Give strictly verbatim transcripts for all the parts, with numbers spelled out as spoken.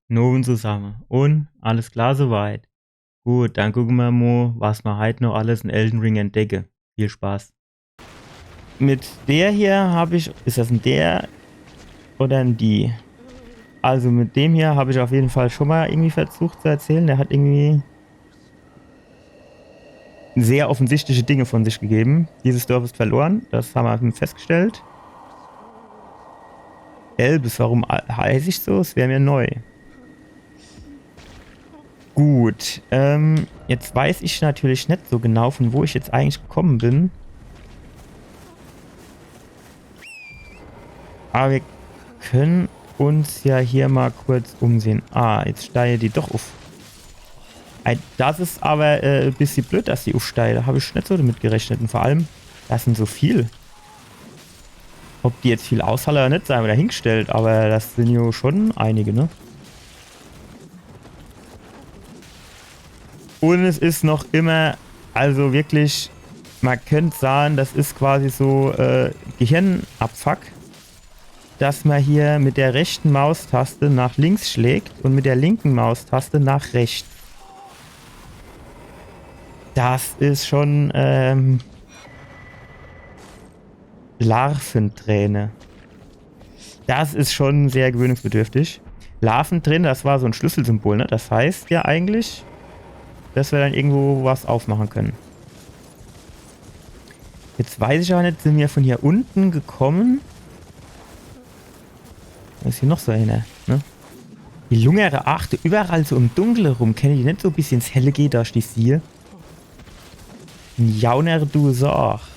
Nun zusamme. Un alles klar soweit. Gut, dann gucke mer mo, was mer heit noch alles in Elden Ring entdecke. Viel Spaß. Mit der hier hab ich, is das en der oder en die? Also mit dem hier hab ich auf jeden Fall schon mal irgendwie versucht zu erzähle. Der hat irgendwie sehr offensichtliche Dinge von sich gegeben. Dieses Dorf ist verloren, das haben wir festgestellt. Elbes, warum a-, heiß ich so? Es wär mir neu. Gut, ähm, jetzt weiß ich natürlich net so genau, von wo ich jetzt eigentlich gekommen bin. Aber wir können uns ja hier mal kurz umsehen. Ah, jetzt steige die doch uff. Ei, das is aber, äh, e bissje blöd, dass die uffsteige. Da hab ich net so damit gerechnet. Un vor allem, das sin so viel. Ob die jetzt viel aushalle oder net, sei mal dahingestellt, aber das sin jo schon einige, ne? Un es is noch immer, also wirklich, man könnt sage, das is quasi so, äh, Gehirnabfuck, dass man hier mit der rechten Maustaste nach links schlägt un mit der linken Maustaste nach rechts. Das is schon, ähm, Larventräne. Das is schon sehr gewöhnungsbedürftig. Larventräne, das war so en Schlüsselsymbol, ne? Das heißt ja eigentlich, dass wir dann irgendwo was aufmache können. Jetzt weiß ich aber net, sin wir von hier unten gekommen? Was is hier noch so einer, ne? Die lungere Achte, überall so im Dunkle rum. Kenne die net so e bissje ins Helle gehe, dass ich die siehe? En Jauner, du Sach.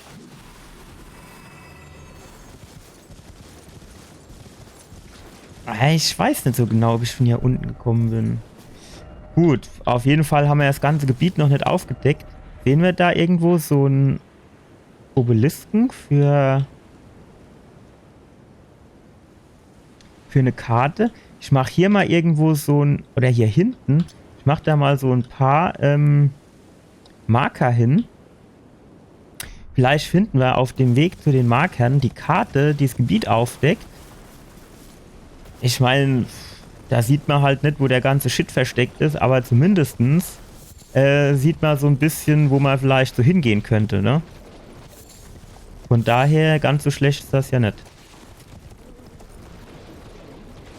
Ah, ich weiß net so genau, ob ich von hier unten gekommen bin. Gut, auf jeden Fall haben wir das ganze Gebiet noch net aufgedeckt. Sehen wir da irgendwo so en Obelisken für, für eine Karte? Ich mach hier mal irgendwo so en, oder hier hinten, ich mach da mal so en paar, ähm, Marker hin. Vielleicht finden wir auf dem Weg zu den Markern die Karte, die das Gebiet aufdeckt. Ich mein, da sieht man halt net, wo der ganze Shit versteckt is, aber zumindestens, äh, sieht man so e bissje, wo man vielleicht so hingehen könnte, ne? Von daher, ganz so schlecht is das ja net.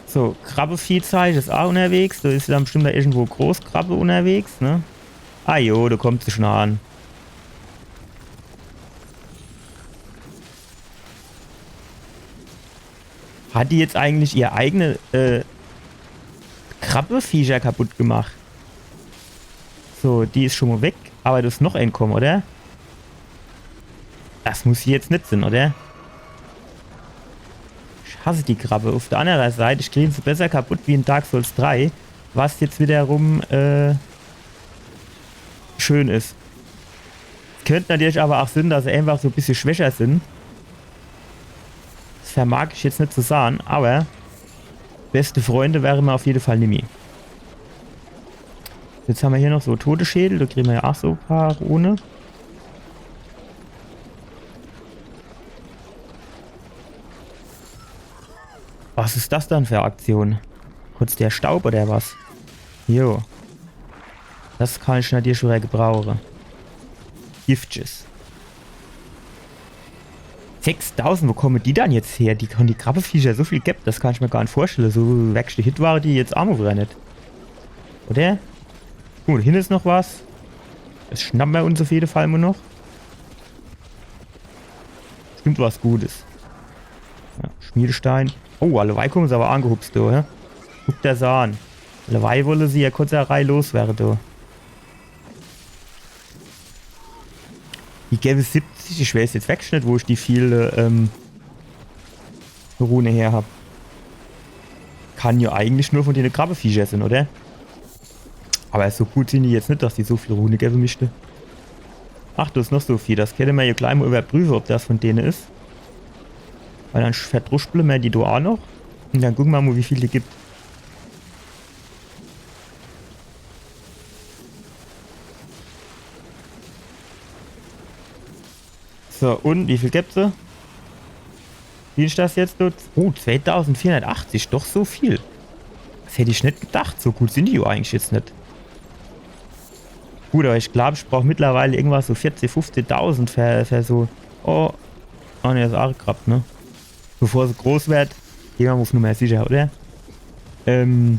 So, Krabbeviehzeich is auch unterwegs. Da is dann bestimmt da irgendwo Großkrabbe unterwegs, ne? Ah jo, da kommt sie schon an. Hat die jetzt eigentlich ihr eigene, äh, Krabbeviecher kaputt gemacht? So, die is schon mal weg. Aber da is noch ein kommen, oder? Das muss hier jetzt net sein, oder? Ich hasse die Krabbe. Auf der anderen Seite, ich krieg sie besser kaputt wie in Dark Souls drei, was jetzt wiederum, äh, schön is. Könnt natürlich aber auch sein, dass sie einfach so e bissje schwächer sind. Das vermag ich jetzt net zu sagen, aber beste Freunde wären wir auf jeden Fall nimmi. Jetzt haben wir hier noch so Toteschädel, da kriegen wir ja auch so e paar Rune. Was is das dann für e Aktion? Kurz der Staub oder was? Jo. Das kann ich natürlich schon wieder gebrauche. Giftjes. Sechstausend, wo kommen die dann jetzt her? Die, die Krabbeviecher, so viel gibt, das kann ich mir gar net vorstellen. So werklich Hit waren die jetzt auch mal wieder net. Oder? Gut, hin is noch was. Das schnappen wir uns auf jeden Fall mal noch. Bestimmt was Gutes. Ja, Schmiedestein. Oh, alleweil kommen sie aber angehupst, du, hä? Guck der das an. Alleweil wolle sie ja kurz e Reih loswerden, du. Die gäbe siebzig, ich weiß jetzt wirklich net, wo ich die viele, ähm, Rune her hab. Kann ja eigentlich nur von dene Krabbeviecher sein, oder? Aber so gut sind die jetzt net, dass die so viel Rune gäbe müsste. Ach, da is noch so viel. Das könne mer ja gleich mal überprüfen, ob das von dene is. Weil dann verdruschble mer die da auch noch. Und dann gucken wir mal, wie viel die gibt. So, und wie viel gibt sie? Wie is das jetzt? Oh, zweitausendvierhundertachtzig, doch so viel. Das hätt ich net gedacht. So gut sin die jo eigentlich jetzt net. Gut, awwer ich glaab, ich brauch mittlerweile irgendwas so vierzig, fünfzigtausend für, für so. Oh. Oh ne, is aach grad, ne? Bevor se groß werd, gehn mer mol uff Nummer sicher, oder? Ähm.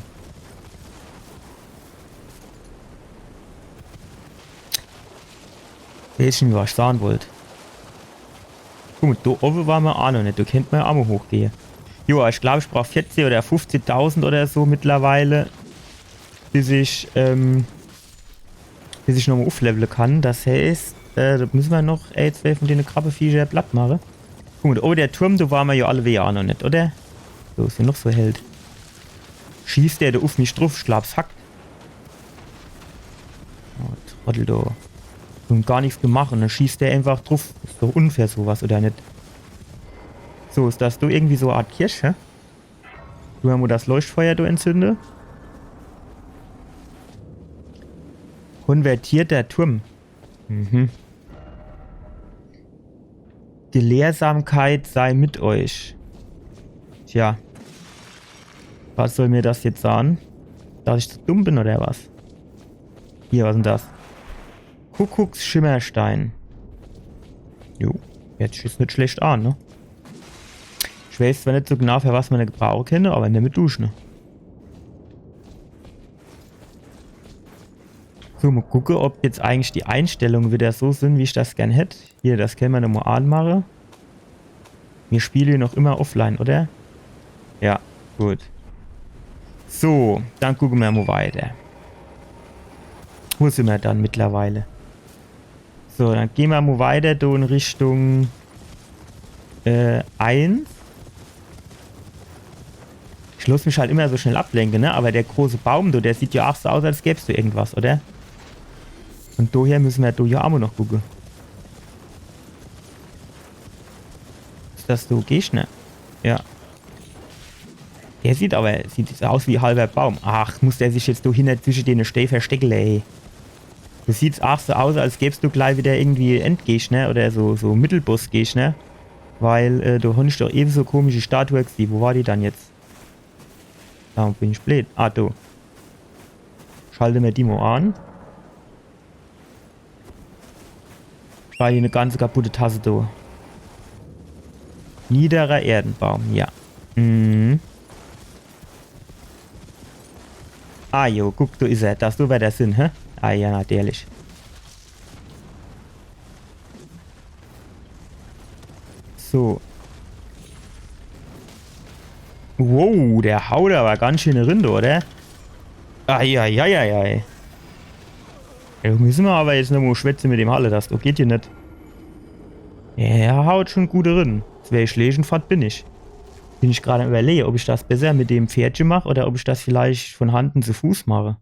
Weeß schun, was ich saan wollt. Guck mol, do owwe ware mer aach noch net. Do kennt mer jo aach mol hochgehe. Jo, ich glaab, ich brauch vierzig oder fünfzigtausend oder so mittlerweile, bis ich, ähm, bis ich nochmol ufflevle kann. Das heeßt, äh, do misse mer noch, äh, zwee vun dene Krabbeviecher platt mache. Guck mol, oh, der Turm, do ware mer jo alleweje aach noch net, oder? So, is jo noch so e Held. Schießt der do uff mich druff? Ich glaab's hackt. Oh, Trottel do. Un gar nix gemacht un dann schießt der einfach druff. Is doch unfair sowas, oder net? So, is das do irgendwie so e Art Kirch, hä? Dun mer mol das Leuchtfeuer do entzünde. Konvertierter Turm. Mhm. Gelehrsamkeit sei mit euch. Tja. Was soll mir das jetzt saan? Dass ich zu dumm bin oder was? Hier, was is dann das? Kuckucksschimmerstein. Jo, hört sich jetzt net schlecht an, ne? Ich weeß zwar net so genau, für was mer ne gebrauche kenne, awwer nemme mer durch, ne? So, mol gucke, ob jetzt eigentlich die Einstellunge widder so sin, wie ich das gern hätt. Hier, das kenne mer nochmol anmache. Mir spiele jo noch immer offline, oder? Ja, gut. So, dann gucke mer mol weiter. Wo sin mer dann mittlerweile? So, dann gehn mer mol weiter, do in Richtung, äh, eins. Ich loss mich halt immer so schnell ablenke, ne? Awwer der große Baum, do, der sieht jo aach so aus, als gäb's do irgendwas, oder? Un doher misse mer do jo aach mol noch gucke. Is das do Gegner? Ja. Der sieht awwer, sieht so aus wie halwer Baum. Ach, muss der sich jetzt do hinner zwische dene Stää verstecke, ey. Das sieht aach so aus, als gäb's do glei widder irgendwie Endgegner oder so, so Mittelbossgegner. Weil, äh, do hon ich doch ewe so komische Statue gesieh. Wo war die dann jetzt? Do bin ich bleed. Ah, do. Schalte mer die mol an. War hier e ganze kaputte Tasse do. Niederer Erdenbaum, ja. Mhm. Ah jo, guck, do is er. Das do war der Sinn, hä? Ah ja, natürlich. So. Wow, der haut awwer ganz schee rin, oder? Eieieiei. Ja, do misse mer awwer jetzt nochmol schwätze mit dem Halle, das geht jo net. Er haut schun gut rin. Zwee Schläg un fort bin ich. Bin ich grad am Iwwerlehe, ob ich das besser mit dem Pferdche mach oder ob ich das vielleicht vun Hand zu Fuß mache.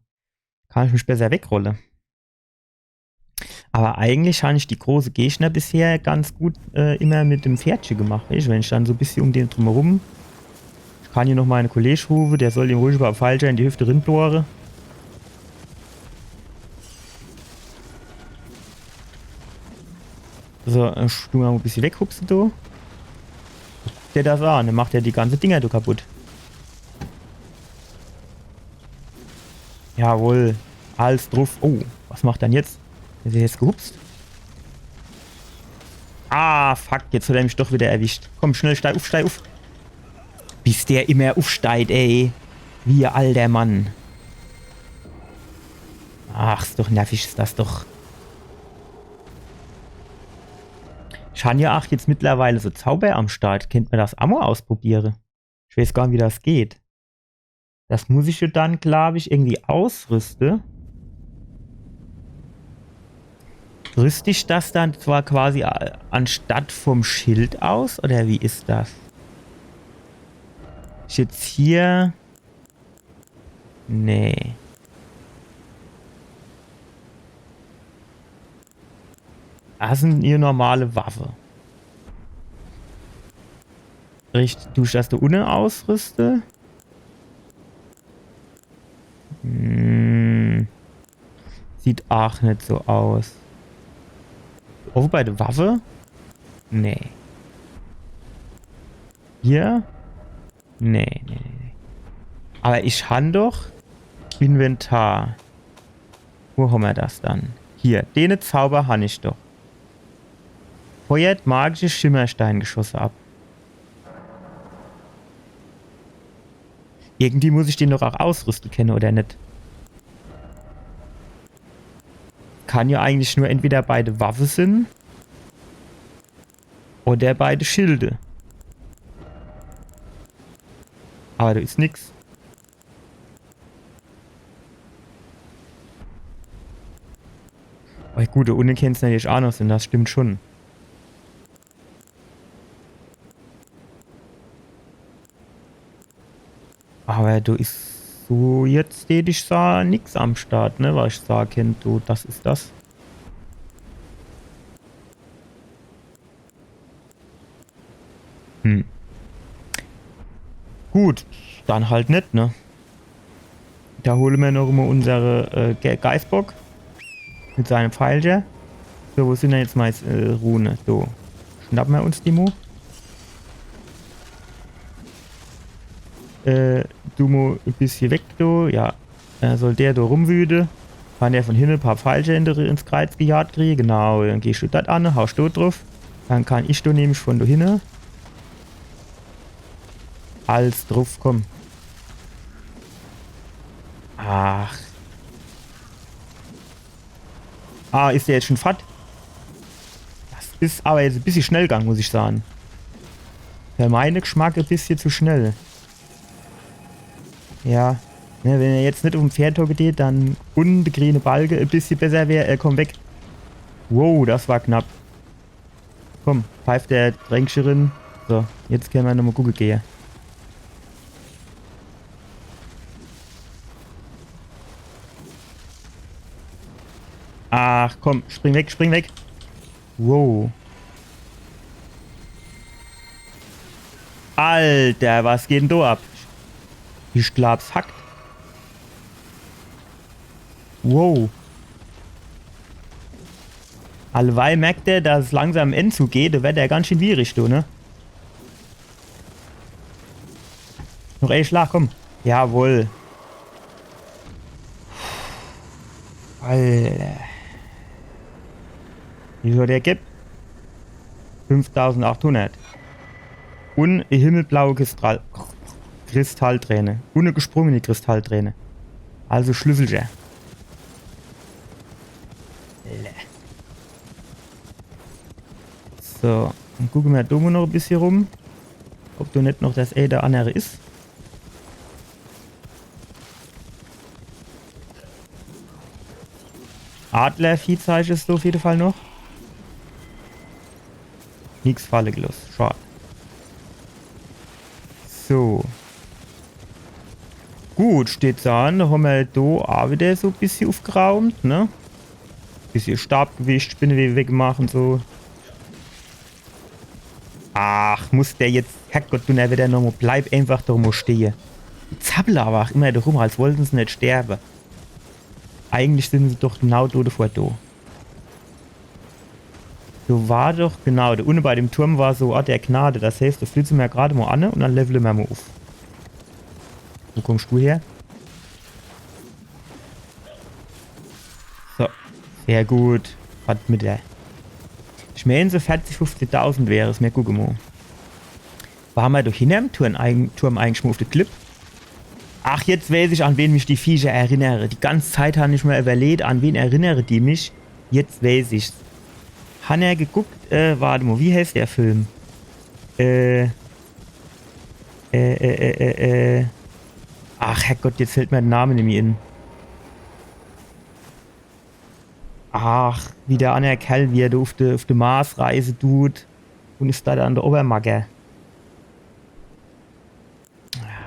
Kann ich mich besser wegrolle. Awwer eigentlich han ich die große Gegner bisher ganz gut, äh, immer mit dem Pferdche gemacht. Weescht, wenn ich dann so e bissje um den drumherum. Ich kann hier noch mei Kolleg rufe, der soll ihm ruhig e paar Pfeilcher in die Hüfte rinbohre. So, äh, du mol e bissje weghupse, du. Guck der das an, dann macht er die ganze Dinger do kaputt. Jawohl. Alles druff. Oh, was macht er dann jetzt? Is er jetzt gehupst? Ah, fuck, jetzt hat er mich doch wieder erwischt. Komm, schnell, steig uff, steig uff. Bis der immer uffsteigt, ey. Wie e alter Mann. Ach, is doch nervig, is das doch. Ich han jo ach jetzt mittlerweile so Zauber am Start. Kennt mer das ach mol ausprobiere? Ich weeß gar net, wie das geht. Das muss ich jo dann, glaab ich, irgendwie ausrüste. Rüst ich das dann zwar quasi a-, anstatt vom Schild aus? Oder wie is das? Is jetzt hier. Nee. Das sin hier normale Waffe. Richtig, du, das do unne ausrüste? Hm. Sieht ach net so aus. Oh, wobei, die Waffe? Nee. Hier? Nee, nee, nee, nee. Awwer ich han doch Inventar. Wo hammer das dann? Hier, dene Zauber han ich doch. Feuert magische Schimmersteingeschosse ab. Irgendwie muss ich den doch auch ausrüste kenne, oder net? Kann ja eigentlich nur entweder bei de Waffe sin oder bei de Schilde. Awwer do is nix. Oh, gut, do unne kennt's natürlich aa noch sin, das stimmt schon. Awwer do is so jetzt, deet ich sa, nix am Start, ne, was ich sa kennt, so, das is das. Hm. Gut, dann halt net, ne? Do hole mer noch immer unsere, äh, Ge-, Geißbock mit seinem Pfeilche. So, wo sin dann jetzt mei, äh, Rune? So, schnappe mer uns die mo. Äh, du mo e bissje weg, du. Ja, äh, soll der do rumwüte. Kann der von hinne paar Pfeilche in de, ins Kreiz gejagt krie. Genau, dann gehscht du dat an, hauscht du druf. Dann kann ich do nämlich von do hinne als druf, komm. Ach. Ah, is der jetzt schon fort? Das is awwer jetzt e bissje schnell gang, muss ich sage. Für meine Geschmack e bissje zu schnell. Ja. Ne, wenn er jetzt net uf em Pferd hocke deet, dann un de griene Balke e bissje besser wär, äh, komm weg. Wow, das war knapp. Komm, pfeif der Tränkche rin. So, jetzt kenne mer nochmo gucke gehe. Ach komm, spring weg, spring weg. Wow. Alter, was geht denn do ab? Ich glaab's hackt. Wow. Alleweil merkt er, dass es langsam em End zugeht, do werd er ganz schön wierig, du, ne? Noch ee Schlag, komm. Jawohl. Alter. Wie viel der gibt? Fünftausendachthundert. Un e himmelblaue Kristall-, Kristallträne. Un e gesprungene Kristallträne. Also Schlüsselche. So, dann gucke mer do mo noch e bissje rum. Ob do net noch das ee oder annere is. Adlerviehzeich is do uf jede Fall noch. Nix falle geloss. Schad. So. Gut, steht do an. Do hommer do a wieder so e bissje ufgeraumt, ne? Bissje Staab gewischt, Spinnewebe weggemacht un so. Ach, muss der jetzt, Herrgott, du, na wieder nochmo, bleib einfach do mo stehe. Die zappele awwer ach immer do rum, als wollten se net sterbe. Eigentlich sin se doch genau do devor do. Do war doch, genau, do unne bei dem Turm war so Ort der Gnade. Das heißt, do flitze mer grad mo anne un dann levele mer mo uf. Wo kommscht du her? So, sehr gut. Was mit der? Ich meen, so verzig, fünfzigtausend wäre's. Mer gucke mo. War mer doch hinnerm Turm, eigen-, Turm eigentlich mo uf de Klipp? Ach, jetzt weiß ich, an wen mich die Viecher erinnere. Die ganz Zeit han ich mer iwwerleet, an wen erinnere die mich. Jetzt weiß ich's. Han er geguckt, äh, wart mo, wie heißt der Film? Äh, äh, äh, äh, äh, äh. Ach, Herrgott, jetzt fallt mer de Name nimmi in. Ach, wie der anner Kerl, wie er do uf de, uf de Mars reise dut un is do dann de Obermacker.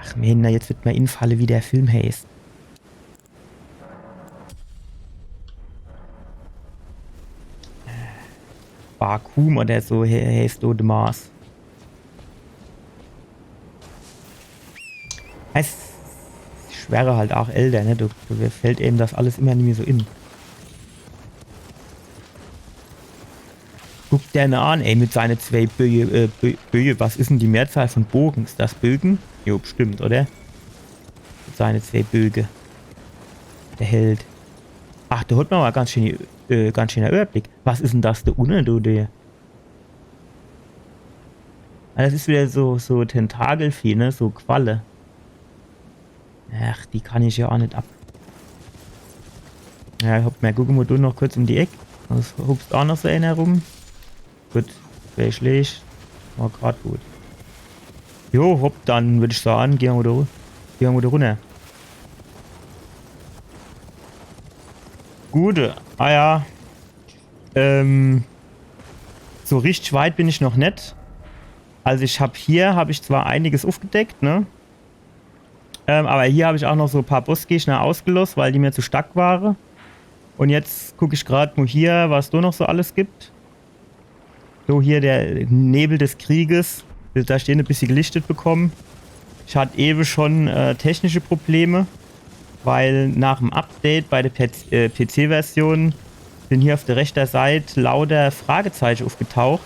Ach, Mann, na, jetzt werd mer infalle, wie der Film heißt. Bakum oder so he-, heißt do de Mars. Es, ich werre halt ach älder, ne? Do, do fallt eem das alles immer nimmi so in. Guck der ne an, ey, mit seine zwee Böe, äh, Bö-, Böe. Was is denn die Mehrzahl von Bogen? Is das Bögen? Jo, bestimmt, oder? seine zwee Böge. Der Held. Ach, do hot ma mol ganz schön, äh, ganz schöner Überblick. Was is denn das do unne, du, der? Ah, das is wieder so, so Tentakelvieh, ne? So Qualle. Ach, die kann ich ja aa net ab. Ja, ich hab, mer gucke mol do noch kurz um die Eck. Do hupst aa noch so ener rum. Gut, zwee Schläg. War grad gut. Jo, hopp, dann würd ich sage, gehn mer do, gehn mer do runner. Gut, ah ja. Ähm, so richtig weit bin ich noch net. Also ich hab hier, hab ich zwar einiges ufgedeckt, ne? Ähm, aber hier hab ich aa noch so paar Bossgegner ausgeloss, weil die mir zu stark ware. Und jetzt guck ich grad mol hier, was do noch so alles gibt. So, hier der Nebel des Krieges. Do hab ich den e bissje gelichtet bekomme. Ich hat ewe schon, äh, technische Probleme, weil nach'm Update bei der P-, äh, P-C-Version sin hier uf der rechter Seit lauter Fragezeiche ufgetaucht.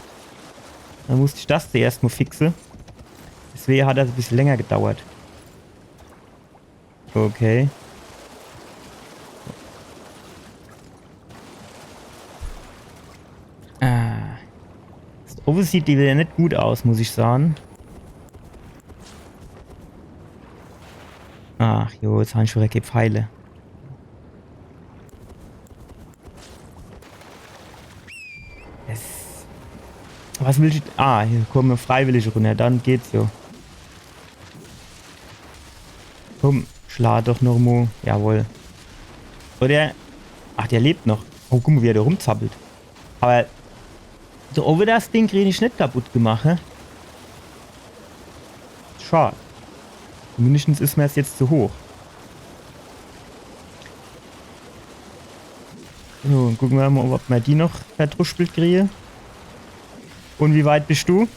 Dann musst ich das zuerscht mol fixe. Deswege hat das e bissje länger gedauert. Okay. Ah. Das owwe sieht die wieder net gut aus, muss ich sage. Ach jo, jetzt han ich schon wieder kee Pfeile. Es, was will ich? Ah, hier komme Freiwillige runner, dann geht's jo. Komm, schla doch noch mo. Jawohl. Oder? Ach, der lebt noch. Oh, guck mo, wie er do rumzappelt. Aber so, owwe das Ding krieg ich net kaputt gemacht, hä? Schad. Zumindest is mir's jetzt zu hoch. So, gucke mer mo, ob mer die noch verdruschpelt kriege. Und wie weit bist du?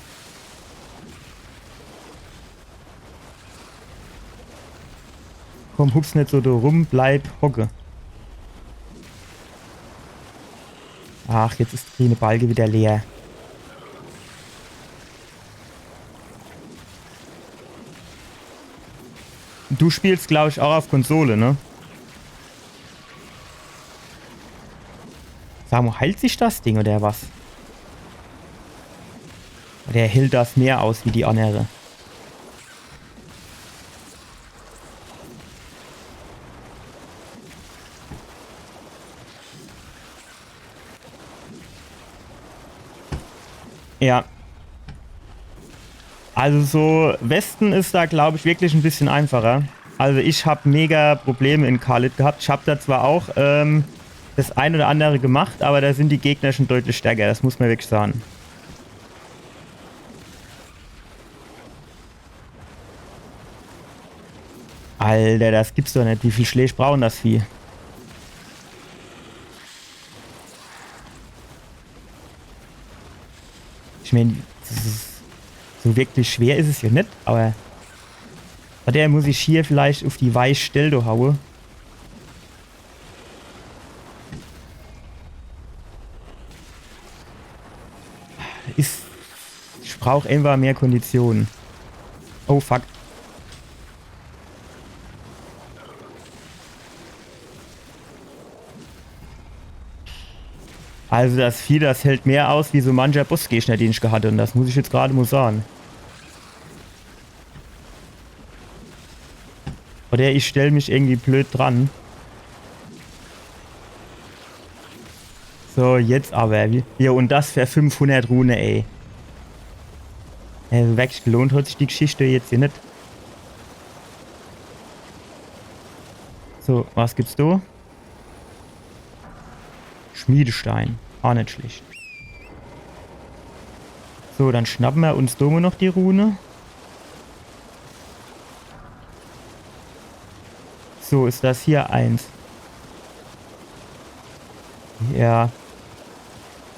Komm, hups net so do rum, bleib hocke. Ach, jetzt is der grüne Balke wieder leer. Du spielst, glaub ich, auch auf Konsole, ne? Sag mo, heilt sich das Ding oder was? Der hält das mehr aus wie die andere. Ja. Also so, Westen is da, glaub ich, wirklich e bissje einfacher. Also ich hab mega Probleme in Caelid gehabt. Ich hab da zwar auch, ähm, das ein oder andere gemacht, aber da sind die Gegner schon deutlich stärker, das muss man wirklich sagen. Alter, das gibt's doch net. Wie viel Schläg braucht das Vieh? Ich mein, das is, so wirklich schwer is es jo net, aber, oder muss ich hier vielleicht uf die weich Stell do haue? Is, ich brauch einfach mehr Kondition. Oh, fuck. Also das Vieh, das hält mehr aus wie so mancher Bossgegner, den ich gehabt hab. Und das muss ich jetzt grad mo sagen. Oder ich stell mich irgendwie blöd dran. So, jetzt aber. Wie, ja, und das für fünfhundert Rune, ey. Also wirklich gelohnt hat sich die Geschichte jetzt hier net. So, was gibt's do? Schmiedestein. Auch net schlecht. So, dann schnappe mer uns do mo noch die Rune. So, is das hier eins? Ja.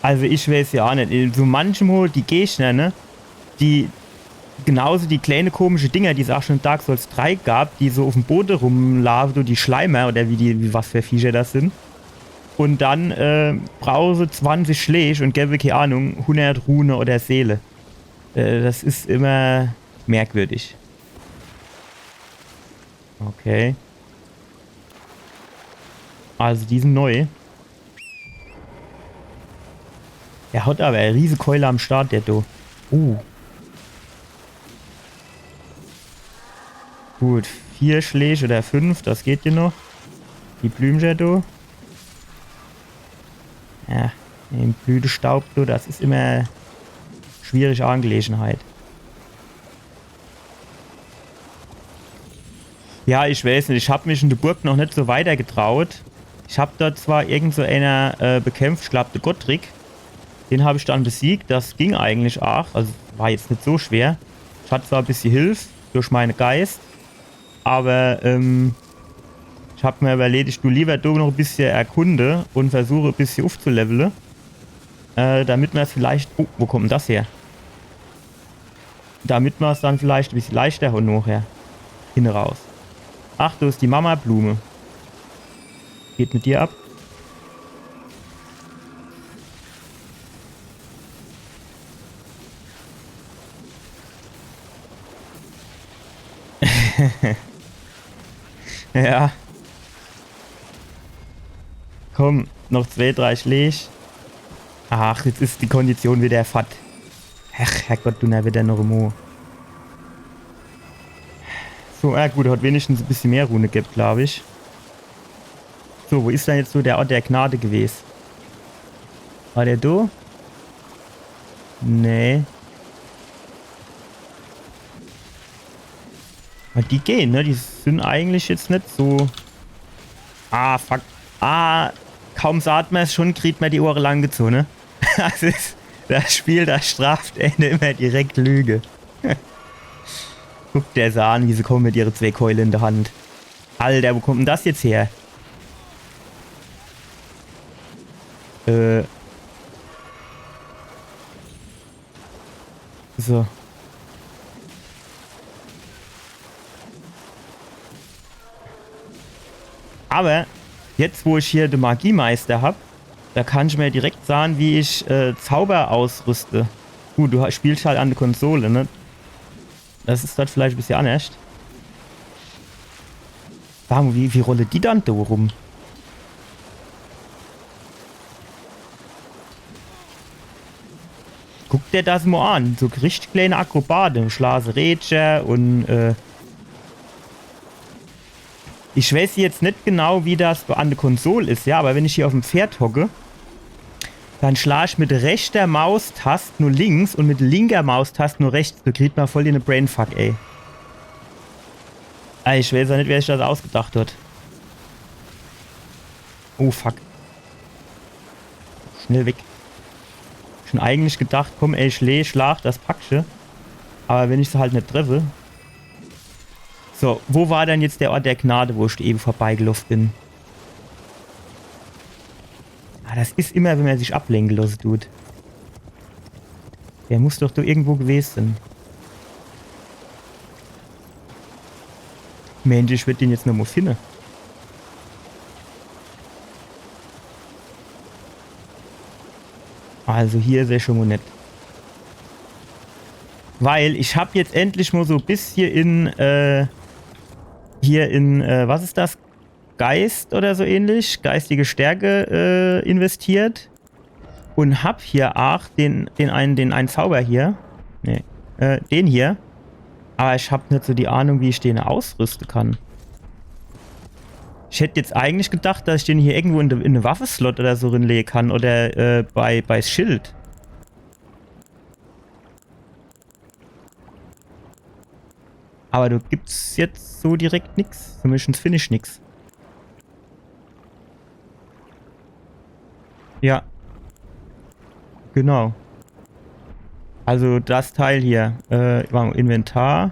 Also ich weiß ja auch net. So manchmal die Gegner, ne? Die, genauso die kleine komische Dinger, die es auch schon in Dark Souls drei gab, die so uf em Bode rumlaufe, die Schleimer oder wie die, wie was für Viecher das sind. Und dann, äh, brauche se zwanzig Schläg und gebe, keine Ahnung, hundert Rune oder Seele. Äh, das is immer merkwürdig. Okay. Also die sin neu. Der hat awwer e riese Keule am Start, der do. Uh. Gut, vier Schläg oder fünf, das geht jo noch. Die Blümcher do. Ja, im Blütestaub do, das is immer schwierige Angelegenheit. Ja, ich weiß net, ich hab mich in de Burg noch net so weiter getraut. Ich hab dort zwar irgend so ener äh, bekämpft, ich glaub, de Godrick. Den hab ich dann besiegt, das ging eigentlich aach. Also war jetzt net so schwer. Ich hat zwar e bissje Hilf durch meine Geist, awwer ähm, ich hab mir iwwerleet, ich du liewer do noch e bissje erkunde un versuche e bissje uffzulevele. Äh, damit mer's vielleicht... Oh, wo kommt denn das her? Damit mer's dann vielleicht e bissje leichter hot nochher. Hinne raus. Ach, do is die Mama-Blume. Geht mit dir ab. Ja. Komm, noch zwee, drei Schläg. Ach, jetzt is die Kondition wieder fort. Ach, Herrgott, du, na wieder noch emol. So, ja gut, hat wenigstens e bissje mehr Rune gebt, glaub ich. So, wo is dann jetzt so der Ort der Gnade gewes? War der do? Nee. Awwer die gehn, ne? Die sin eigentlich jetzt net so... Ah, fuck. Ah, kaum saht mer's, schun kriegt mer die Ohre lang gezoge, ne? Das is, das Spiel, das straft ääne immer direkt Lüge. Guck der's an, wie se komme mit ihre zwee Keule in de Hand. Alter, wo kommt denn das jetzt her? Äh. So. Awwer jetzt, wo ich hier de Magiemeister hab, do kann ich mer direkt sage, wie ich äh, Zauber ausrüste. Gut, du ha- spielsch halt an de Konsole, ne? Das is dort vielleicht e bissje annerscht. Sag mol, wie, wie rolle die dann do rum? Guck der das mol an. So richtig kleine Akrobate. Schlage Rädcher un äh, ich weiß jetzt net genau, wie das an de Konsol is, ja, awwer wenn ich hier uffm Pferd hocke, dann schlag ich mit rechter Maustast no links un mit linker Maustast no rechts. Do kriegt mer voll de Brainfuck, ey. Ey, ich weiß jo net, wer sich das ausgedacht hat. Oh, fuck. Schnell weg. Schun eigentlich gedacht, komm, ey, Schlä-, Schlag, das packsch. Awwer wenn ich se halt net treffe. So, wo war dann jetzt der Ort der Gnade, wo ich ewe vorbeigeloff bin? Ah, das is immer, wenn mer sich ablenke losse dut. Der muss doch do irgendwo gewes sin. Mensch, ich würd den jetzt nochmol finne. Also hier is er schun mol net. Weil ich hab jetzt endlich mol so e bissje in, äh, hier in, äh, was is das? Geist oder so ähnlich, geistige Stärke äh, investiert. Un hab hier aach den, den einen, den einen Zauber hier. Nee, äh, den hier. Awwer ich hab net so die Ahnung, wie ich den ausrüste kann. Ich hätt jetzt eigentlich gedacht, dass ich den hier irgendwo in de, in de Waffeslot oder so rinlehe kann oder äh, bei, bei Schild. Awwer do gibt's jetzt so direkt nix. Zumindescht find ich nix. Ja. Genau. Also das Teil hier. Äh, wart mol, Inventar.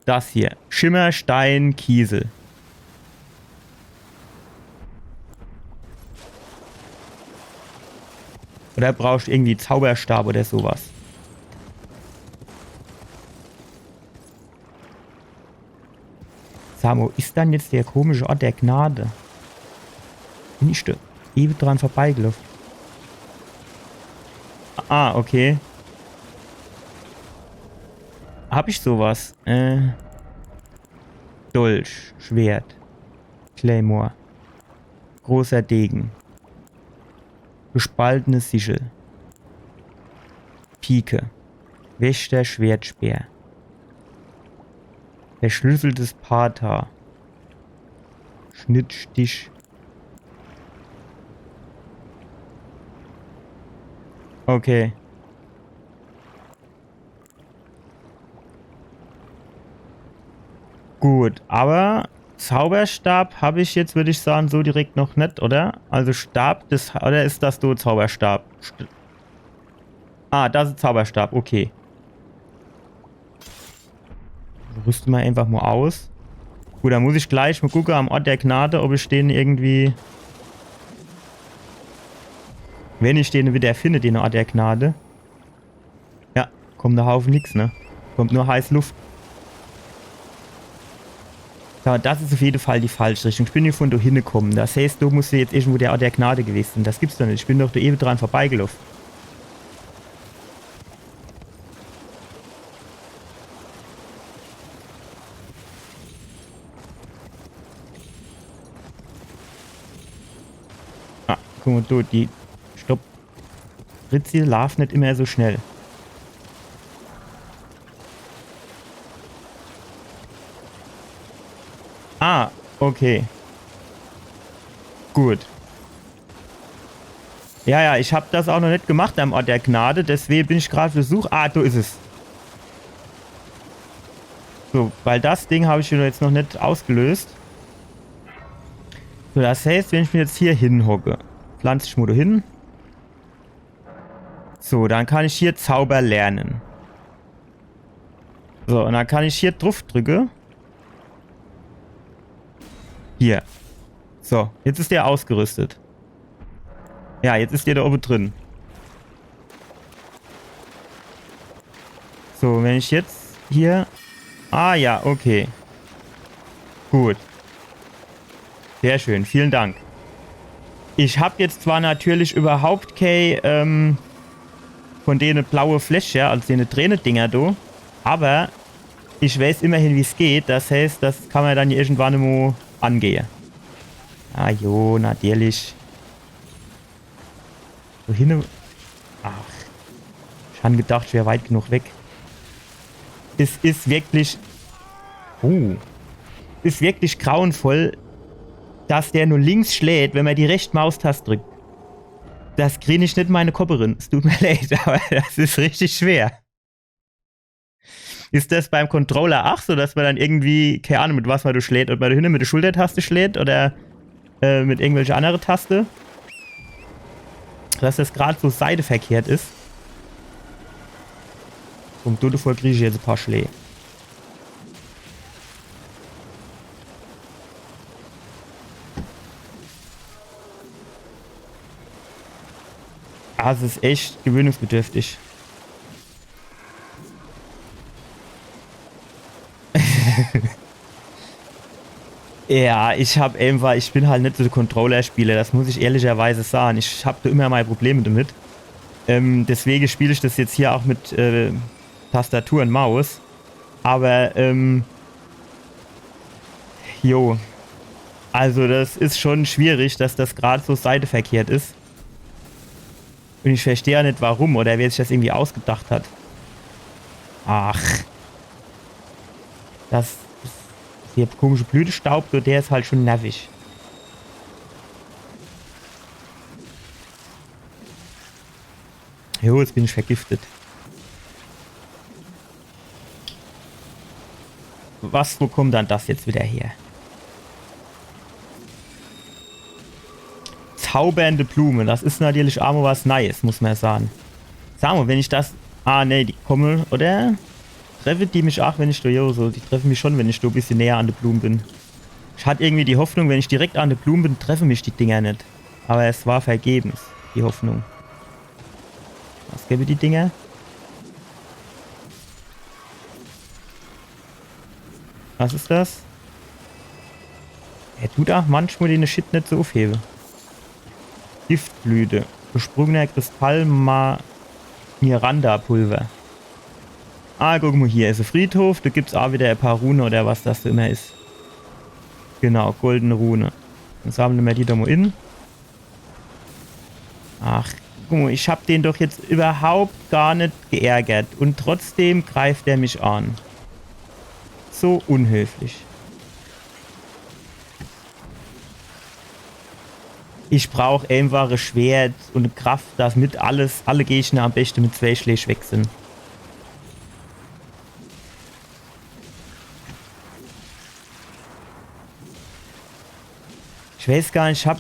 Das hier. Schimmersteinkiesel. Oder brauchsch irgendwie Zauberstab oder so was? Sa mo, is dann jetzt der komische Ort der Gnade? Bin ich do ewe dran vorbeigeloff? Ah, okay. Hab ich so was? Äh. Dolch, Schwert, Claymore, großer Degen, gespaltene Sichel, Pike, Wächter, Schwertspeer, verschlüsseltes Pata, Schnittstich. Okay. Gut, aber Zauberstab hab ich jetzt, würd ich sagen, so direkt noch net, oder? Also Stab des, oder is das do Zauberstab? St Ah, das is Zauberstab, okay. Rüste mer einfach mo aus. Gut, dann muss ich gleich mo gucke am Ort der Gnade, ob ich den irgendwie, wenn ich den wieder finde, den Ort der Gnade. Ja, kommt de Haufe nix, ne? Kommt nur heiß Luft. Aber das is auf jede Fall die falsche Richtung. Ich bin hier von do hinne komme. Das heißt, do muss jetzt irgendwo der Ort der Gnade gewesen sein. Das gibt's doch net. Ich bin doch do ewe dran vorbeigelaufe. Ah, guck mo, do, die. Stopp. Fritzi, laaf net immer so schnell. Ah, okay. Gut. Ja, ja, ich hab das auch noch net gemacht am Ort der Gnade, deswege bin ich grad auf der Such. Ah, do is es. So, weil das Ding hab ich jetzt noch net ausgelöst. So, das heißt, wenn ich mich jetzt hier hinhocke, pflanz ich mo do hin. So, dann kann ich hier Zauber lernen. So, und dann kann ich hier druff drücke. Hier. So, jetzt is der ausgerüstet. Ja, jetzt is der do obe drin. So, wenn ich jetzt hier... Ah ja, okay. Gut. Sehr schön, vielen Dank. Ich hab jetzt zwar natürlich überhaupt kei, ähm, von dene blaue Fläschcher, also dene Träne-Dinger do, aber ich weiß immerhin, wie's geht. Das heißt, das kann mer dann irgendwann mo angehe. Ah jo, natürlich. So hin. Ach. Ich han gedacht, ich wär weit genug weg. Es is wirklich... Uh. Is wirklich grauenvoll, dass der nur links schläht, wenn mer die recht Maustast drückt. Das krieg ich net in meine Kopp rin. Es tut mir leid, aber das is richtig schwer. Is das beim Controller ach so, dass mer dann irgendwie, kei Ahnung, mit was mer do schläht, ob mer do hinne mit der Schultertaste schläht oder, äh, mit irgendwelche andere Taste? Dass das grad so seiteverkehrt is. Vom Tode vor krieg ich jetzt e paar Schlää. Ah, es is echt gewöhnungsbedürftig. Ja, ich hab einfach, ich bin halt net so de Controller-Spieler, das muss ich ehrlicherweise sagen. Ich hab do immer mei Probleme damit. Ähm, deswege spiel ich das jetzt hier auch mit, äh, Tastatur und Maus. Aber, ähm, jo. Also das is schon schwierig, dass das grad so seiteverkehrt is. Und ich versteh ja net, warum oder wer sich das irgendwie ausgedacht hat. Ach. Das, der komische Blütestaub, so, der is halt schon nervig. Jo, jetzt bin ich vergiftet. Was, wo kommt dann das jetzt wieder her? Zaubernde Blume, das is natürlich ach mo was Neies, muss mer ja sagen. Sa mo, wenn ich das... Ah, nee, die komme, oder? Treffe die mich ach, wenn ich do, jo, so, die treffe mich schon, wenn ich do e bissje näher an de Blume bin. Ich hat irgendwie die Hoffnung, wenn ich direkt an de Blume bin, treffe mich die Dinger net. Aber es war vergebens, die Hoffnung. Was gebe die Dinger? Was is das? Er tut ach manchmal den Shit net so aufhebe. Giftblüte. Gesprungener Kristall, Ma-, Miranda-Pulver. Ah, guck mo hier, is e Friedhof. Do gibt's ach wieder e paar Rune oder was das do immer is. Genau, goldene Rune. Dann sammle mer die do mo in. Ach, guck mo, ich hab den doch jetzt überhaupt gar net geärgert. Und trotzdem greift er mich an. So unhöflich. Ich brauch einfach e Schwert und e Kraft, dass mit alles, alle Gegner am besten mit zwei Schläg weg sind. Ich weiß gar net, ich hab,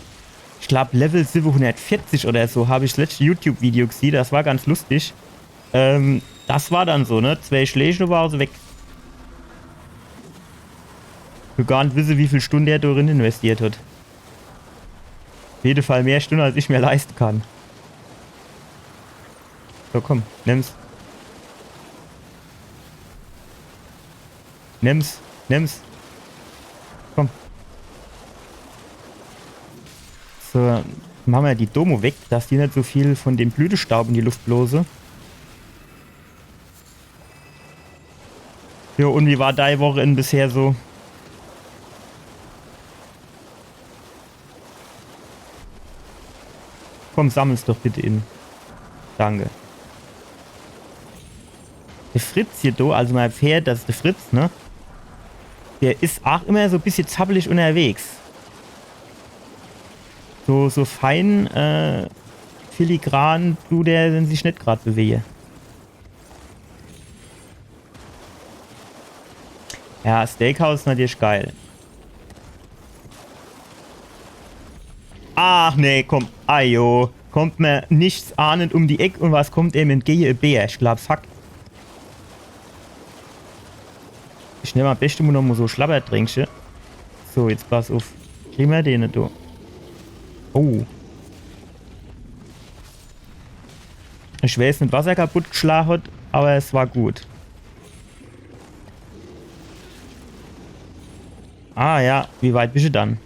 ich glaub, Level siwwehunnertvierzig oder so hab ich das letzte YouTube-Video gesieh, das war ganz lustig. Ähm, das war dann so, ne? Zwei Schläg, do war se weg. Ich will gar net wisse, wie viel Stunde der do drin investiert hat. Auf jede Fall mehr Stunde, als ich mir leiste kann. So, komm, nimm's. Nimm's, nimm's. Komm. So, mache mer die do mo weg, dass die net so viel von dem Blütestaub in die Luft blose. Jo, und wie war dei Wochenend bisher so? Komm, sammel's doch bitte in. Danke. De Fritz hier do, also mein Pferd, das is de Fritz, ne? Der is ach immer so e bissje zappelig unterwegs. So, so fein, äh, filigran dut der sich net grad bewege. Ja, Steakhouse is natürlich geil. Ach nee, komm. Ajo. Kommt mer nichts ahnend um die Eck und was kommt em entgehe? E Bär. Ich glaub's, fuck. Ich nemm am beschte mo noch mo so Schlabbertränkche. So, jetzt pass uff. Kriege mer den net, du. Oh. Ich weiß net, was er kaputt geschlage hat, aber es war gut. Ah ja, wie weit bist du dann?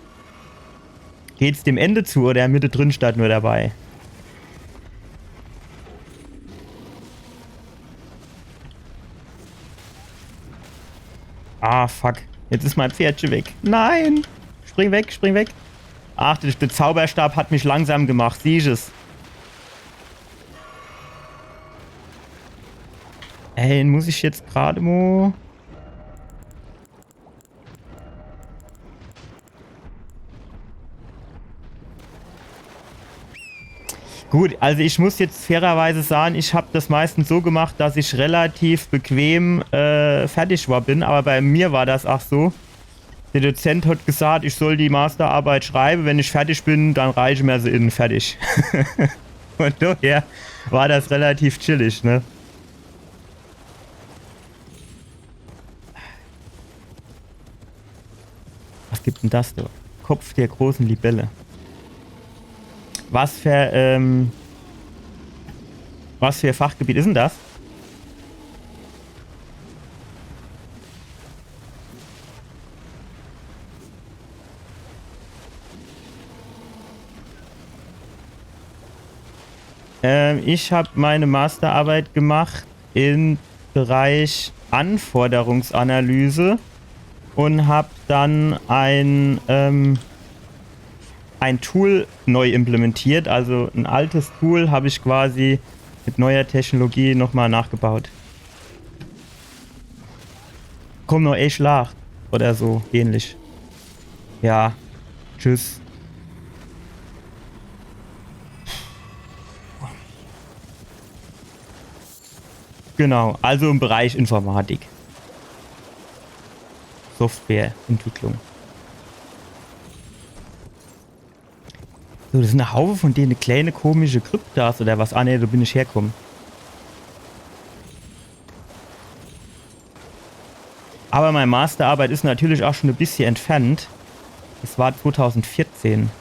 Geht's dem Ende zu oder Mitte drin statt nur dabei? Ah, fuck. Jetzt is mein Pferdche weg. Nein! Spring weg, spring weg. Ach, der, der Zauberstab hat mich langsam gemacht. Siehst du's? Ey, den muss ich jetzt grad mo. Gut, also ich muss jetzt fairerweise sagen, ich hab das meistens so gemacht, dass ich relativ bequem, äh, fertig war bin, aber bei mir war das ach so. Der Dozent hat gesagt, ich soll die Masterarbeit schreiben, wenn ich fertig bin, dann reiche mer se in, fertig. Von daher war das relativ chillig, ne? Was gibt denn das do? Kopf der großen Libelle. Was für, ähm, was für Fachgebiet is denn das? Ähm, ich hab meine Masterarbeit gemacht im Bereich Anforderungsanalyse und hab dann ein, ähm, ein Tool neu implementiert. Also ein altes Tool hab ich quasi mit neuer Technologie nochmal nachgebaut. Komm noch e Schlag oder so ähnlich. Ja. Tschüss. Genau, also im Bereich Informatik. Softwareentwicklung. So, das sind e Haufe von dene kleine komische Kryptas oder was? Ah, nee, do bin ich herkomme. Aber meine Masterarbeit is natürlich auch schon e bissje entfernt. Es war zweitausendvierzehn.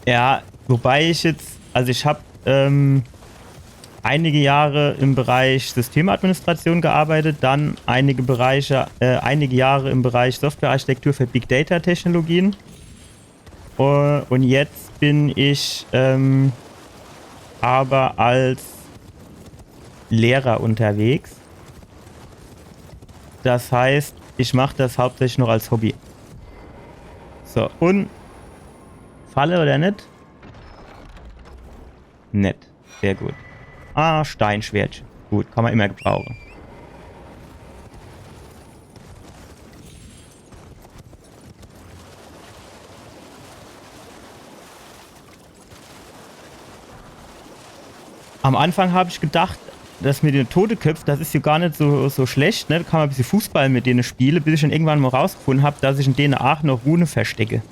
Ja, wobei ich jetzt, also ich hab, ähm, einige Jahre im Bereich Systemadministration gearbeitet, dann einige Bereiche, äh, einige Jahre im Bereich Softwarearchitektur für Big Data Technologien. Äh, und jetzt bin ich, ähm, aber als Lehrer unterwegs. Das heißt, ich mach das hauptsächlich noch als Hobby. So, un Falle oder net? Net. Sehr gut. Ah, Steinschwertche. Gut, kann ma immer gebrauche. Am Anfang hab ich gedacht, das mit den Toteköpf, das is jo gar net so, so schlecht, ne? Da kann ma e bissje Fußball mit dene spiele, bis ich dann irgendwann mo rausgefunde hab, dass ich in dene aach noch Rune verstecke.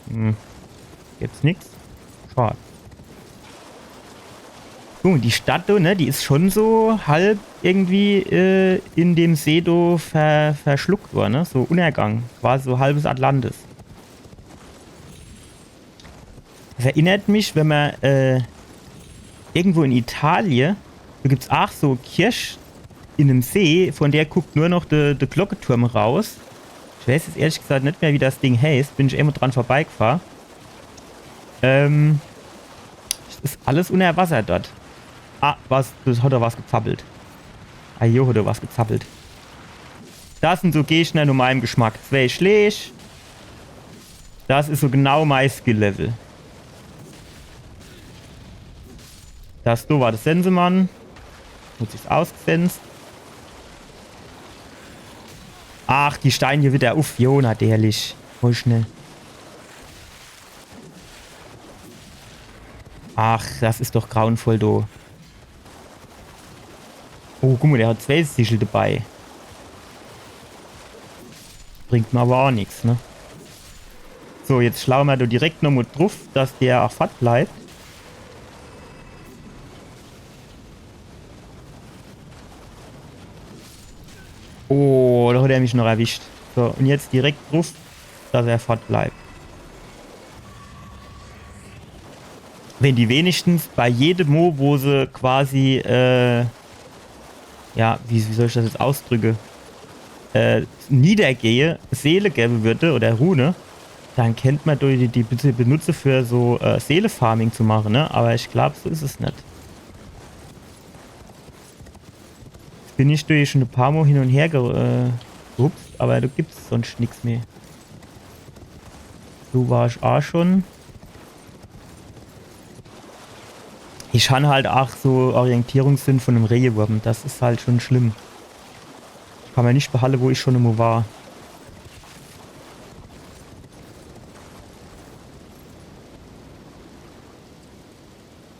Hm. Gibt's nix? Schad. Guck, die Stadt do, ne, die is schon so halb irgendwie, äh, in dem See do ver-, verschluckt worre, ne? So Untergang. Quasi so halbes Atlantis. Das erinnert mich, wenn ma, äh, irgendwo in Italie, do gibt's aach so Kirch in nem See, von der guckt nur noch de, de Glocketurm raus. Ich weiß jetzt ehrlich gesagt net mehr, wie das Ding heißt. Bin ich immer dran vorbeigefahr. Ähm, es is alles unner Wasser dort. Ah, was? Das hat doch was gezappelt. Ah, jo, hat doch was gezappelt. Das sin so Gegner no meinem Geschmack. Zwei Schläg. Das is so genau mei Skill-Level. Das do war das Sensemann. Hat sich's ausgesenst. Ach, die stein hier wieder uff. Jo, natürlich. Voll schnell. Ach, das is doch grauenvoll, do. Oh, guck mo, der hat zwei Sichel dabei. Bringt mir aber aach nix, ne? So, jetzt schlaue mir do direkt nomo druff, dass der aach fort bleibt. Oh, do hat er mich noch erwischt. So, un jetzt direkt druff, dass er fort bleibt. Wenn die wenigstens bei jedem Mo, wo se quasi, äh, ja, wie, wie soll ich das jetzt ausdrücke, äh, niedergehe, Seele gebe würde oder Rune, dann kennt ma die, die, die benutze für so, äh, Seele-Farming zu mache, ne? Aber ich glaub, so is es net. Jetzt bin ich do schon e paar Mo hin un her ge-, äh, gehupst, aber do gibt's sonst nix mehr. Do war ich aach schon. Ich han halt aach so Orientierungssinn von em Regenwurm. Das is halt schon schlimm. Ich kann mir net behalle, wo ich schon immer war.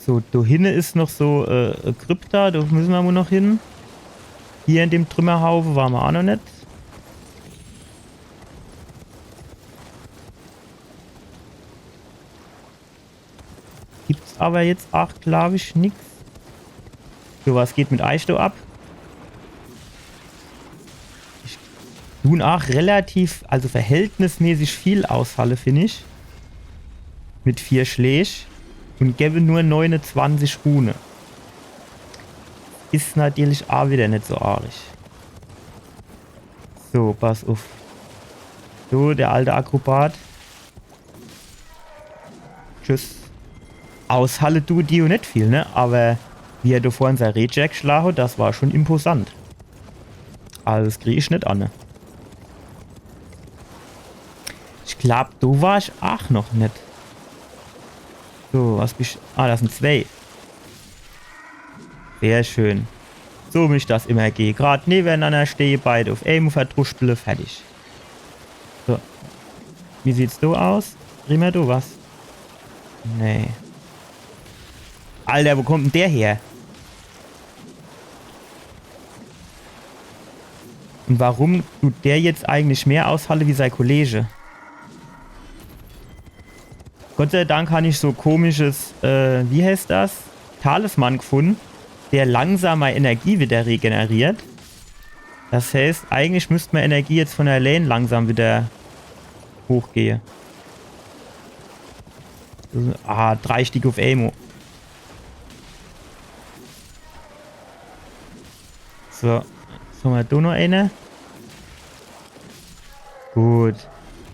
So, do hinne is noch so, äh, e Krypta, do müsse ma wohl noch hin. Hier in dem Trümmerhaufe war ma aach noch net. Gibt's aber jetzt aach, glaub ich, nix. So, was geht mit eich do ab? Ich tun aach relativ, also verhältnismäßig viel aushalle, find ich. Mit vier Schläg. Un gebe nur neunundzwanzig Rune. Is natürlich aach wieder net so arig. So, pass uff. So, der alte Akrobat. Tschüss. Aushalle dut die jo net viel, ne? Aber wie er do vorhin sei Rehjack geschlage hat, das war schon imposant. Also das krieg ich net an, ne? Ich glaub, do war ich aach noch net. So, was bist, ah, das sin zwei. Sehr schön. So muss das immer gehe. Grad nebenanner stehe beide uff emo verdruschpele, fertig. So. Wie sieht's do aus? Riemer do was? Nee. Alter, wo kommt denn der her? Un warum tut der jetzt eigentlich mehr aushalle wie sei Kollege? Gott sei Dank han ich so komisches, äh, wie heißt das? Talisman gefunne, der langsam mei Energie wieder regeneriert. Das heißt, eigentlich müsst mei Energie jetzt von allän langsam wieder hochgehe. Ah, drei Stick uff emo. So, jetzt han ma do noch eine. Gut.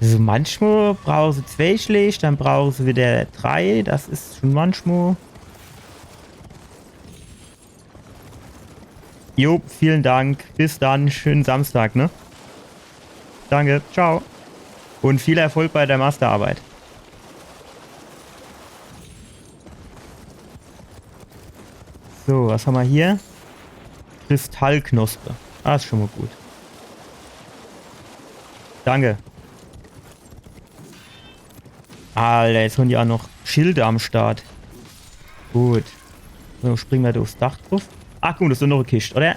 Also manchmal brauche se zwei Schläg, dann brauche se wieder drei. Das is schon manchmal. Jo, vielen Dank. Bis dann. Schönen Samstag, ne? Danke. Ciao. Und viel Erfolg bei der Masterarbeit. So, was hammer hier? Kristallknospe. Ah, is schon mal gut. Danke. Alter, jetzt hon die ach noch Schilde am Start. Gut. So, springe mer do uffs Dach druff. Ach, guck, do is doch noch e Kischt, oder?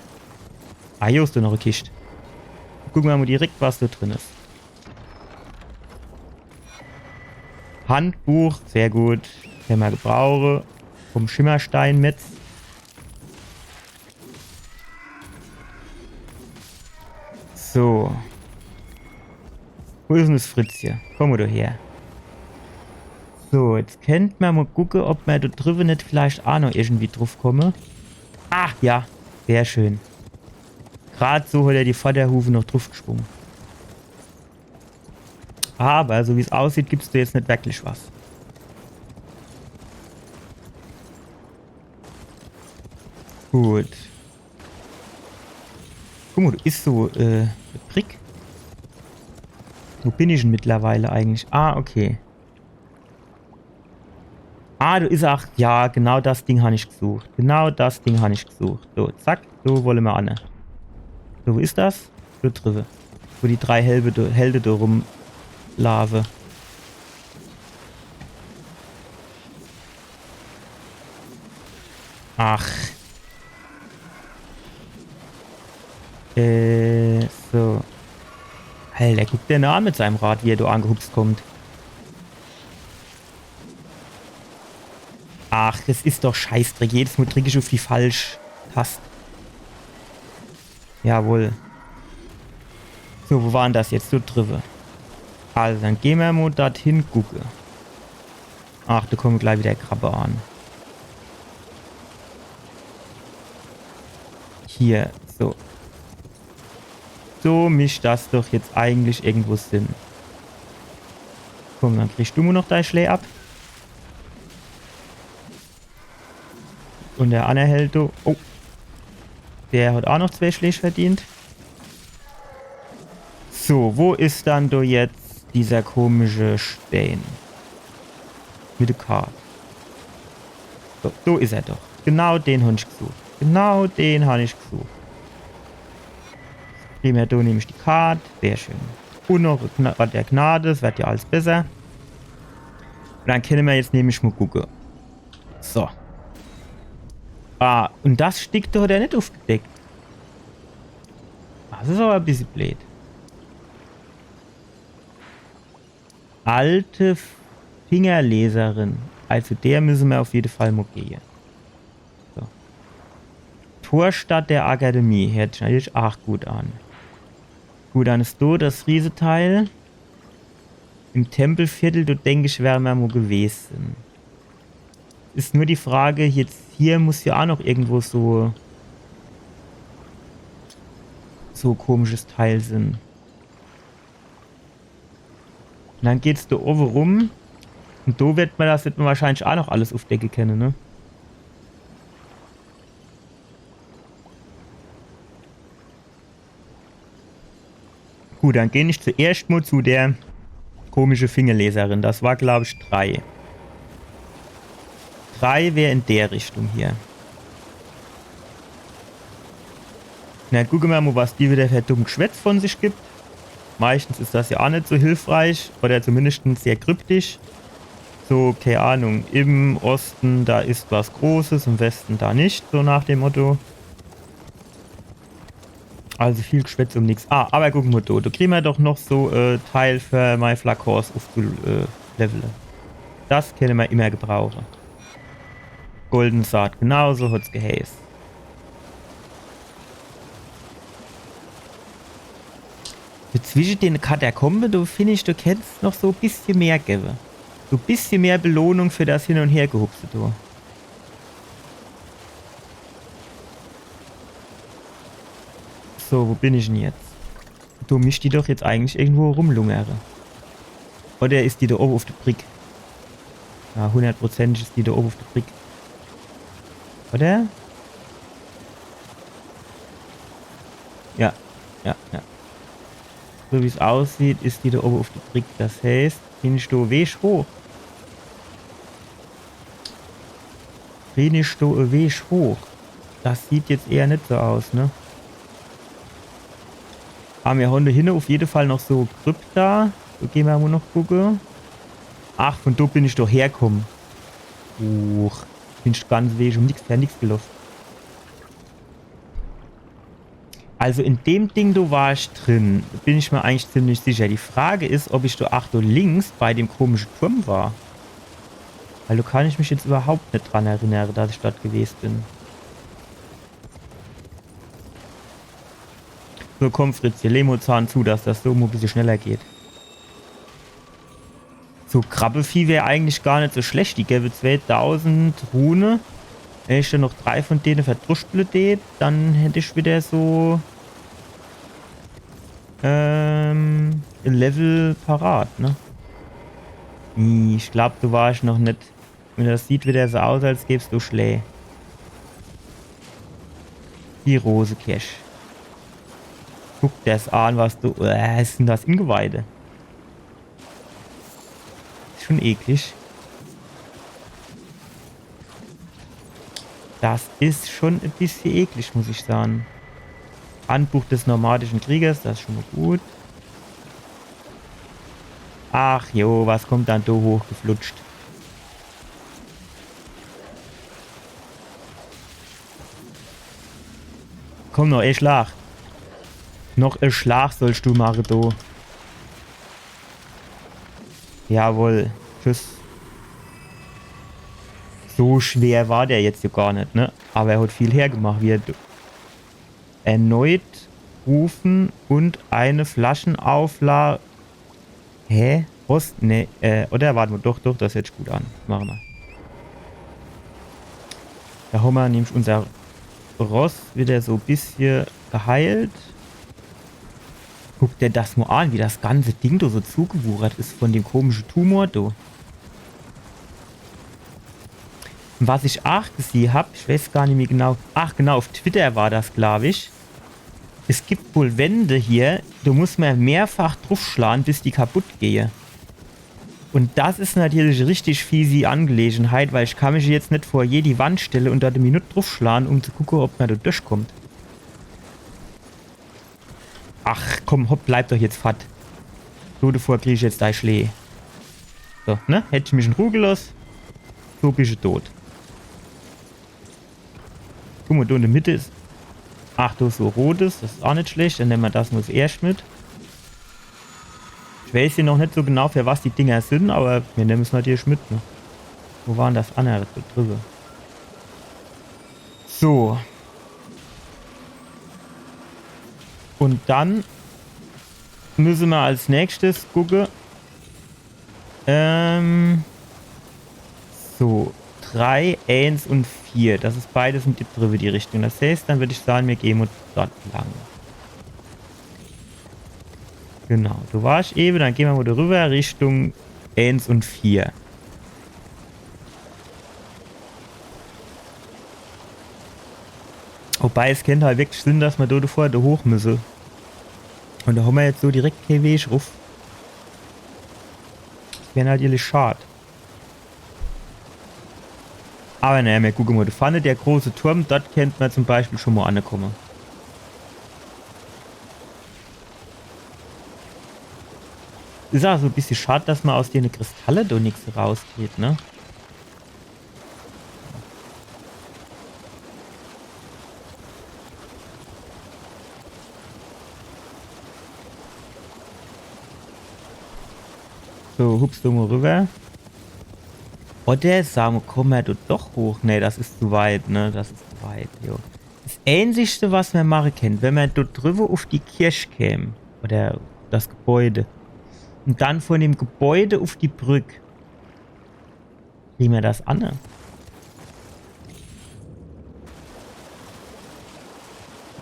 Ah, hier is doch noch e Kischt. Gucke mer mal direkt, was do drin is. Handbuch, sehr gut. Kenne mer gebrauche. Vom Schimmersteinmetz. So. Wo is dann des Fritzche? Komm mo do her. So, jetzt kennt mer mo gucke, ob mer do driwwe net vielleicht ach noch irgendwie druff komme. Ach ja, sehr schön. Grad so hot er die Vorderhufe noch druffgeschwunge. Aber so wie's aussieht, gibt's do jetzt net wirklich was. Gut. Guck mo, do is so, äh, e Brick. Wo bin ich dann mittlerweile eigentlich? Ah, okay. Ah, do is ach. Ja, genau des Ding han ich gesucht. Genau des Ding han ich gesucht. So, zack. Do wolle mer anne. So, wo is des? Do driwwe. Wo die drei Helde do, Helde do rumlaafe. Ach. Äh, so. Alter, guck der nur an mit seinem Rad, wie er do angehupst kommt. Ach, des is doch Scheißdreck. Jedes Mo drick ich uff die falsch Tast. Jawohl. So, wo war dann des jetzt? Do driwwe. Also, dann geh mer mo dorthin gucke. Ach, do komme gleich widder Krabbe an. Hier, so. So misst des doch jetzt eigentlich irgendwo sin. Komm, dann kriegsch du mo noch dei Schlää ab. Un der anner Held do. Oh. Der hot ach noch zwee Schläg verdient. So, wo is dann do jetzt dieser komische Stää? Mit de Kart. So, do is er doch. Genau den han ich gesucht. Genau den han ich gesucht. Kriege mer do nämlich die Kart. Sehr schön. Un noch Gna-, der Gnade, es werd jo alles besser. Un dann kenne mer jetzt nämlich mo gucke. So. Ah, un des Stick do hot er net uffgedeckt. Des is awwer e bissje bleed. Alte Fingerleserin. Also der müsse mer uff jede Fall mo gehe. So. Torstadt der Akademie. Hört sich natürlich ach gut an. Gut, dann is do des Rieseteil. Im Tempelviertel, do denk ich, wäre mer mo gewese. Is nur die Frage, jetzt hier muss jo ach noch irgendwo so, so komisches Teil sin. Un dann geht's do owwe rum. Un do werd mer des, werd mer wahrscheinlich ach noch alles uffdecke kenne, ne? Gut, dann geh ich zuerscht mo zu der komische Fingerleserin. Des war, glaub ich, drei. Drei wär in der Richtung hier. Na, gucke mer mo, was die widder für dumm Geschwätz von sich gibt. Meistens is des jo ach net so hilfreich oder zumindest sehr kryptisch. So, kee Ahnung, im Osten, da is was Großes, im Westen da nicht, so nach dem Motto. Also viel Geschwätz um nix. Ah, awwer guck mo do, do kriege mer doch noch so, äh, Teil für mei Flakons uff zu, äh, levele. Des kenne mer immer gebrauche. Golden Saat, genau so hot's geheiß. Zwische dene Katakombe, do find ich, do kennt's noch so e bissje mehr gewwe. So e bissje mehr Belohnung für des Hin- un Hergehupse, do. So, wo bin ich dann jetzt? Do misst die doch jetzt eigentlich irgendwo rumlungere. Oder is die do owwe uff de Brick? Ja, hunnertprozentig is die do owwe uff de Brick. Oder? Ja, ja, ja. So wie's aussieht, is die do owwe uff de Brick. Das heißt, bin ich do e Weg hoch? Bin ich do e Weg hoch? Das sieht jetzt eher net so aus, ne? Awwer mir hon do hinne uff jede Fall noch so Krypta. Do gehn mer mo noch gucke. Ach, vun do bin ich doch herkomme. Huch, bin ich ganz Weg um nix, fer nix geloff. Also in dem Ding, do war ich drin, bin ich mir eigentlich ziemlich sicher. Die Frage is, ob ich do, ach, do links bei dem komische Turm war. Weil do kann ich mich jetzt überhaupt net dran erinnere, dass ich dort gewest bin. So, komm, Fritzje, leg mo Zahn zu, dass das so mo e bissje schneller geht. So, Krabbevieh wär eigentlich gar net so schlecht. Die gäbe zweetausend Rune. Wenn ich dann noch drei vun dene verdruschtle tät, dann hätt ich wieder so, ähm, e Level parat, ne? Nee, ich glaub, do war ich noch net. Un das sieht wieder so aus, als gäb's do Schlää. Die Rosekirsch. Guck der's an, was do. Äh, was sin das Ingeweide? Is schon eklig. Das is schon e bissje eklig, muss ich sage. Handbuch des nomadischen Kriegers, das is schon mo gut. Ach jo, was kommt dann do hochgeflutscht? Komm, noch e Schlag. Noch e Schlag sollst du mache, du. Jawohl. Tschüss. So schwer war der jetzt jo gar net, ne? Awwer er hat viel hergemacht, wie er do-, erneut rufen und eine Flaschenaufla-, hä? Ross? Nee, äh, oder wart mo, doch, doch, das hört sich gut an. Mache mer. Do hommer nämlich unser Ross wieder so e bissje geheilt. Guck der das mo an, wie das ganze Ding do so zugewuchert is vun dem komische Tumor do. Un was ich aach gesieh hab, ich weiß gar nimmi genau, ach genau, uff Twitter war das, glaub ich. Es gibt wohl Wände hier, do muss mer mehrfach druffschlan, bis die kaputt gehe. Un das is natürlich richtig fiesi Angelegenheit, weil ich kann mich jetzt net vor jedi Wand stelle un do e Minutt druffschlan, um zu gucke, ob mer do durchkommt. Ach, komm, hopp, bleib doch jetzt fort. So, devor krieg ich jetzt dei Schlää. So, ne? Hätt ich mich in Ruh geloss, so bisch du tot. Guck mo, do in de Mitt is. Ach, do is so rotes, das is aach net schlecht. Dann nemme mer das mo erscht mit. Ich weiß jo noch net so genau, für was die Dinger sin, awwer mir nemme's natürlich mit, ne? Wo war'n das annere? Do driwwe. So. Un dann müsse mer als nächstes gucke, ähm, so, drei, eins un vier. Das is beides in die driwwe die Richtung. Das heißt, dann würd ich sage, mir gehn mo dort lang. Genau, do war ich ewe, dann gehn mer mo driwwe Richtung eins un vier. Wobei, es kennt halt wirklich sin, dass mer do devor do hoch müsse. Un do hommer jetzt so direkt kee Weg ruff. Das wär natürlich schad. Awwer naja, mir gucke mo. Do vorne der große Turm, dort kennt mer zum Beispiel schon mo ankomme. Is aach so e bissje schad, dass mer aus dene Kristalle do nix rauskriegt, ne? So, hups du mo riwwer. Oder sa mo, komme mer do doch hoch? Nee, das is zu weit, ne? Das is zu weit, jo. Das Äänzichste, was mer mache kennt, wenn mer do driwwe uff die Kirch käm, oder das Gebäude, un dann vun dem Gebäude uff die Brück, wie mer das anne?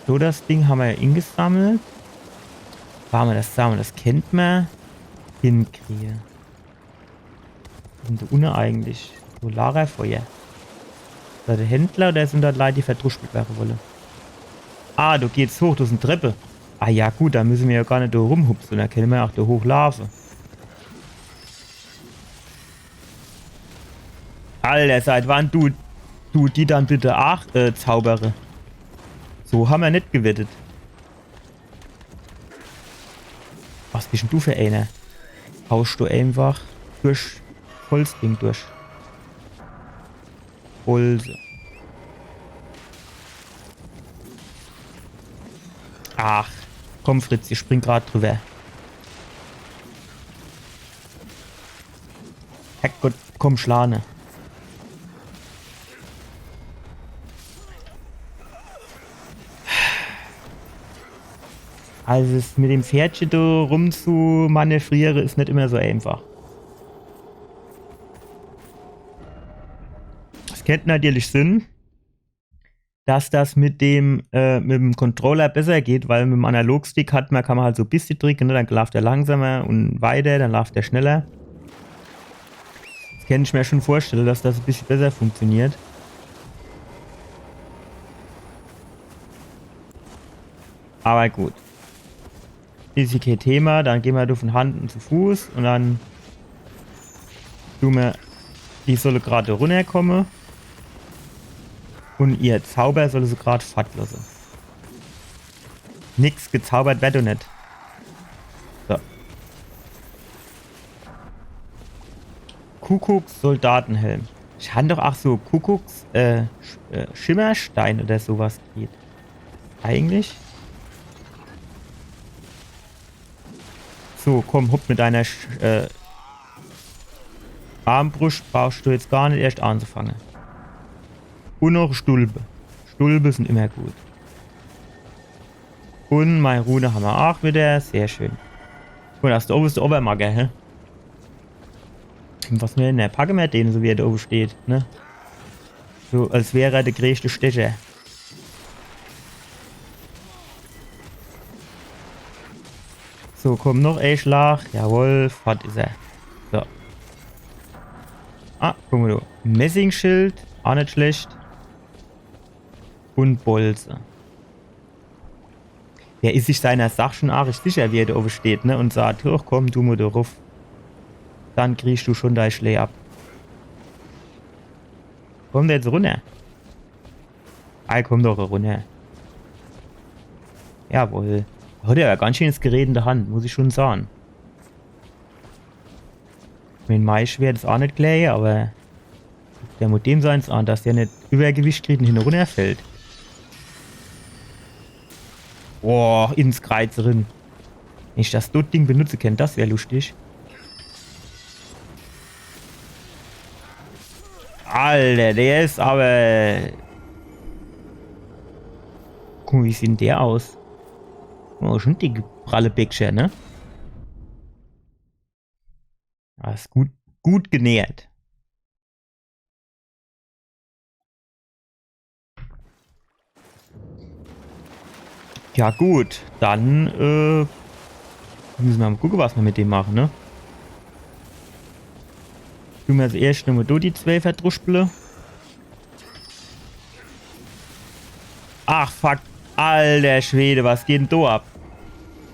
So, das Ding hammer jo ingesammelt. Wart mo, das, sa mo, das kennt mer hinkrie. Wo sin do unne eigentlich so Lagerfeuer? Is das de Händler oder sin das Leit, die verdruschpelt werre wolle? Ah, do geht's hoch, do sin Treppe. Ah ja, gut, do misse mer jo gar net do rumhupse, do kenne mer ach do hochlaafe. Alter, seit wann du, du die dann bitte ach, äh, zaubere? So ha mer net gewettet. Was bisch dann du für eener? Hausch du einfach durch Holzding durch. Bolze. Ach, komm Fritz, ich spring grad drüber. Herrgott, komm, schlah ne. Also es mit dem Pferdche do rumzumanövriere is net immer so einfach. Es kennt natürlich sinn, dass das mit dem, äh, mit dem Controller besser geht, weil mit dem Analogstick hat man, kann man halt so bissje dricke, ne? Dann laaft er langsamer und weiter, dann laaft er schneller. Das kann ich mir schon vorstellen, dass das e bissje besser funktioniert. Aber gut. Is jo kee Thema, dann gehn mer do von Hand zu Fuß und dann du mer, die solle grad runnerkomme. Und ihr Zauber solle se grad fort losse. Nix gezaubert werd do net. So. Kuckucks Soldatenhelm. Ich han doch ach so Kuckucks, äh, Sch äh, Schimmerstein oder sowas kriet. Eigentlich. So, komm, hopp mit deiner Sch äh, Armbruscht brauchst du jetzt gar net erscht anzufange. Und noch Stulpe. Stulpe sin immer gut. Und mei Rune hammer ach wieder. Sehr schön. Und das do owwe is de Obermacker, hä? Was mer, ne, packe mer den, so wie er do owwe steht, ne? So, als wär er de greeschte Stecher. So, komm, noch e Schlag. Jawohl, fort is er. So. Ah, guck mo do. Messingschild, ach net schlecht. Und Bolze. Wer is sich seiner Sach schon arisch sicher, wie er do owwe steht, ne? Und sagt, hoch, komm, du mo do ruff. Dann kriegst du schon dei Schlää ab. Komm der jetzt runner? Ei, komm doch runner. Jawohl. Hat er awwer ganz schönes Gerät in der Hand, muss ich schon sahn. Mit mei Schwert is ach net klää, awwer der mut dem seins an, dass der net Übergewicht kriet und hinne runnerfällt. Boah, ins Kreiz rin. Wenn ich das Dutt-Ding benutze kennt, das wär luschtig. Alter, der is awwer... Guck mo, wie sieht denn der aus? Oh, schon dicke, pralle Bäckcher, ne? Ah, is gut, gut genährt. Ja gut, dann, äh, müsse mer mo gucke, was mer mit dem mache, ne? Du mer als erscht nochmo do die zwee verdruschpele. Ach, fuck. Alter Schwede, was geht denn do ab?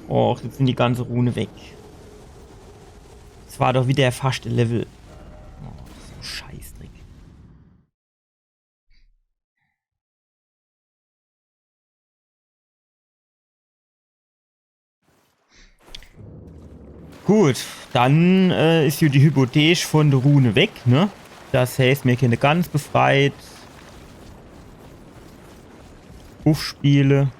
Och, jetzt sin die ganze Rune weg. S war doch wieder fascht e Level. Oh, so Scheißdreck. Gut, dann, äh, is jo die Hypothek von de Rune weg, ne? Das heißt, mir kenne ganz befreit uffspiele.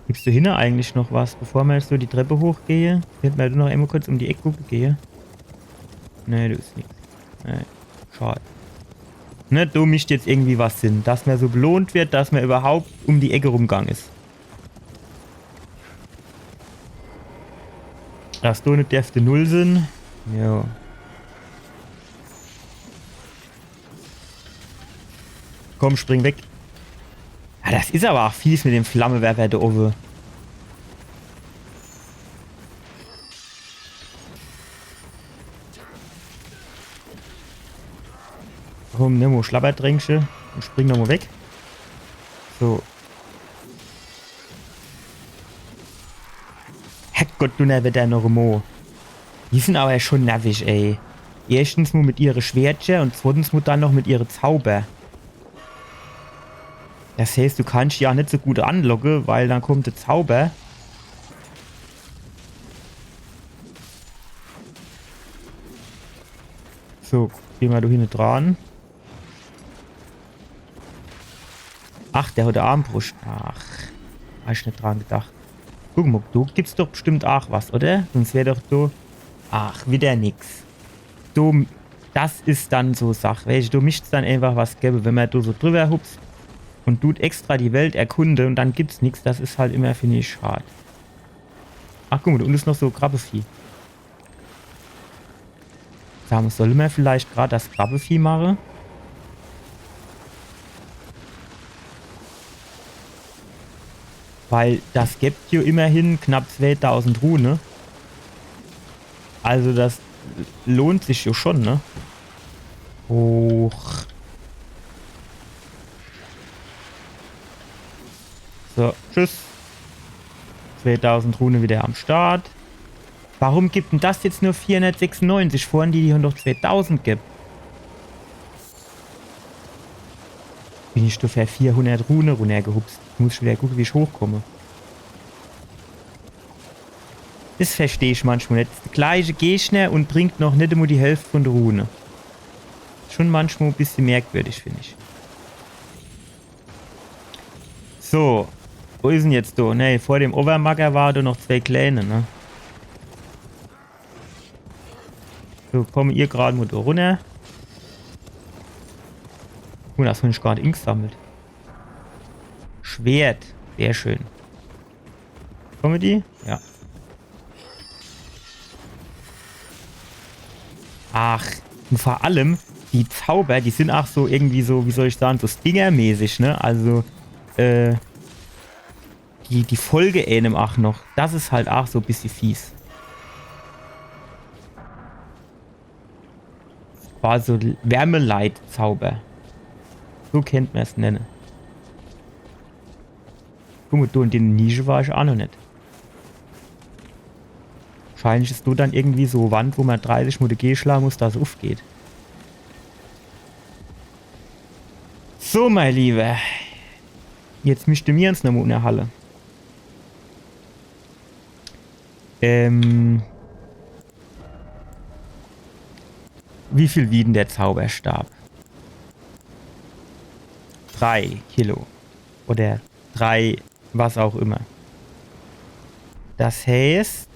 Gibt's do hinne eigentlich noch was, bevor mer jetzt so die Treppe hochgehe? Kenne mer do noch emol kurz um die Eck gucke gehe? Nee, do is nix. Nee, schad. Ne, do misst jetzt irgendwie was sin, dass mer so belohnt werd, dass mer überhaupt um die Eck rumgang is. Das do net derfte null sin. Jo. Komm, spring weg. Ah, das is awwer ach fies mit dem Flammewerfer do owwe. Komm, nimm mo Schlabbertränkche und spring nochmo weg. So. Herrgott, Dunnerwetter noch emol. Die sin awwer schon nervig, ey. Erschtens mol mit ihre Schwertcher un zwottens mol dann noch mit ihre Zauber. Das heeßt, du kannsch die jo net so gut anlocke, weil dann kommt de Zauber. So, geh mol do hinne dran. Ach, der hot e Armbruscht. Ach, hab ich net dran gedacht. Guck mol, do gibt's doch bestimmt aach was, oder? Sonscht wär doch do. Ach, widder nix. Do, das is dann so Sach, weescht, do misst's dann eenfach was gewwe, wenn mer do so driwwer hupst un dut extra die Welt erkunde un dann gibt's nix, das is halt immer, find ich, schad. Ach, guck mol, do unne is noch so Krabbevieh. Sa mol, solle mer vielleicht grad das Krabbevieh mache? Weil das gebt jo immerhin knapp zweetausend Rune. Also das lohnt sich jo schon, ne? Hoch. So, tschüss. Zweetausend Rune widder am Start. Warum gibt dann das jetzt nur vierhundertsechsundneunzig? Vorhin die, die hunn doch zweetausend gebb. Bin ich do fer vierhundert Rune runnergehupst? Ich muss schun widder gucke, wie ich hochkomm. Das versteh ich manchmol net. De gleiche Gegner un bringt noch net emol die Hälft vun de Rune. Schun manchmol e bissje merkwürdig, find ich. So. Wo is dann jetzt do? Nee, vor dem Owwermacker war do noch zwee Kleene, ne? So, komme ihr grad mol do runner. Oh, das hunn ich grad ingesammelt. Schwert. Sehr schön. Komme die? Ja. Ach, un vor allem, die Zauber, die sin aach so irgendwie so, wie soll ich sage, so Stinger-mäßig, ne? Also, äh, die, die folge eenem aach noch. Das is halt aach so e bissje fies. Quasi Wärmeleitzauber. So kennt mer's nenne. Guck mol, do in de Nische war ich aach noch net. Wahrscheinlich is do dann irgendwie so e Wand, wo mer dreißig Mol degeschlage muss, dass se uffgeht. So, mei Liewer. Jetzt misste mer uns nochmol unnerhalle. Ähm. Wie viel wiegt dann de Zauberstab? Drei Kilo. Oder drei, was auch immer. Das heeßt,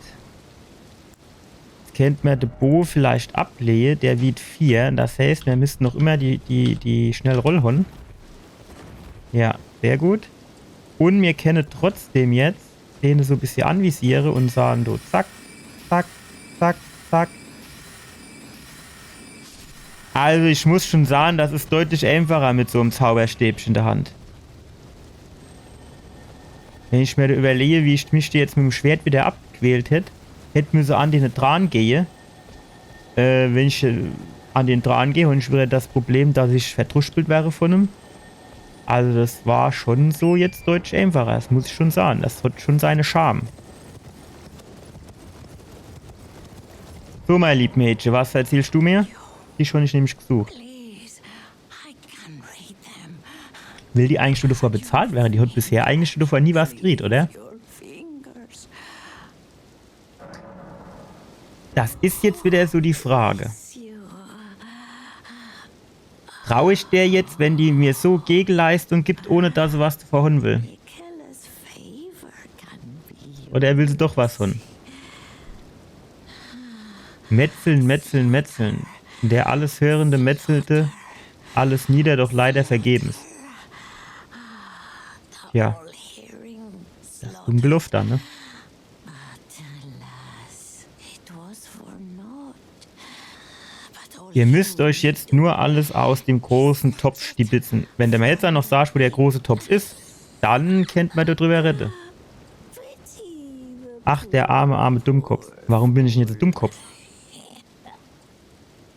jetzt kennt mer de Boe vielleicht ablehe, der wiegt vier. Das heeßt, mer misste noch immer die, die, die Schnellroll hon. Ja, sehr gut. Un mer kenne trotzdem jetzt dene so e bissje anvisiere un sage, do, zack, zack, zack, zack. Also ich muss schun sage, das is deutlich eenfacher mit so'm Zauberstäbche in de Hand. Wenn ich mer do iwwerlehe, wie ich mich do jetzt mit'm Schwert widder abgequält hätt, hätt misse an dene dran gehe, äh, wenn ich, äh, an den dran geh, hon ich widder das Problem, dass ich verdruspelt werre vun em. Also das war schun so jetzt deutlich eenfacher, das muss ich schun sage. Das hat schun sei Charme. So, mei lieb Mädche, was verziehsch du mer? Dich hon ich nämlich gesucht. Please, I can read them. Will die eigentlich nur dovor bezahlt werre? Die hat bisher eigentlich dovor nie was gekriet, oder? Your fingers. Das is jetzt widder so die Frage. Trau ich der jetzt, wenn die mer so Gegeleistung gibt, ohne dass se was dovor hon will? Oder will se doch was hon? Metzeln, metzeln, metzeln. Der alles Hörende metzelte alles nieder, doch leider vergebens. Ja. Das is dumm geloffe dann, ne? Ihr müsst euch jetzt nur alles aus dem großen Topf stibitzen. Wenn de mer jetzt dann noch sagt, wo der große Topf is, dann kennt mer do driwwer redde. Ach, der arme, arme Dummkopf. Warum bin ich dann jetzt e Dummkopf?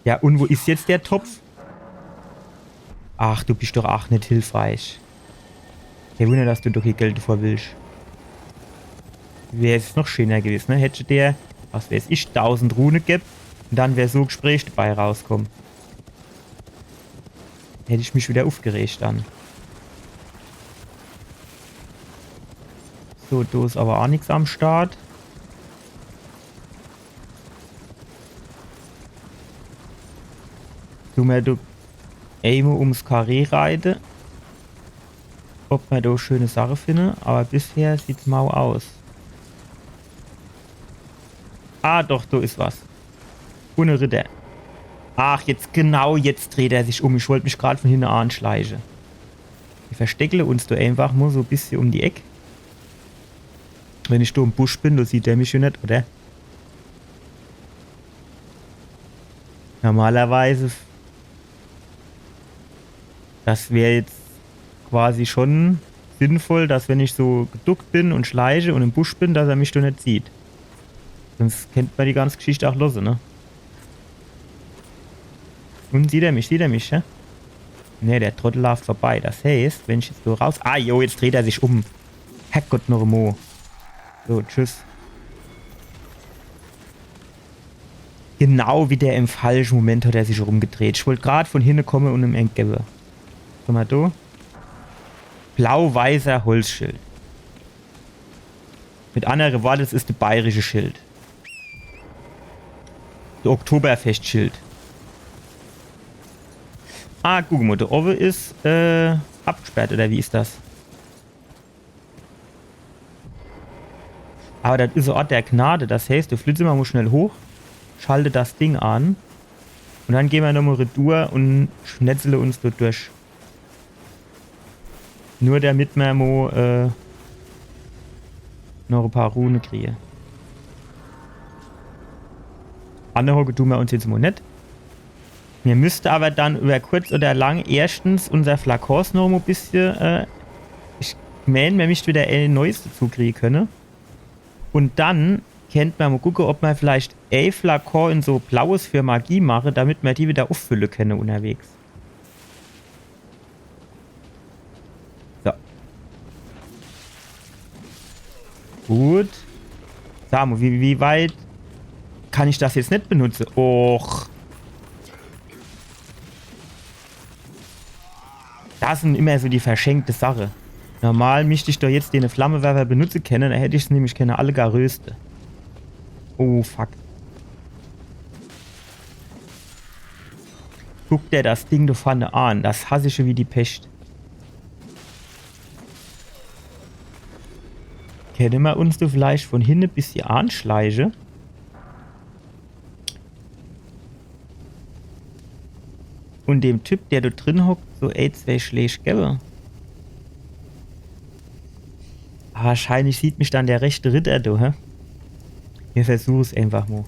Ja, un wo is jetzt der Topf? Ach, du bisch doch aach net hilfreich. Kee Wunner, dass du doch hier Geld devor willsch. Wär es noch scheener gewes, ne? Hätt der, was weeß ich, dausend Rune gebb un dann wär so e Gespräch debei rauskomm. Hätt ich mich widder uffgeregt dann. So, do is awwer aa nix am Start. Du mer do emol ums Karree reite. Ob mer do schöne Sache finne, awwer bisher sieht's mau aus. Ah, doch, do is was. Un e Ritter. Ach, jetzt, genau jetzt dreht er sich um. Ich wollt mich grad vun hinne anschleiche. Mir versteckle uns do eenfach mo so e bissje um die Eck. Wenn ich do im Busch bin, do sieht er mich jo net, oder? Normalerweise Das wär jetzt quasi schon sinnvoll, dass wenn ich so geduckt bin un schleiche un im Busch bin, dass er mich doch net sieht. Sonst kennt mer die ganze Geschicht ach losse, ne? Un sieht er mich, sieht er mich, hä? Ne, der Trottel laaft vorbei. Das heißt, wenn ich jetzt so raus... Ah, jo, jetzt dreht er sich um. Herrgott noch emo. So, tschüss. Genau widder im falsche Moment hat er sich rumgedreht. Ich wollt grad vun hinne komme un em ääns gewwe. Guck mol do. Blau-weißer Holzschild. Mit annere Worte, es is de bayerische Schild. De Oktoberfestschild. Ah, guck mol, do owwe is, äh, abgesperrt, oder wie is das? Awwer das is e Ort der Gnade. Das heißt, do flitze mer mo schnell hoch, schalte das Ding an un dann gehn mer nochmo retour un schnetzele uns do durch. Nur damit mer mo, äh, noch e paar Rune krien. Anhocke du mer uns jetzt mo net. Mir misste awwer dann iwwer kurz oder lang erschtens unser Flakons noch mo bissje, äh, ich mään, mir misst widder e neues dezu krie kenne. Un dann kennt mer mo gucke, ob mer vielleicht e Flakon in so Blaues für Magie mache, damit mer die widder uffülle kenne unnerwegs. So. Gut. Sa mo, wie, wie weit kann ich das jetzt net benutze? Och. Das sin immer so die verschenkte Sache. Normal misst ich doch jetzt dene Flammewerfer benutze kenne, do hätt ich's nämlich kenne alle gar röste. Oh, fuck. Guck der das Ding do vorne an. Das hass ich schon wie die Pescht. Kenne mer uns do vielleicht vun hinne bissje anschleiche? Un dem Typ, der do drin hockt, so e, zwee Schläg gewwe. Awwer wahrscheinlich sieht mich dann der rechte Ritter do, hä? Mir versuche's eenfach mo.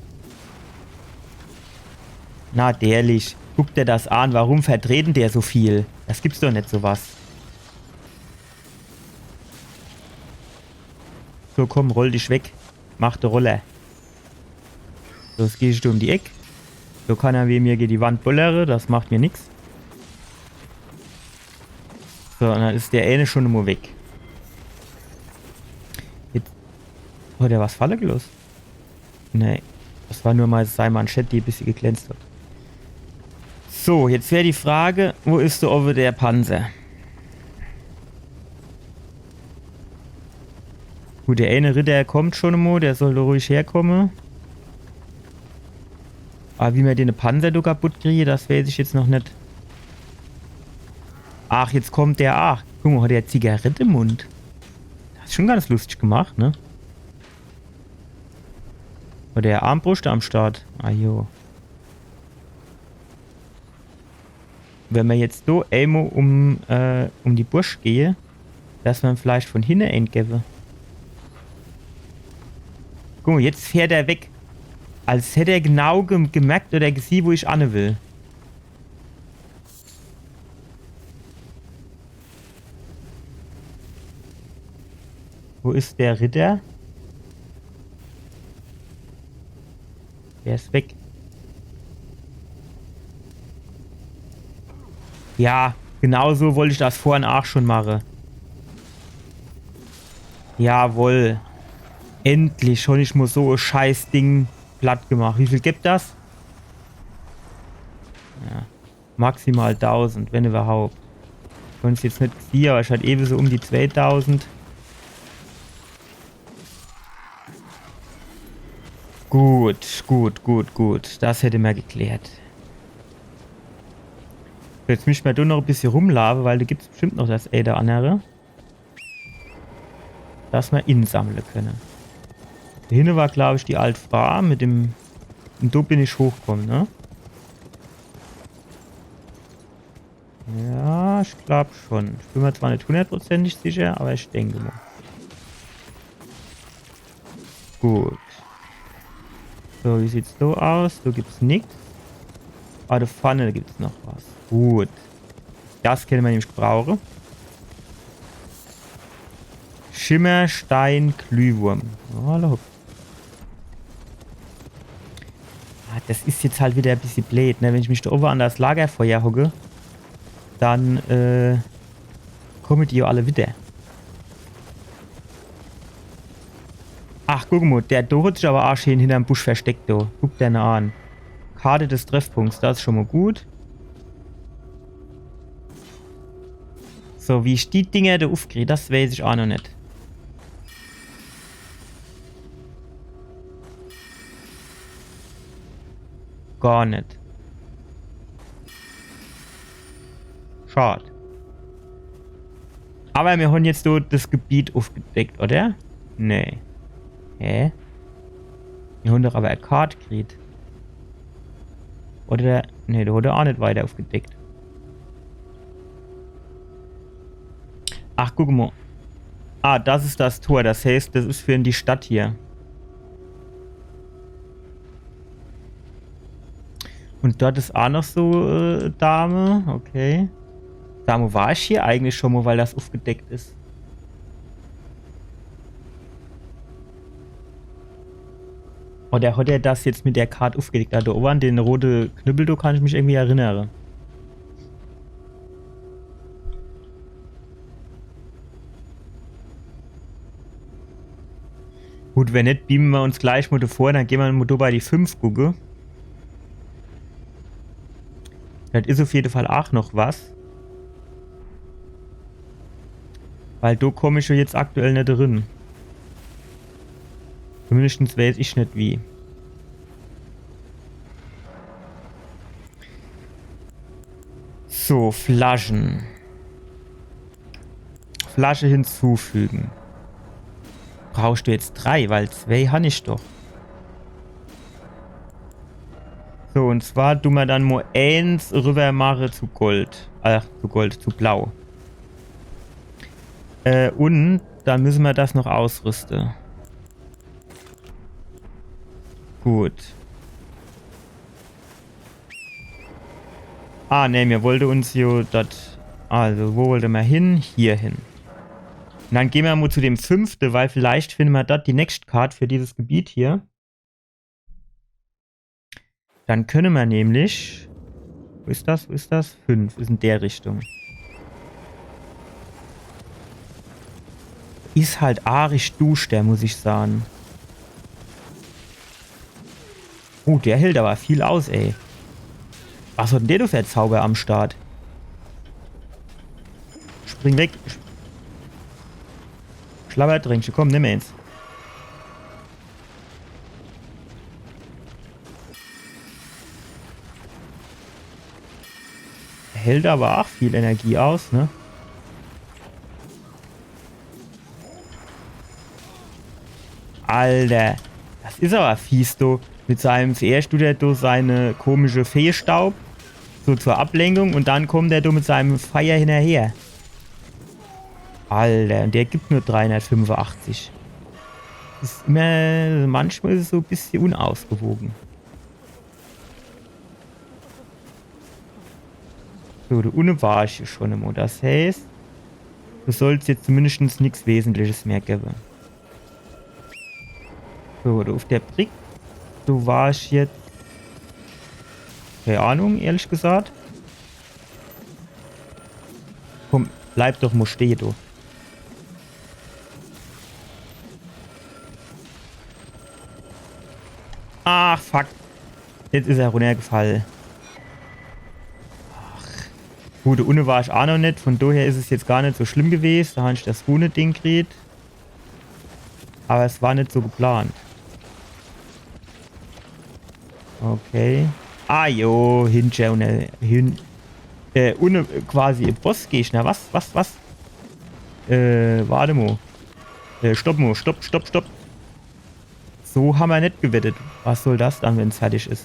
Na, ehrlich, guck der das an, warum verdreht dann der so viel? Das gibt's doch net, so was. So, komm, roll dich weg. Mach de Roller. So, jetzt geh ich do um die Eck. So kann er wie mir gege die Wand bollere, das macht mir nix. So, un dann is der ääne schon mo weg. Jetzt hat er was falle geloss. Nee, das war nur mol sei Manschett, die bissje geglänzt hat. So, jetzt wär die Frage, wo is do owwe der Panzer? Gut, der ääne Ritter kommt schon mo, der soll do ruhig herkomme. Awwer wie mer dene Panzer do kaputt krie, das wääß ich jetzt noch net. Ach, jetzt kommt der. Ach, guck mo, hat der Zigarett im Mund. Das is schon ganz lustig gemacht, ne? Hat der Armbruscht am Start? Ah, jo. Wenn mer jetzt do emo um, äh, um die Bursch gehe, dass mer vielleicht vun hinne ääns gewwe. Guck mo, jetzt fährt er weg. Als hätt er genau gem-, gemerkt oder gesieh, wo ich anne will. Wo is der Ritter? Der is weg. Ja, genau so wollt ich das vorhin ach schon mache. Jawohl. Endlich hon ich mo so e Scheißding platt gemacht. Wie viel gibt das? Ja. Maximal tausend, wenn überhaupt. Wenn ich's jetzt net sehe, aber ich hat ewe so um die zweitausend. Gut, gut, gut, gut. Das hätte mer geklärt. Jetzt misst mer do noch e bissje rumlaafe, weil do gibt's bestimmt noch das ää oder annere, das mer insammle könne. Do hinne war, glaub ich, die alt Fraa mit dem... Und do bin ich hochkomme, ne? Ja, ich glaub schon. Ich bin mer zwar net hundertprozentig sicher, aber ich denke mo. Gut. So, wie sieht's do aus? Do gibt's nix. Ah, do vorne gibt's noch was. Gut. Das kenne mer nämlich brauche. Schimmerstein-Glühwurm. Oh, hallo. Ah, das is jetzt halt wieder e bissje bleed, ne? Wenn ich mich do owe an das Lagerfeuer hocke, dann, äh, komme die jo alle wieder. Ach, guck mo, der do hat sich aber aa schee hinnerm Busch versteckt, do. Guck der ne an. Karte des Treffpunkts, das is schon mo gut. So, wie ich die Dinger do ufkrie, das weiß ich aa noch net. Gar net. Schad. Aber mir hon jetzt so das Gebiet ufgedeckt, oder? Nee. Hä? Mir hon doch aber e Kart kriet. Oder? Nee, der wurde aa net weiter ufgedeckt. Ach, guck mo. Ah, das is das Tor. Das heißt, das is für in die Stadt hier. Und dort is aa noch so, äh, Dame. Okay. Sa mo, war ich hier eigentlich schon mo, weil das ufgedeckt is? Oder hat er das jetzt mit der Kart ufgedeckt? Also, do owe an den rote Knüppel, do kann ich mich irgendwie erinnere. Gut, wenn net, beame mer uns gleich mo do vor, dann gehn mer mo do bei die fünf gucke. Das is uf jede Fall aa noch was. Weil do komm ich jo jetzt aktuell net drin. Zumindest weiß ich net wie. So, Flaschen. Flasche hinzufügen. Brauchst du jetzt drei, weil zwei han ich doch. So, und zwar du mer dann mo eens rüber mache zu Gold. Ach, zu Gold, zu Blau. Äh, und dann müsse mer das noch ausrüste. Gut. Ah, nee, mir wollte uns jo dort, also, wo wollte mer hin? Hier hin. Und dann gehn mer mo zu dem fünfte, weil vielleicht finde mer dort die nächst Kart für dieses Gebiet hier. Dann könne mer nämlich, wo is das, wo is das? Fünf, is in der Richtung. Is halt arisch duschter, muss ich sage. Oh, der hält aber viel aus, ey. Was hat denn der do für Zauber am Start? Spring weg. Sch- Schlabberdränkche, komm, nimm eens. Hält aber aa viel Energie aus, ne? Alter, das is aber fies, du. Mit seinem, zuerscht tut er do seine komische Feestaub, so zur Ablenkung, und dann kommt er do mit seinem Feier hinnerher. Alter, und der gibt nur dreihundertfünfundachtzig. Is immer, manchmal is es so e bissje unausgewogen. So, do unne war ich jo schon immer. Das heißt, do soll's jetzt zumindest nix Wesentliches mehr gewwe. So, do uf der Brick. Do war ich jetzt. Keine Ahnung, ehrlich gesagt. Komm, bleib doch mo stehe, du. Ach, fuck. Jetzt is er runnergefall. Ach. Gut, unne war ich aa noch net, von doher is es jetzt gar net so schlimm gewes. Do han ich das Rune-Ding kriet. Aber es war net so geplant. Okay. Ah, jo, hinter unne, hin, äh, unne quasi Bossgegner. Was, was, was? Äh, warte mo. Äh, stopp mo, stopp, stopp, stopp. So ha mer net gewettet. Was soll das dann, wenn's fertig is?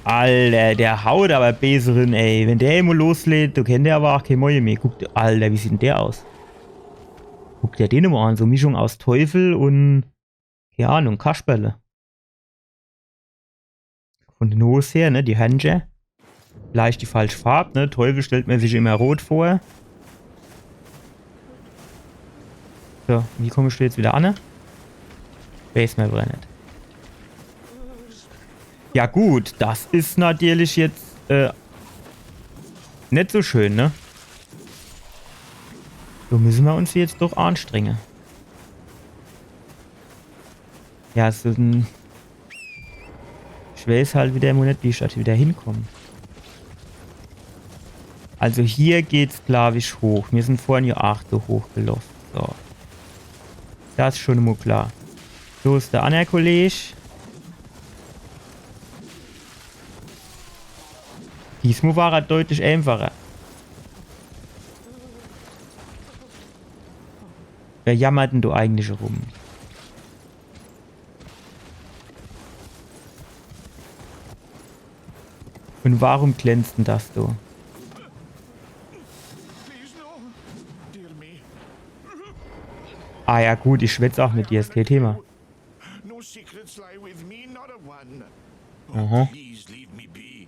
Alter, der haut aber bees rin, ey. Wenn der emol loslegt, do kennt der aber aa kee Moie meh. Guck, Alter, wie sieht denn der aus? Guck der den mo an. So Mischung aus Teufel und, kee Ahnung, Kasperle. Von den Hose her, ne, die Hände. Vielleicht die falsche Farb, ne? Teufel stellt mer sich immer rot vor. So, wie komm ich do jetzt wieder an, ne? Weiß mer aber net. Ja gut, das is natürlich jetzt, äh, net so schön, ne? So müsse mer uns jetzt doch anstrenge. Ja, es is en, ich weiß halt wieder immer net, wie ich do wieder hinkomm. Also hier geht's, glaub ich, hoch. Mir sin vorhin jo aa so hochgeloff. So. Das is schon mo klar. So is der anner Kolleg. Diesmo war er deutlich einfacher. Wer jammert denn do eigentlich rum? Und warum glänzt denn das do? Ah ja gut, ich schwätz aa mit dir, is kee Thema. No secrets lie with me, not a one. Aha. Please leave me be.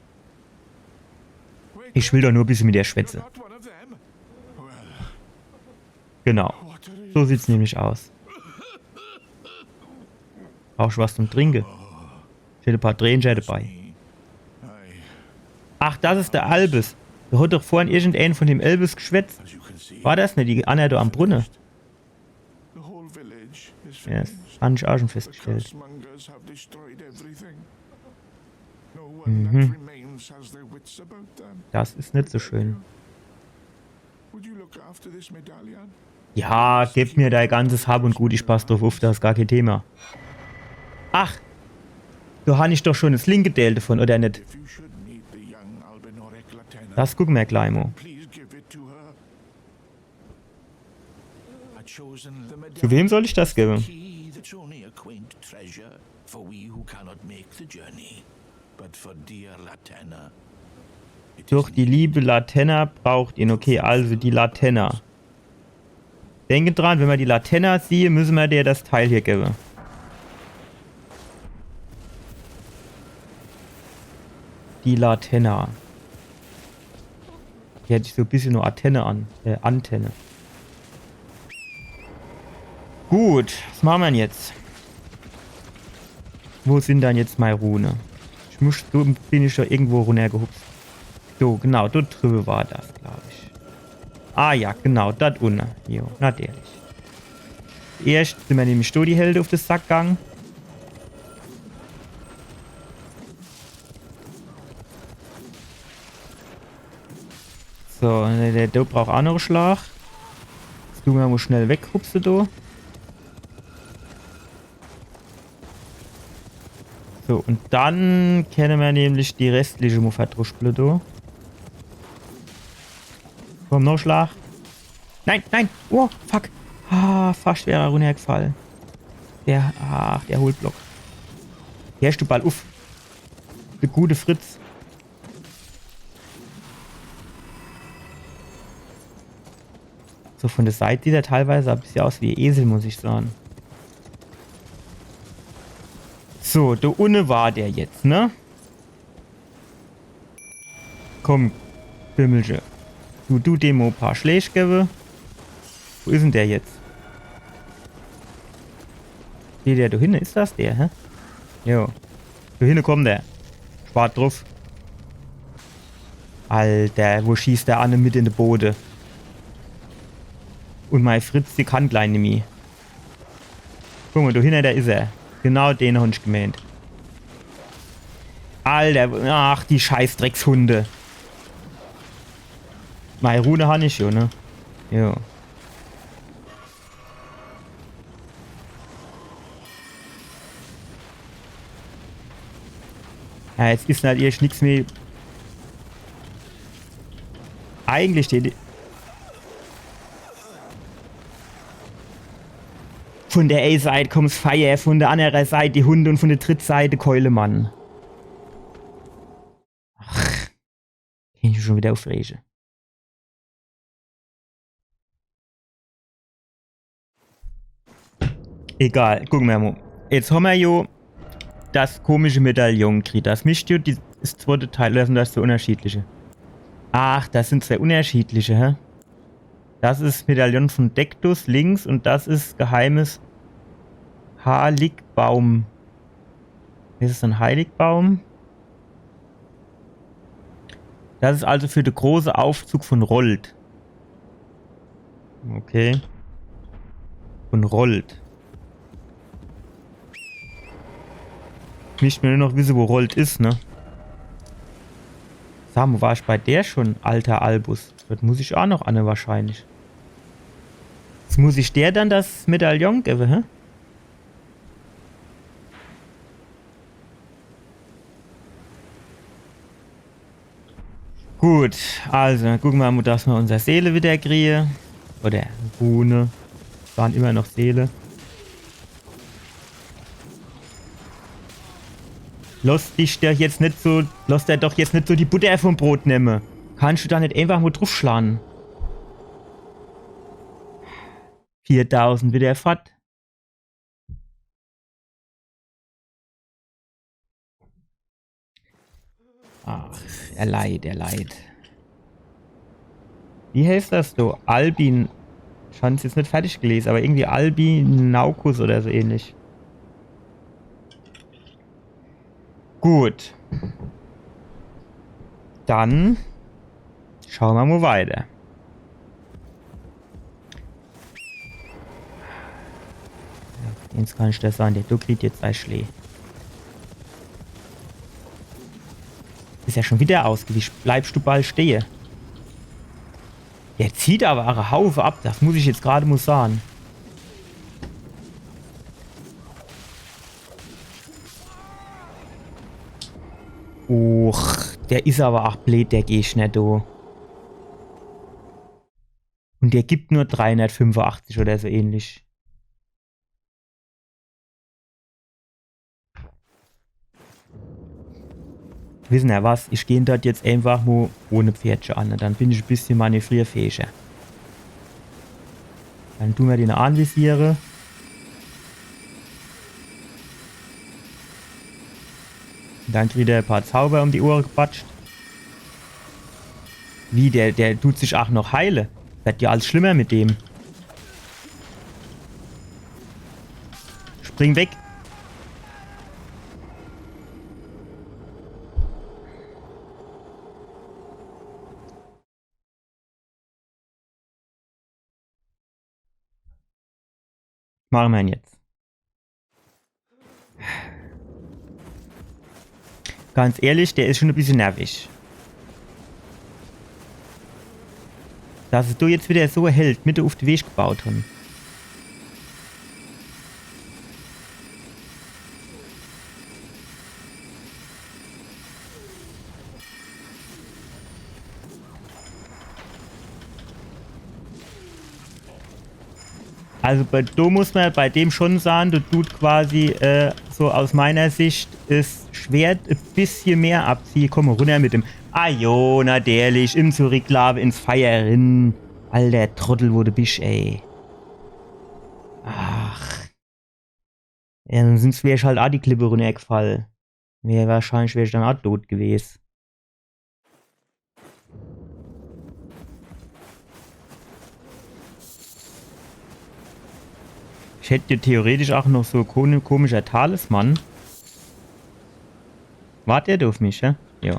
Ich will doch nur e bissel mit dir schwätze. You're not one of them. Well, genau. So sieht's nämlich aus. Brauchsch was zum Trinke? Ich hätt e paar Tränche dabei. Ach, das is der Albus. Do hat doch vorhin irgendeen von dem Albus geschwätzt. War das net die anner do am Brunne? Ja, das han ich aa schon festgestellt. Mhm. Das is net so schön. Ja, gib mir dei ganzes Hab und Gut, ich pass druff uff, das is gar kee Thema. Ach, do han ich doch schon das linke Deel davon, oder net? Das gucke mer glei mo. Zu wem soll ich das gewwe? Doch die liebe Latenna braucht ihn. Okay, also die Latenna. Denke dran, wenn mer die Latenna siehe, müsse mer der das Teil hier gewwe. Die Latenna. Die hat so e bissel nur Antenne an. Äh, Antenne. Gut, was mache mer dann jetzt? Wo sin dann jetzt mei Rune? Ich muss, do bin ich doch irgendwo runnergehupst. So, genau, do driwwe war das, glaub ich. Ah ja, genau, do unne. Jo, natürlich. Erscht sin mer nämlich do die Helde uff de Sack gang. So, der, der, der braucht aa noch e Schlag. Jetzt du mer mo schnell weghupse, do. So, und dann kenne mer nämlich die restliche mo verdruschble, do. Komm, noch Schlag. Nein, nein. Oh, fuck. Ah, fascht wär er runnergefall. Der, ach, der Hohlblock. Hersch du ball uff. De gute Fritz. So von der Seit sieht er teilweise e bissel aus wie Esel, muss ich sage. So, do unne war der jetzt, ne? Komm, Bimmelche. Du, du dem mo e paar Schläg gewwe. Wo is dann der jetzt? Steht der do hinne? Is das der, hä? Jo. Do hinne kommt der. Spart druff. Alter, wo schießt der anne mit in de Bode? Un mei Fritz, die kann gleich nimmi. Guck mol, do hinner der is er. Genau den hon ich gemeent. Alter, ach, die Scheißdreckshunde. Mei Rune han ich jo, ne? Jo. Ja, jetzt is natürlich nix mehr. Eigentlich steht. Vun der ee Seit kummt's Feier, vun der annere Seit die Hunde un vun der dritt Seit de Keulemann. Ach, kann ich mich schon wieder aufrege. Egal, gucke mer mol. Jetzt hommer jo das komische Medaillon kriet. Das misst jo die, das zweite Teil, oder sin das so unterschiedliche? Ach, das sin zwei unterschiedliche, hä? Das is Medaillon vun Dectus links un das is geheimes Heiligbaum. Is es en Heiligbaum? Das is also für de große Aufzug vun Rold. Okay. Vun Rold. Misst mer nur noch wisse, wo Rold is, ne? Sa mol, war ich bei der schon, alter Albus? Dort muss ich aa noch anne wahrscheinlich. Jetzt muss ich der dann das Medaillon gewwe, hä? Gut, also, dann gucke mer mol, dass mer unser Seele wieder kriee. Oder Rune. Waren immer noch Seele. Loss dich doch jetzt net so, loss der doch jetzt net so die Butter vum Brot nemme. Kannst du da net einfach mol druffschlage? Viertausend wieder fort. Ach, er leid, er leid. Wie heißt das do? Albin. Ich han's jetzt net fertig gelese, aber irgendwie Albinaukus oder so ähnlich. Gut. Dann schaue mer mol weiter. Ja, jetzt kann ich das sage, der do kriet jetzt e Schlee. Is ja schon wieder ausgewiche. Bleibst du bald stehe? Der zieht aber aa e Haufe ab, das muss ich jetzt grad mol sage. Uch, der is aber aa bleed, der Gegner do. Un der gibt nur dreihundertfünfundachtzig oder so ähnlich. Wissen er was? Ich geh dort jetzt einfach mol ohne Pferdche anne. Dann bin ich e bissje manövrierfähiger. Dann du mer den anvisiere. Dann kriet er e paar Zauber um die Ohre gepatscht. Wie, der, der tut sich aa noch heile. Werd ja alles schlimmer mit dem. Spring weg. Mache mer en jetzt. Ganz ehrlich, der is schon e bissje nervig. Dass se do jetzt wieder so e Held mitte uf de Weg gebaut hon. Also bei, do muss mer bei dem schon sage, do tut quasi, äh, so aus meiner Sicht es Schwert e bissje mehr abziehe. Komm, runner mit dem. Ah jo, natürlich, im Zurücklaafe ins Feier rin. Alter Trottel, wo du bisch, ey. Ach. Ja, dann sinn, wär ich halt aa die Klippe runnergefall. Wär wahrscheinlich, wär ich dann aa tot gewes. Ich hätt theoretisch aa noch so kon-, komischer Talisman. Wart der do uf mich, ja? Ja.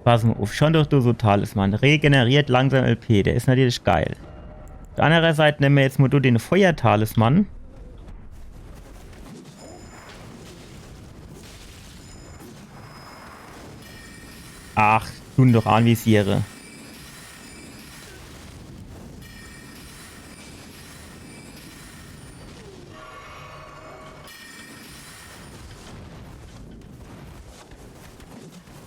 Pass mo uff, schun doch do so Talisman. Regeneriert langsam L P, der is natürlich geil. Uff der annere Seit nemme mer jetzt mo do de Feuertalisman. Ach, tun doch anvisiere.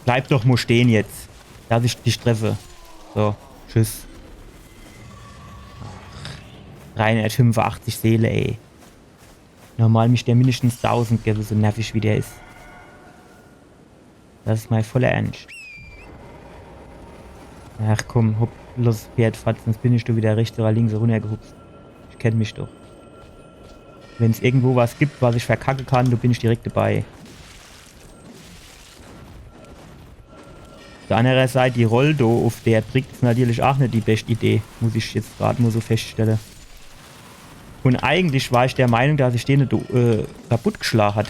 Bleib doch mo stehn jetzt, dass ich dich treffe. So, tschüss. Ach, dreihundertfünfundachtzig Seele, ey. Normal misst der mindestens tausend gewwe, so nervig wie der is. Das is mei voller Ernscht. Ach komm, hopp, loss es Pferd fort, sunscht bin ich do wieder rechts oder links runnergehupst. Ich kenn mich doch. Wenn's irgendwo was gibt, was ich verkacke kann, do bin ich direkt dabei. Uff der annere Seit, die Roll do uff der Brick is natürlich ach net die bescht Idee, muss ich jetzt grad mo so feschtstelle. Un eigentlich war ich der Meinung, dass ich den do, äh, kaputt geschlaa hat.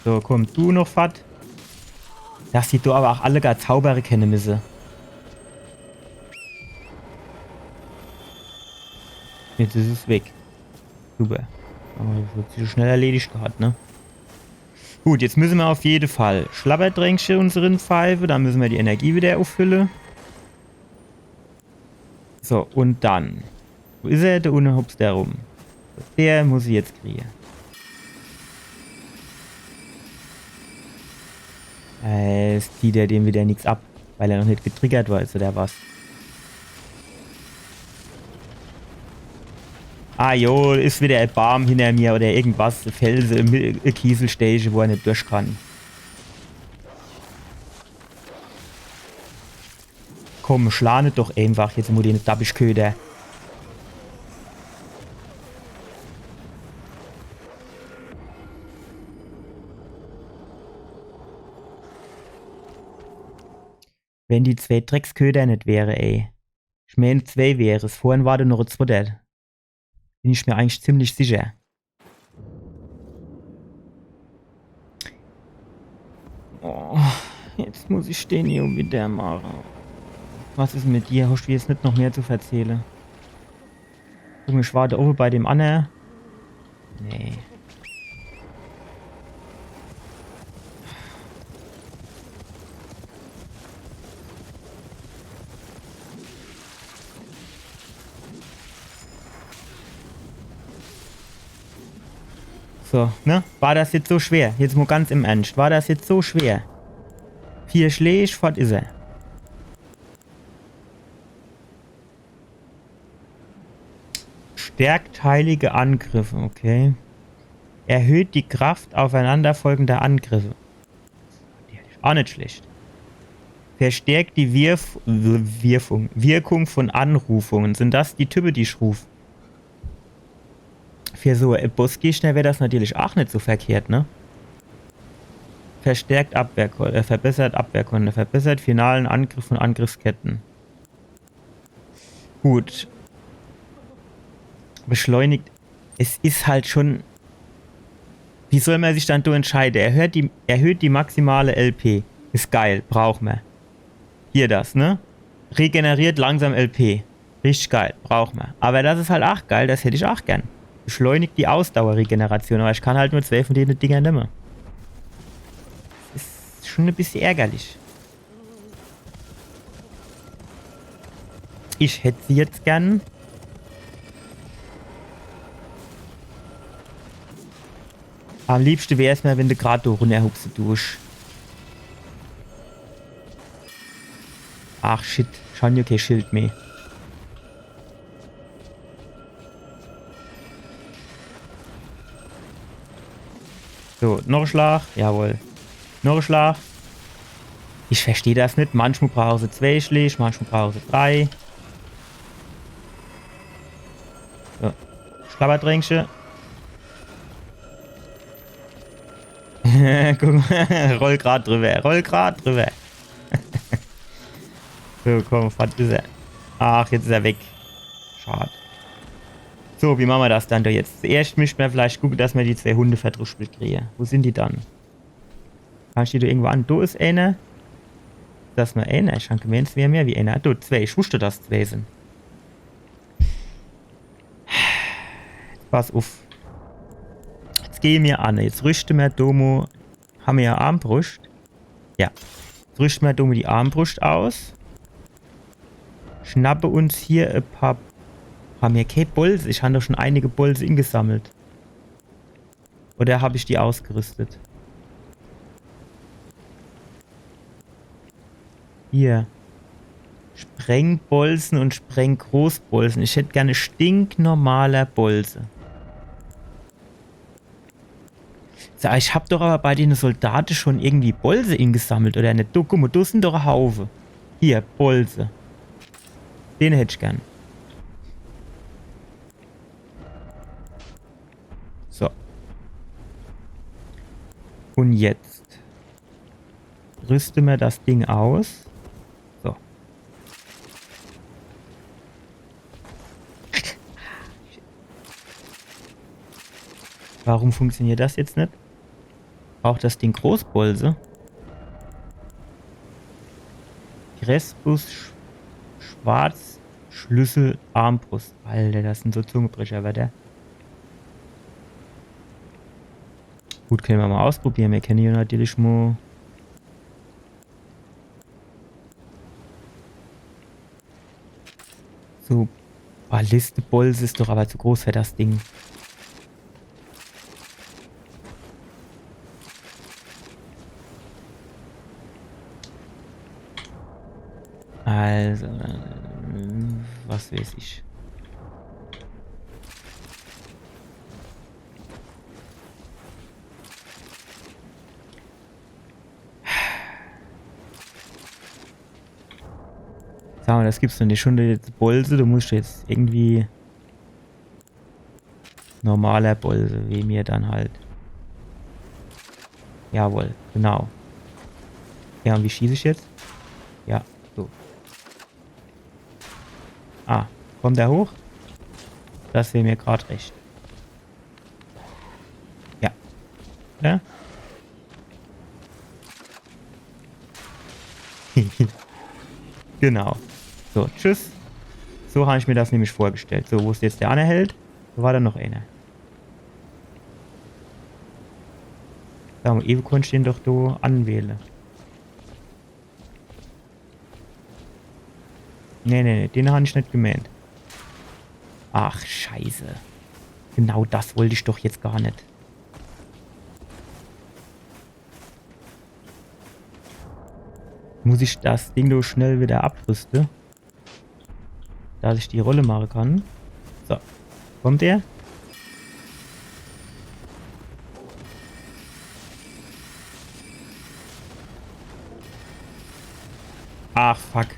So, komm, du noch fort. Dass die do awwer ach alle gar zaubere kenne misse. Jetzt is es weg. Super. Awwer das hat sich so schnell erledigt gehat, ne? Gut, jetzt misse mer uff jede Fall Schlabbertränkche uns rinpfeife. Dann misse mer die Energie wieder uffülle. So, un dann. Wo is er? Do unne hupst er rum. Der muss ich jetzt kriege. Äh, jetzt zieht er dem wieder nix ab, weil er noch net getriggert war, oder was? Ah jo, is wieder e Baam hinner mir oder irgendwas, Felse, Mi-, Kieselsteine, wo er net durch kann. Komm, schlaan doch eenfach jetzt mo den Dappischköter. Wenn die zwee Drecksköter net wäre, ey. Ich meen, zwee wäre's. Vorhin war do noch e zwetter. Bin ich mir eigentlich ziemlich sicher. Oh, jetzt muss ich den hier wieder mache. Was is mit dir? Hoscht du jetzt net noch mehr zu verzähle? Komisch, war der owwe bei dem annere? Nee. So, ne? War das jetzt so schwer? Jetzt mo ganz im Ernscht. War das jetzt so schwer? Vier Schläg, fort is er. Stärkt heilige Angriffe, okay. Erhöht die Kraft aufeinanderfolgender Angriffe. Ach, net schlecht. Verstärkt die Wirf-, Wirfung, Wirkung von Anrufungen. Sin das die Type, die ich ruf? Für so, äh, Bossgegner wär das natürlich ach net so verkehrt, ne? Verstärkt Abwehrko-, äh, verbessert Abwehrkonter, verbessert finalen Angriff von Angriffsketten. Gut. Beschleunigt. Es is halt schon. Wie soll mer sich dann do entscheide? Erhöht die, erhöht die maximale L P. Is geil, brauch mer. Hier das, ne? Regeneriert langsam L P. Richtig geil, brauch mer. Awwer das is halt ach geil, das hätt ich ach gern. Beschleunigt die Ausdauerregeneration, awwer ich kann halt nur zwee von dene Dinger nemme. Das is schon e bissje ärgerlich. Ich hätt se jetzt gern. Am liebschte wär's mer, wenn de grad do runnerhupse dusch. Ach shit, ich han jo kee Schild meh. So, noch e Schlag. Jawohl. Noch e Schlag. Ich versteh das net. Manchmal brauche se zwee Schläg, manchmal brauche se drei. So. Schlabbertränkche. Guck mol, roll grad driwwer, roll grad driwwer. So, komm, fort is er. Ach, jetzt is er weg. Schad. So, wie mache mer das dann do jetzt? Zuerscht misst mer vielleicht gucke, dass mer die zwee Hunde verdruschpelt krien. Wo sin die dann? Kann ich die do irgendwo an? Do is eener. Is das nur eener? Ich han gemeent, es wär mehr wie eener. Do, zwee. Ich wusst, dass zwee sin. Jetzt pass uff. Jetzt gehn mer an. Jetzt rüschte mer do mo. Hammer jo Armbruscht? Ja. Jetzt rüschte mer do mo die Armbruscht aus. Schnappe uns hier e paar. Hammer kee Bolze? Ich han doch schon einige Bolze ingesammelt. Oder hab ich die ausgerüstet? Hier. Sprengbolzen und Sprenggroßbolzen. Ich hätt gern stinknormaler Bolze. Sa, ich hab doch aber bei dene Soldate schon irgendwie Bolze ingesammelt, oder net? Do, guck mo, do sin doch e Haufe. Hier, Bolze. Den hätt ich gern. So. Und jetzt rüschte mer das Ding aus. So. Warum funktioniert das jetzt net? Braucht das Ding Großbolze? Crespus Sch Schwarz Schlüssel Armbrust. Alter, das sin so Zungebrecher, Wörter. Gut, kenne mer mo ausprobiere. Mir kenne jo natürlich mo So, Ballistebolz is doch aber zu groß für das Ding. Also, äh, was weiß ich. Sag mo, das gibt's doch net. Schon jetzt Bolze, du musst jetzt irgendwie normaler Bolze, wie mir dann halt. Jawohl, genau. Ja, und wie schieß ich jetzt? Ja, so. Ah, kommt er hoch? Das wär mir grad recht. Ja. Ja? Genau. So, tschüss. So hab ich mir das nämlich vorgestellt. So, wo is jetzt der anner Held? Do war do noch eener. Sag mo, ewe konnt ich den doch do anwähle. Nee, nee, nee, den hab ich net gemeent. Ach, scheiße. Genau das wollt ich doch jetzt gar net. Muss ich das Ding doch schnell wieder abrüste, dass ich die Rolle mache kann. So. Kommt er? Ach, fuck.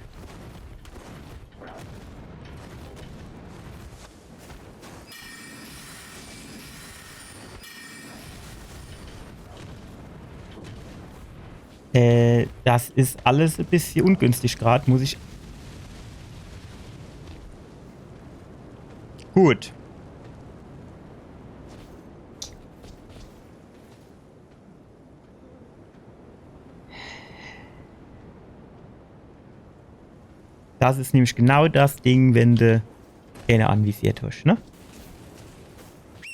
Äh, das is alles e bissje ungünstig grad, muss ich. Gut. Das is nämlich genau das Ding, wenn de eener anvisiert hosch, ne?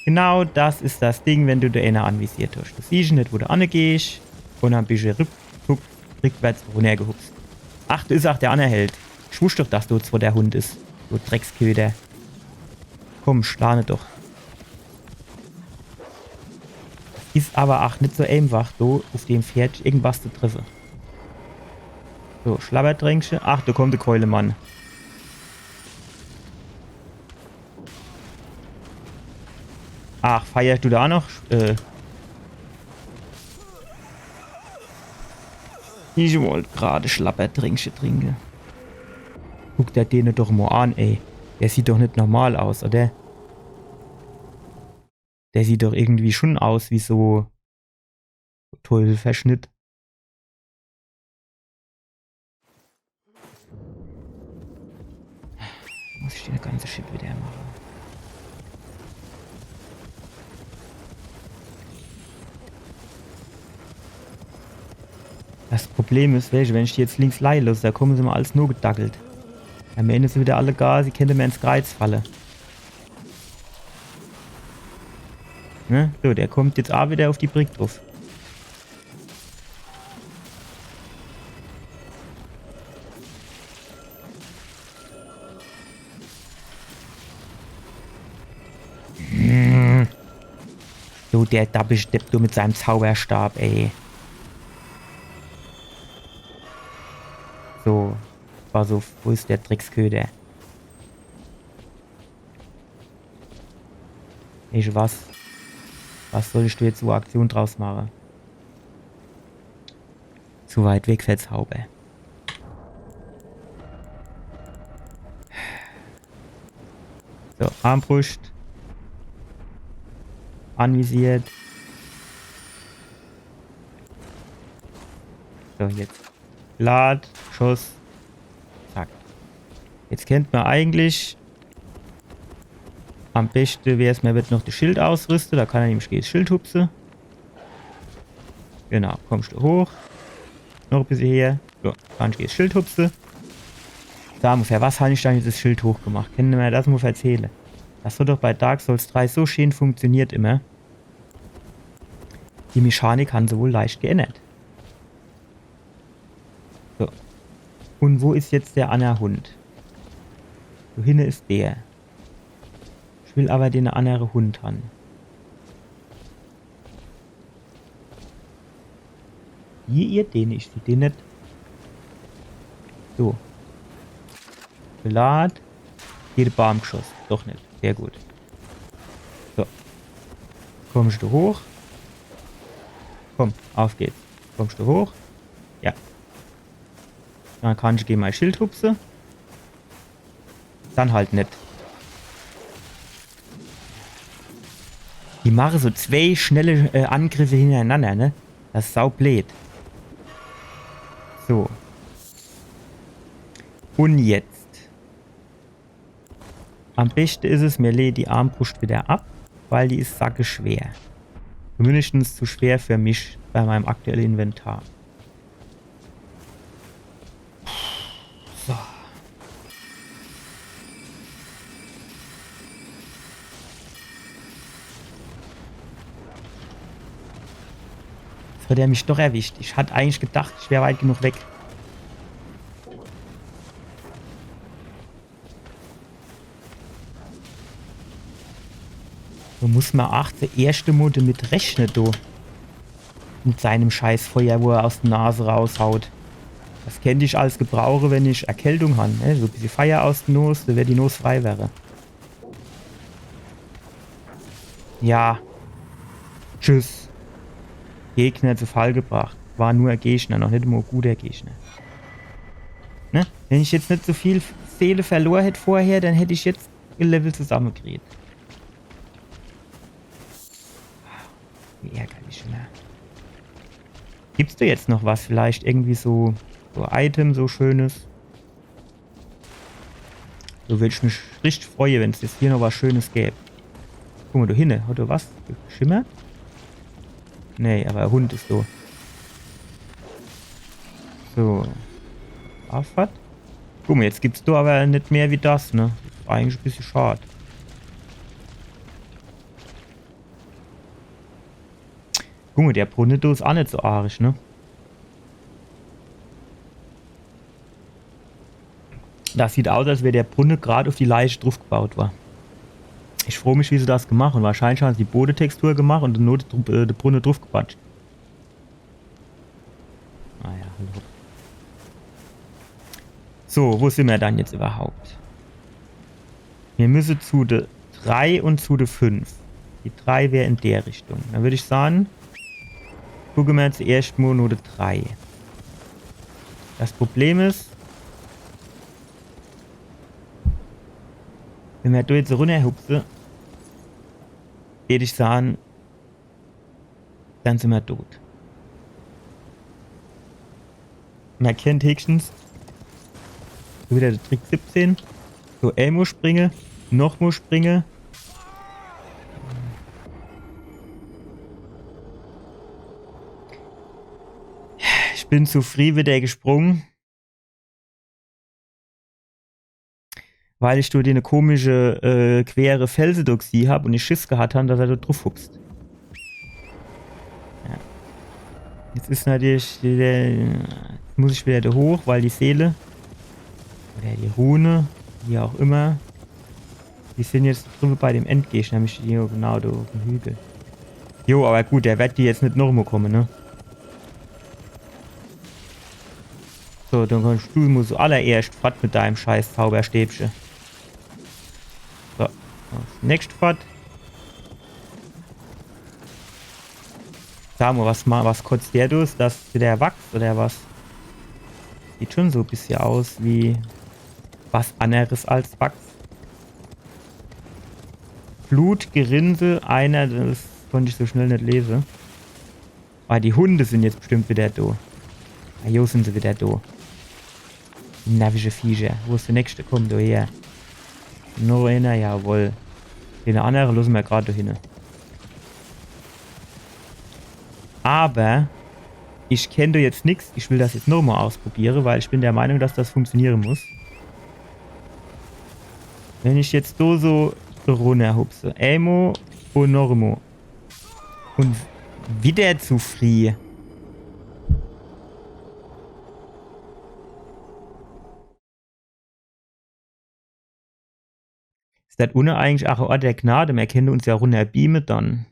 Genau das is das Ding, wenn du de eener anvisiert hosch. Du siehsch net, wo du anegehsch, und dann bisch du ruckzuck rückwärts runnergehupst. Ach, do is ach der anner Held. Ich wusst doch, dass do e zwotter Hund is. Du Drecksköter. Komm, schlah ne doch. Is aber ach net so eenfach, do uf dem Pferd irgendwas zu treffe. So, Schlabbertränkche. Ach, do kommt de Keulemann. Ach, feiersch du do noch? Äh. Ich wollt grad Schlabbertränkche trinke. Guck der dene doch mo an, ey. Der sieht doch net normal aus, oder? Der sieht doch irgendwie schon aus wie so Teufelverschnitt. Muss ich die ganze Shit wieder mache? Das Problem is, weescht, wenn ich die jetzt links leie loss, do kumme se mer alles nur gedackelt. Am Ende sin wieder alle gar, se kennte mer ins Kreiz falle. Ne? So, der kummt jetzt aa wieder uff die Brick druff. Hm. Du, der dabbisch Depp, du mit seinem Zauberstab, ey. So, pass uff, wo is der Drecksköter? Ich was. Was soll ich do jetzt so e Aktion draus mache? Zu weit weg fer Zauber. So, Armbruscht. Anvisiert. So, jetzt. Lad, Schuss. Zack. Jetzt kennt mer eigentlich, am beschte wär's, mer würd noch des Schild ausrüste, do kann er nämlich gege's Schild hupse. Genau, kummscht du hoch. Noch e bissje her. So, kannsch gege's Schild hupse. Sa mol, fer was hann ich dann jetzt des Schild hochgemacht? Kenne mer das mol verzähle? Das hot doch bei Dark Souls drei so schee funktioniert immer. Die Mechanik hann se wohl leicht geännert. So. Un wo is jetzt der anner Hund? Do hinne is der. Ich will awwer den annere Hund hann. Hier, ihr, den, ich seh den net. So. Gelad. Hier de Baum geschoss. Doch net. Sehr gut. So. Kummscht du hoch? Kumm, uff geht's. Kummscht du hoch? Ja. Dann kannsch gege mei Schild hupse. Dann halt net. Die mache so zwee schnelle, äh, Angriffe hinnerenanner, ne? Das is saubleed. So. Un jetzt. Am beschte is es, mir lehe die Armbruscht wieder ab, weil die is sackeschwer. Zumindescht zu schwer für mich bei meim aktuelle Inventar. So. Jetzt hat er mich doch erwischt. Ich hat eigentlich gedacht, ich wär weit genug weg. Do muss mer ach des erschte Mol demit rechne, du. Mit seinem Scheißfeuer, wo er aus de Nase raushaut. Das kennt ich als gebrauche, wenn ich Erkältung hann, ne? So e bissje Feier aus de Nos, do werd die Nos frei werre. Ja. Tschüss. Gegner zu Fall gebracht. War nur e Gegner, noch net emol e guter Gegner. Ne? Wenn ich jetzt net so viel Seele verlor hätt vorher, dann hätt ich jetzt e Level zusammegekriet. Wie ärgerlich, ne? Gibt's do jetzt noch was? Vielleicht irgendwie so, so Item, so schönes? Do würd ich mich richtig freue, wenn's jetzt hier noch was Schönes gäb. Guck mol, do hinne. Hat do was geschimmert? Nee, awwer e Hund is do. So. Abfahrt. Guck mol, jetzt gibt's do awwer net mehr wie das, ne? Eigentlich e bissje schad. Guck mol, der Brunne do is ach net so arisch, ne? Das sieht aus, als wär der Brunne grad uff die Leiche druffgebaut war. Ich froo mich, wie se das gemacht hann. Wahrscheinlich hann se die Bodetextur gemacht un dann nur de, Dru- äh, de Brunne druffgepatscht. Ah ja, hallo. So, wo sin mer dann jetzt iwwerhaupt? Mir müsse zu de drei un zu de fünf. Die drei wär in der Richtung. Dann würd ich sage, gucke mer zuerscht mol no de drei. Das Problem is, wenn mer do jetzt runnerhupse, würd ich sage, dann sin mer dot. Mer kennt höchstens so wieder de Trick siebzehn. So, emol springe, nochmol springe. Ich Bin zu frieh widder gesprunge. Weil ich do dene komische, äh, quere Felse do gsieh hab un ich Schiss gehat han, dass er do druff hupst. Ja. Jetzt is natürlich wieder, jetzt muss ich wieder do hoch, weil die Seele oder die Rune, wie auch immer, die sin jetzt driwwe bei dem Endgegner, nämlich die, genau do uff em Hügel. Jo, awwer gut, der werd do jetzt net nochmo komme, ne? So, dann kannst du mo zuallererscht fort mit deinem scheiß Zauberstäbche. So, das nächste fort. Sa mo, was, ma- was kotzt der do? Is das wieder Wachs oder was? Sieht schon so e bissje aus wie was anneres als Wachs. Blut, Gerinnsel, einer, das konnt ich so schnell net lese. Ah, die Hunde sin jetzt bestimmt wieder do. Ah, jo, sin se wieder do. Die nervische Viecher. Wo is de nächste? Komm, do her. Noch einer, jawohl. Den annere losse mer grad do hinne. Awwer ich kenn do jetzt nix. Ich will das jetzt nochmo ausprobiere, weil ich bin der Meinung, dass das funktioniere muss. Wenn ich jetzt do so runnerhupse. Emo un nochmo. Un w- wieder zu frieh. Is das unne eigentlich ach e Ort der Gnade? Mer kennte uns ja runnerbeame dann.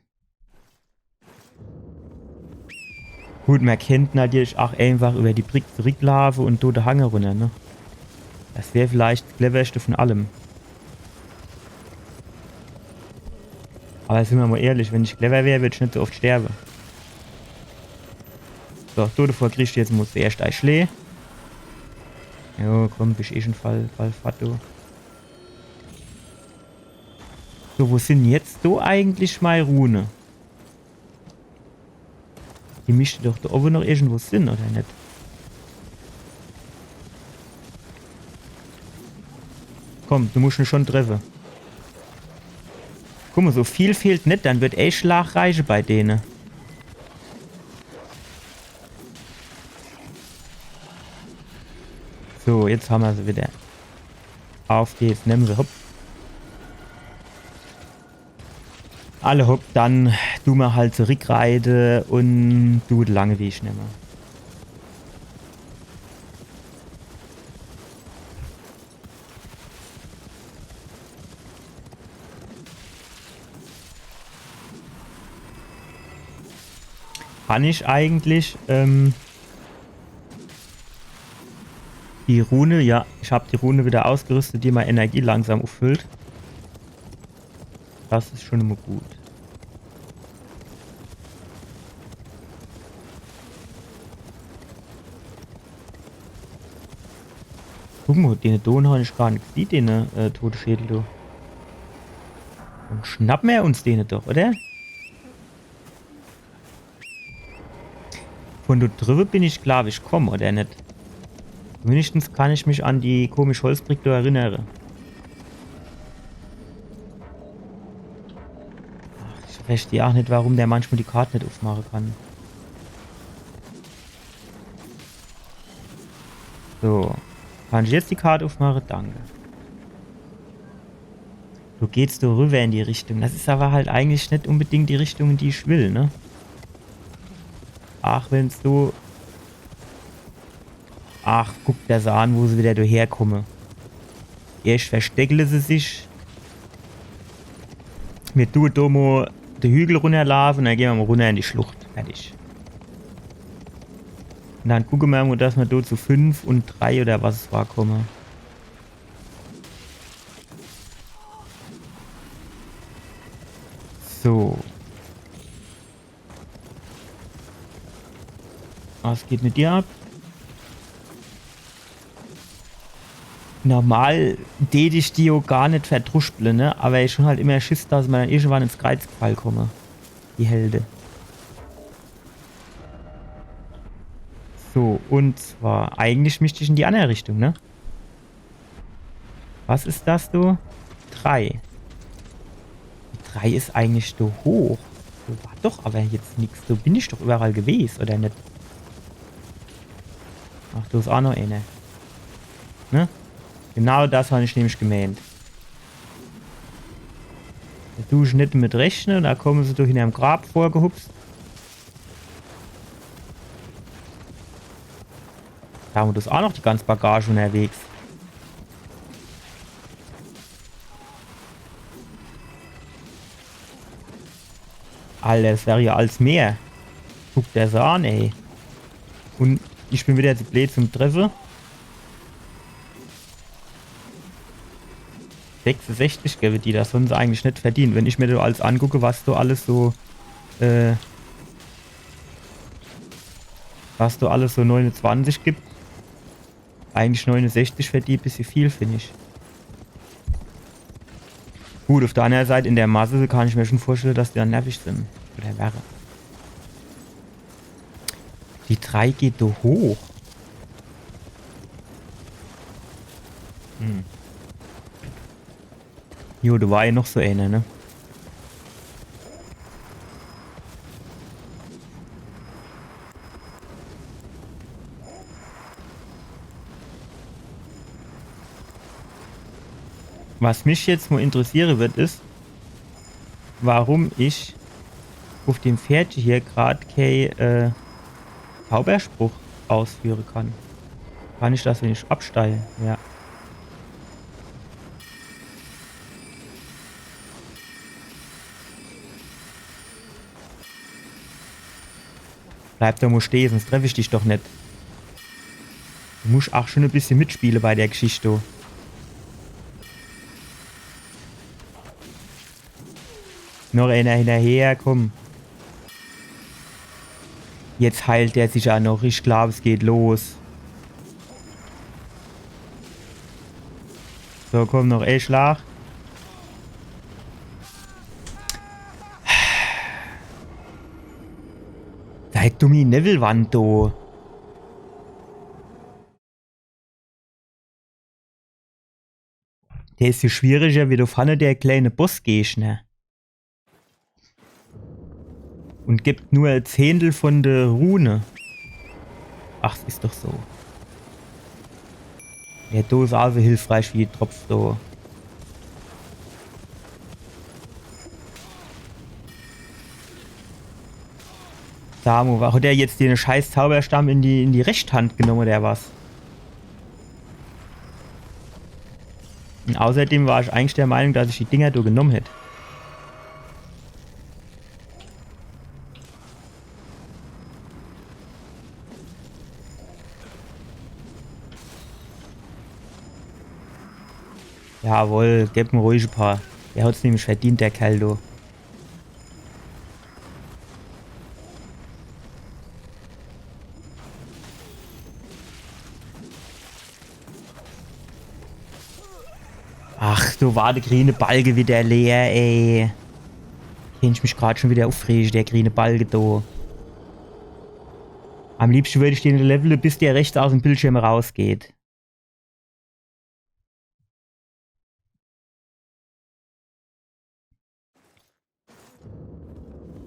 Gut, mer kennt natürlich ach einfach iwwer die Brick zuricklaafe un do de Hang runner, ne? Das wär vielleicht das Cleverschte vun allem. Awwer sin mer mo ehrlich, wenn ich clever wär, würd ich net so oft sterbe. So, do devor kriegst du jetzt mo zuerscht dei Schlee. Jo, komm, bisch eh schon ball, ball fort, du. So, wo sin jetzt do eigentlich mei Rune? Die misste doch do owwe noch irgendwo sin, oder net? Komm, du muscht en schon treffe. Guck mo, so viel fehlt net, dann wird e Schlag reiche bei dene. So, jetzt hammer se wieder. Auf geht's, nemm se, hopp. Alla hopp, dann du mer halt zurickreite un du de lange Weg nemme. Kann ich eigentlich, ähm, die Rune, ja, ich hab die Rune wieder ausgerüstet, die mei Energie langsam uffüllt. Das is schon immer gut. Guck mo, dene do han ich gar net gesieh, dene, äh, Toteschädel, du. Dann schnappe mer uns dene doch, oder? Vun do driwwe bin ich, glaab ich, komm, oder net? Zumindeschtens kann ich mich an die komisch Holzbrick do erinnere. Ach, ich versteh ach net, warum der manchmol die Kart net uffmache kann. So. Kann ich jetzt die Kart uffmache? Danke. Do geht's do riwwer in die Richtung. Das is awwer halt eigentlich net unbedingt die Richtung, in die ich will, ne? Ach, wenn's do... Ach, guck der se an, wo se wieder do herkomme. Erscht versteckle se sich. Mir dun do mo de Hügel runnerlaafe un dann gehn mer mo runner in die Schlucht. Fertig. Un dann gucke mer mo, dass mer do zu fünf un drei oder was es war, komme. So. Was geht mit dir ab? Normal dät ich die jo gar net verdruschple, ne? Awwer ich hon halt immer Schiss, dass mer dann irgendwann ins Kreiz gefall komme. Die Helde. So, un zwar, eigentlich misst ich in die anner Richtung, ne? Was is das do? Drei. Die drei is eigentlich do hoch. Do war doch awwer jetzt nix. Do bin ich doch iwwerall gewes, oder net? Do is aa noch eener. Ne? Genau das hab ich nämlich gemeent. Do du ich net mit rechne, do komme se doch hinnerm Grab vorgehupst. Do hammer doch aa noch die ganz Bagage unnerwegs. Alter, das wär jo als mehr. Guck der das an, ey. Un ich bin wieder zu bleed zum Treffe. Sechsunsechzig gewwe die, das hon se eigentlich net verdient. Wenn ich mir do alles angucke, was do alles so, äh, was do alles so neununzwanzig gibt. Eigentlich neunundsechzig wär die e bissje viel, find ich. Gut, uff der annere Seit, in der Masse kann ich mir schon vorstelle, dass die dann nervig sin. Oder wäre. Die drei geht do hoch. Hm. Jo, do war jo noch so eener, ne? Was mich jetzt mo interessiere wird, is, warum ich uff dem Pferdche hier grad kee, äh, Zauberspruch ausführe kann. Kann ich das, wenn ich absteige? Ja. Bleib doch mo stehe, sonst treff ich dich doch net. Du musch ach schon e bissje mitspiele bei der Geschicht, du. Noch eener hinnerher, komm. Jetzt heilt der sich ach noch. Ich glaab, es geht los. So, komm, noch ee Schlag. Dei dummi Newwelwand do. Der is jo schwieriger wie do vorne der kleine Bossgegner. Un gibt nur e Zehntel von der Rune. Ach, s is doch so. Ja, do is also hilfreich wie Tropf do. Samu, hat er jetzt den scheiß Zauberstab in die, in die rechte Hand genommen, oder was? Un außerdem war ich eigentlich der Meinung, dass ich die Dinger do genommen hätt. Jawohl, geb em ruhig e paar. Der hat's nämlich verdient, der Kerl, du. Ach, do war de griene Balke wieder leer, ey. Kennt ich mich grad schon wieder uffrege, der griene Balke do. Am liebschte würd ich den levele, bis der rechts aus em Bildschirm rausgeht.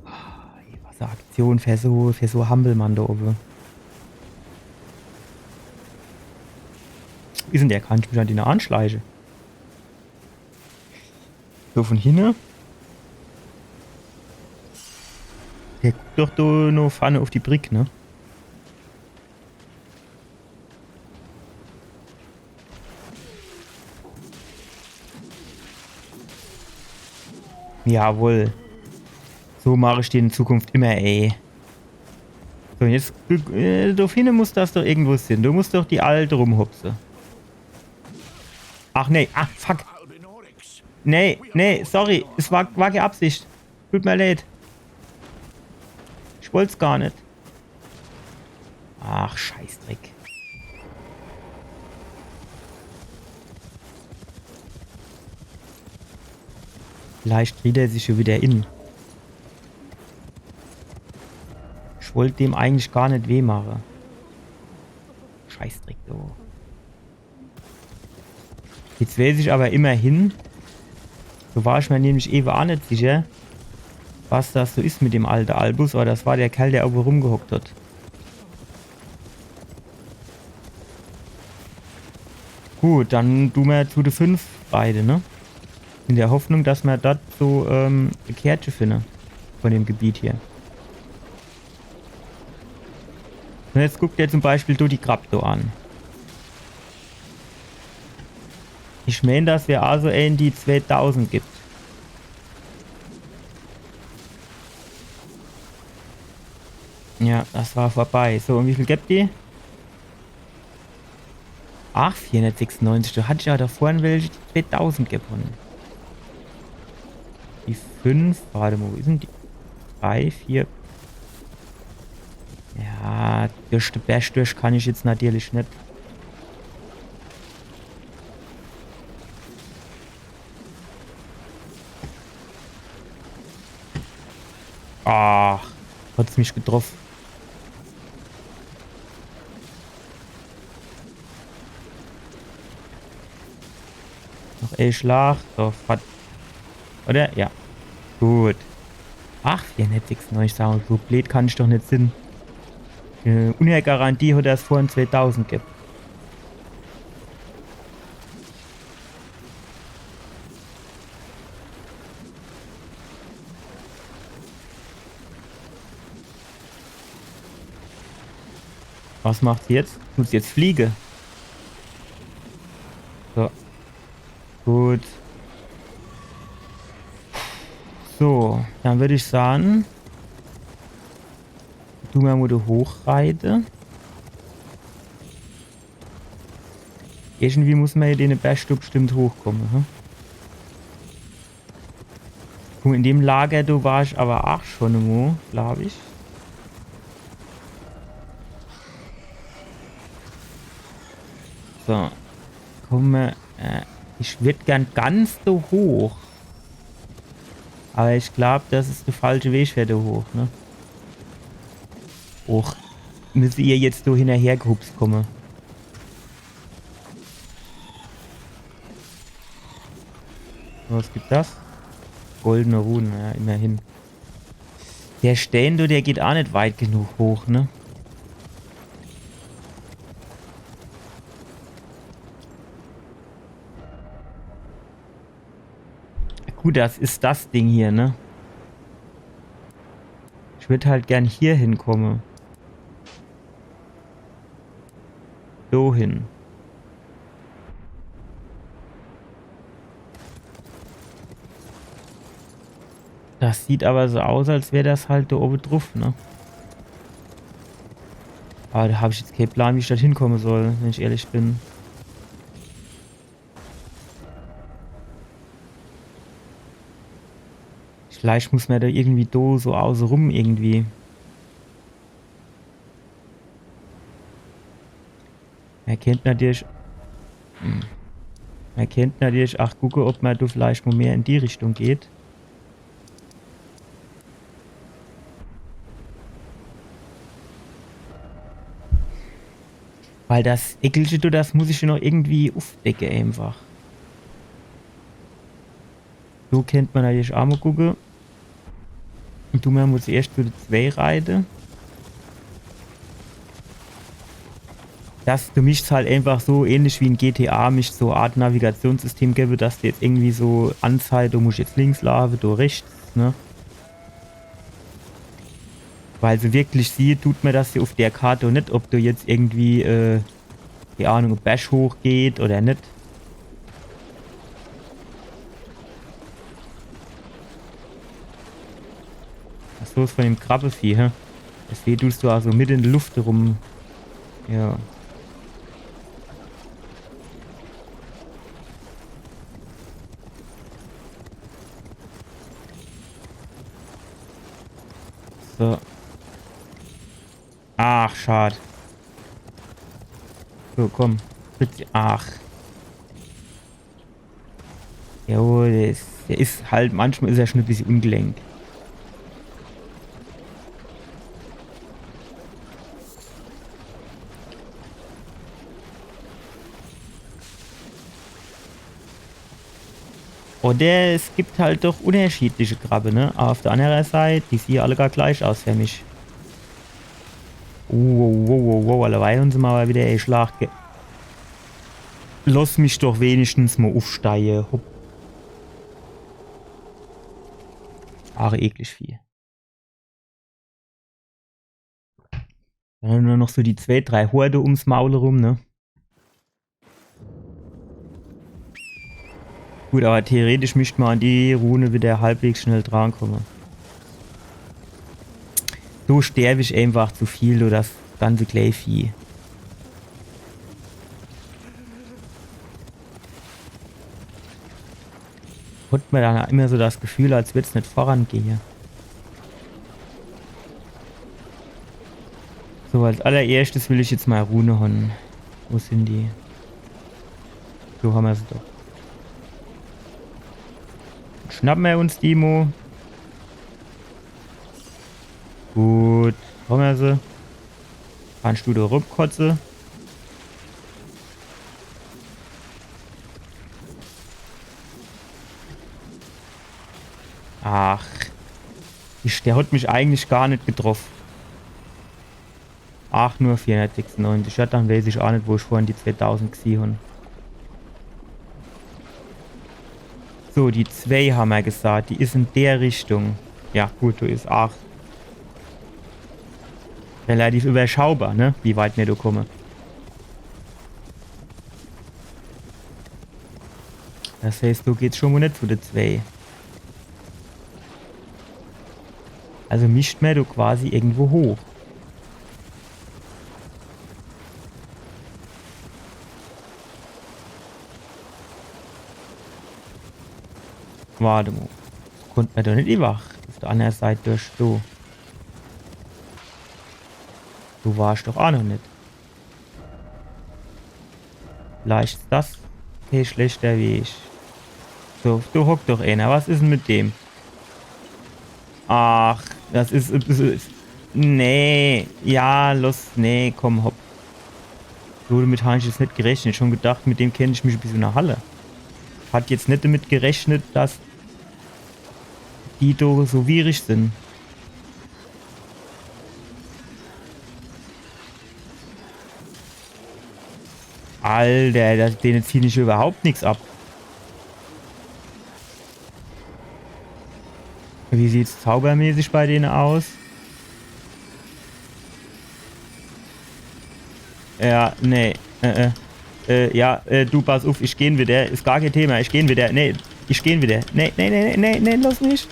Ah, was e Aktion für so, für so Hampelmann do owwe. Wo is denn der? Kann ich mich an den anschleiche? So von hinne. Der guckt doch do no vorne uff die Brick, ne? Jawohl. So mach ich den in Zukunft immer, ey. So, jetzt, äh, do hinne muss das doch irgendwo sin. Do muss doch die Alte rumhupse. Ach nee, ach fuck. Nee, nee, sorry. Es war, war kee Absicht. Tut mir leid. Ich wollt's gar net. Ach, Scheißdreck. Vielleicht kriegt er sich schon wieder in. Ich wollt dem eigentlich gar net weh mache. Scheißdreck, du. Jetzt weiß ich aber immerhin, do war ich mir nämlich ewe aa net sicher, was das so is mit dem alte Albus, aber das war der Kerl, der owwe rumgehockt hat. Gut, dann du mer zu de fünf beide, ne? In der Hoffnung, dass mer dort so, ähm, e Kärtche finne von dem Gebiet hier. Un jetzt guck der zum Beispiel do die Krab do an. Ich meen, dass wär also en, die zweetausend gibt. Ja, das war vorbei. So, un wie viel gibt die? Ach, vierhundertsechsundneunzig, do hat ich jo do vorhin welche, die zweetausend gewonne. Die fünf, wart emol, wo is en die? Drei, vier. Ja, durch de Bersch durch kann ich jetzt natürlich net. Ach, hat's mich getroff. Noch e Schlag. So, fort. Oder? Ja. Gut. Ach, vierhundertsechsundneunzig, sag mol, so bleed kann ich doch net sinn. Äh, ohne Garantie hat er's vorhin zweetausend gebb. Was macht sie jetzt? Muss sie jetzt fliege? So. Gut. So, dann würd ich sage, du mer mol do hochreite. Irgendwie muss mer jo dene Bersch do bestimmt hochkomme, hm? Guck, in dem Lager, do war ich awwer ach schun emol, glaab ich. So. Komm, äh, ich würd gern ganz do hoch. Awwer ich glaab, das is de falsche Weg fer do hoch, ne? Och, misse ihr jetzt do hinnerher gehupst komme. Was gibt das? Goldene Rune, ja, immerhin. Der Stään do, der geht ach net weit genug hoch, ne? Gut, das is das Ding hier, ne? Ich würd halt gern hier hinkomme. So hin. Das sieht awwer so aus, als wär das halt do owwe druff, ne? Awwer do hab ich jetzt kee Plan, wie ich do hinkomme soll, wenn ich ehrlich bin. Vielleicht muss mer do irgendwie do so außerum irgendwie. Mer kennt natürlich, hm. Mer kennt natürlich ach gucke, ob mer do vielleicht mol mehr in die Richtung geht. Weil das Eckelche do, das muss ich jo noch irgendwie uffdecke einfach. So kennt mer natürlich ach mol gucke. Un du mer mol zuerscht zu de zwee reite. Das, du misst's halt einfach so ähnlich wie in G T A, misst's so e Art Navigationssystem gewwe, dass der jetzt irgendwie so anzeigt, du muscht jetzt links laafe, du rechts, ne? Weil so wirklich siehe tut mer das jo uff der Kart net, ob do jetzt irgendwie, äh, kee Ahnung, e Bersch hochgeht oder net. Was is los vun dem Krabbevieh, hä? Deswege duscht du ach so mit in de Luft rum. Ja. So. Ach, schad. So, komm. Bitte. Ach. Jawohl, der is, der is halt, manchmal is er schun e bissje ungelenk. Oder es gibt halt doch unnerschiedliche Krabbe, ne? Awwer uff der annere Seit, die siehe alle gar gleich aus fer mich. Wow, wow, wow, wow, alleweil hän se mer awwer widder e Schlag ge-, Loss mich doch wenigstens mo ufsteie. Hopp. Ach, eklig Vieh. Dann nur noch so die zwee, drei Horde ums Maul rum, ne? Gut, awwer theoretisch mischt ma an die Rune widder halbwegs schnell drankomme. Do sterb ich eenfach zu viel, do das ganze Kleivieh. Hot ma dann immer so das Gefühl, als würd's net vorangehe. So, als allererschtes will ich jetzt mo Rune hole. Wo sin die? So, hammer se doch. Schnappe mer uns die mo. Gut, hammer se. Kannscht du do rumkotze? Ach. Ich, der hot mich eigentlich gar net getroff. Ach, nur vierhundertsechsundneunzig. Ja, dann weeß ich ach net, wo ich vorhin die zweetausend gesieh hon. So, die zwee hammer gesaat. Die is in der Richtung. Ja, gut, do is ach relativ überschaubar, ne? Wie weit mir do komme. Das heißt, do geht's schon mo net zu de zwee. Also mischt mer do quasi irgendwo hoch. Wart mo. Konnt mer doch net iwwer. Uf der anner Seit durch, so. Do war ich doch ach noch net. Vielleicht is das kee schlechter Weg. So, do hockt doch eener. Was is dann mit dem? Ach, das is, is, is, nee. Ja, los, nee, komm, hopp. So, damit han ich jetzt net gerechnet. Schon gedacht, mit dem kennt ich mich bis in de Halle. Hat jetzt net damit gerechnet, dass die do so schwierig sin. Alter, das, dene zieh ich iwwerhaupt nix ab. Wie sieht's zaubermäßig bei dene aus? Ja, nee. Äh, äh. Äh, ja, äh, du, pass uf, ich geh widder. Is gar kee Thema, ich geh widder. Nee, ich geh widder. Nee, nee, nee, nee, nee, nee, los mich.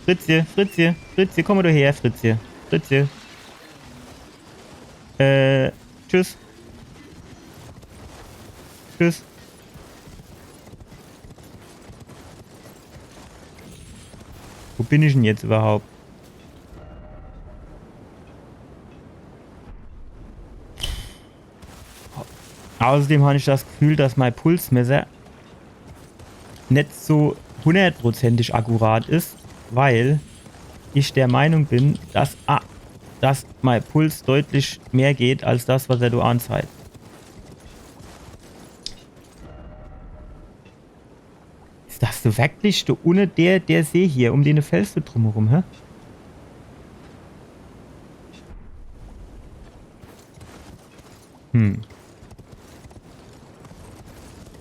Fritzje, Fritzje, Fritzje, komm mo do her, Fritzje. Fritzje. Äh, tschüss. Tschüss. Wo bin ich dann jetzt iwwerhaupt? Außerdem han ich das Gefühl, dass mei Pulsmesser net so hundertprozentig akkurat is, weil ich der Meinung bin, dass, ah, dass mei Puls deutlich mehr geht als das, was er do anzeigt. Is das so werklich do unne der, der See hier, um dene Fels do drumherum, hä? Hm.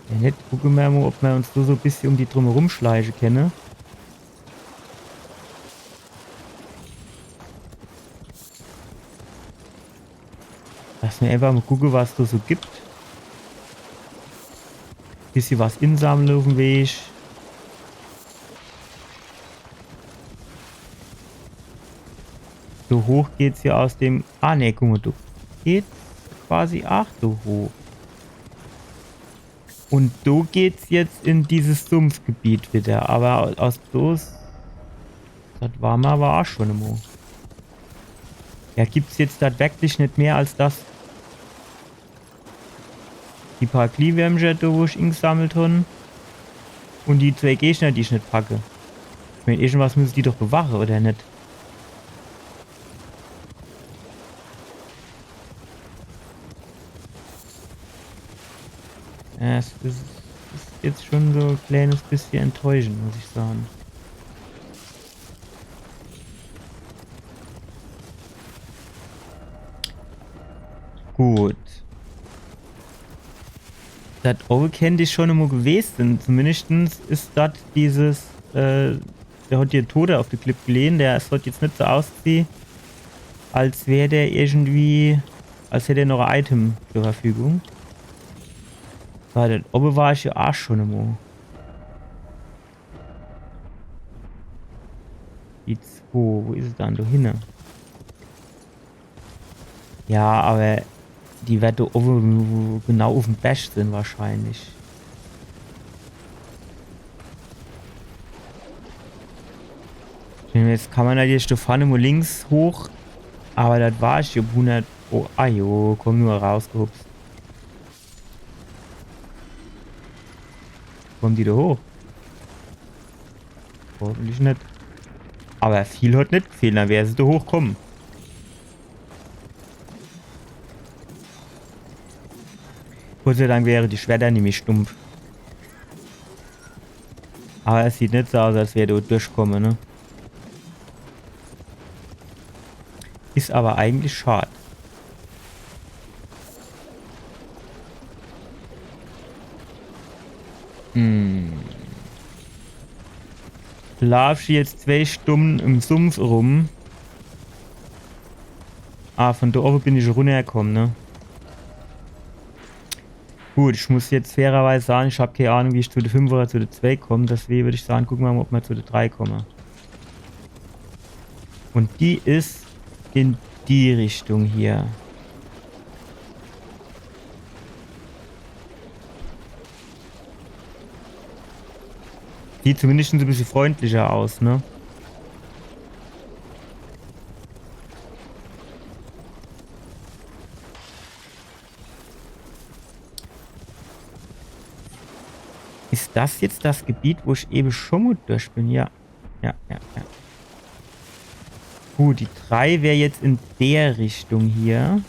Ja, net. Gucke mer mo, ob mer uns do so bissje um die drumherum schleiche kenne. Lass mer einfach mo gucke, was do so gibt. Bissje was insammle uf em Weg. So hoch geht's hier aus dem. Ah, nee, guck mo, do geht's quasi ach so hoch. Un do geht's jetzt in dieses Sumpfgebiet widder, awwer aus bloß. Das war ma awwer ach schon emo. Ja, gibt's jetzt do werklich net mehr als das? Die paar Glühwürmcher do, wo ich ingesammelt hon. Un die zwee Gegner, die ich net packe. Ich meen, irgendwas müsse die doch bewache, oder net? Ja, es is, is jetzt schon so e kleines bissje enttäuschend, muss ich sage. Gut. Dat owwe kennt ich schun emol gewest sin. Zumindeschtens is dort dieses, äh, der hat hier Tote uff de Klipp gelehn. Der, es hat jetzt net so ausgesieh, als wär der irgendwie, als hätt er noch e Item zur Verfügung. Weil dort owwe war ich jo aach schun emol. Die zwo, wo is es dann? Do hinne. Ja, awwer die werd do owwe genau uffm Berg sin wahrscheinlich. Jetzt kann mer natürlich do vorne mo links hoch, awwer das war ich um hunnert. Oh, ah jo, komm nur rausgehupst. Kommen die do hoch? Hoffentlich net. Awwer viel hat net gefehlt, dann wär se do hochkomme. Gott sei Dank wäre die Schwerter nämlich stumpf. Awwer es sieht net so aus, als wär do durchkomme, ne? Is awwer eigentlich schad. Hm. Laaf ich jetzt zwee Stunne im Sumpf rum. Ah, von do owwe bin ich runnerkomme, ne? Gut, ich muss jetzt fairerweise sage, ich hab kee Ahnung, wie ich zu de fünf oder zu de zwee komm. Deswege würd ich sage, gucke mer mo, ob mer zu de drei komme. Un die is in die Richtung hier. Sieht zumindescht e bissel freundlicher aus, ne? Is das jetzt das Gebiet, wo ich ewe schun mo durch bin? Ja. Ja, ja, ja. Gut, die drei wär jetzt in der Richtung hier.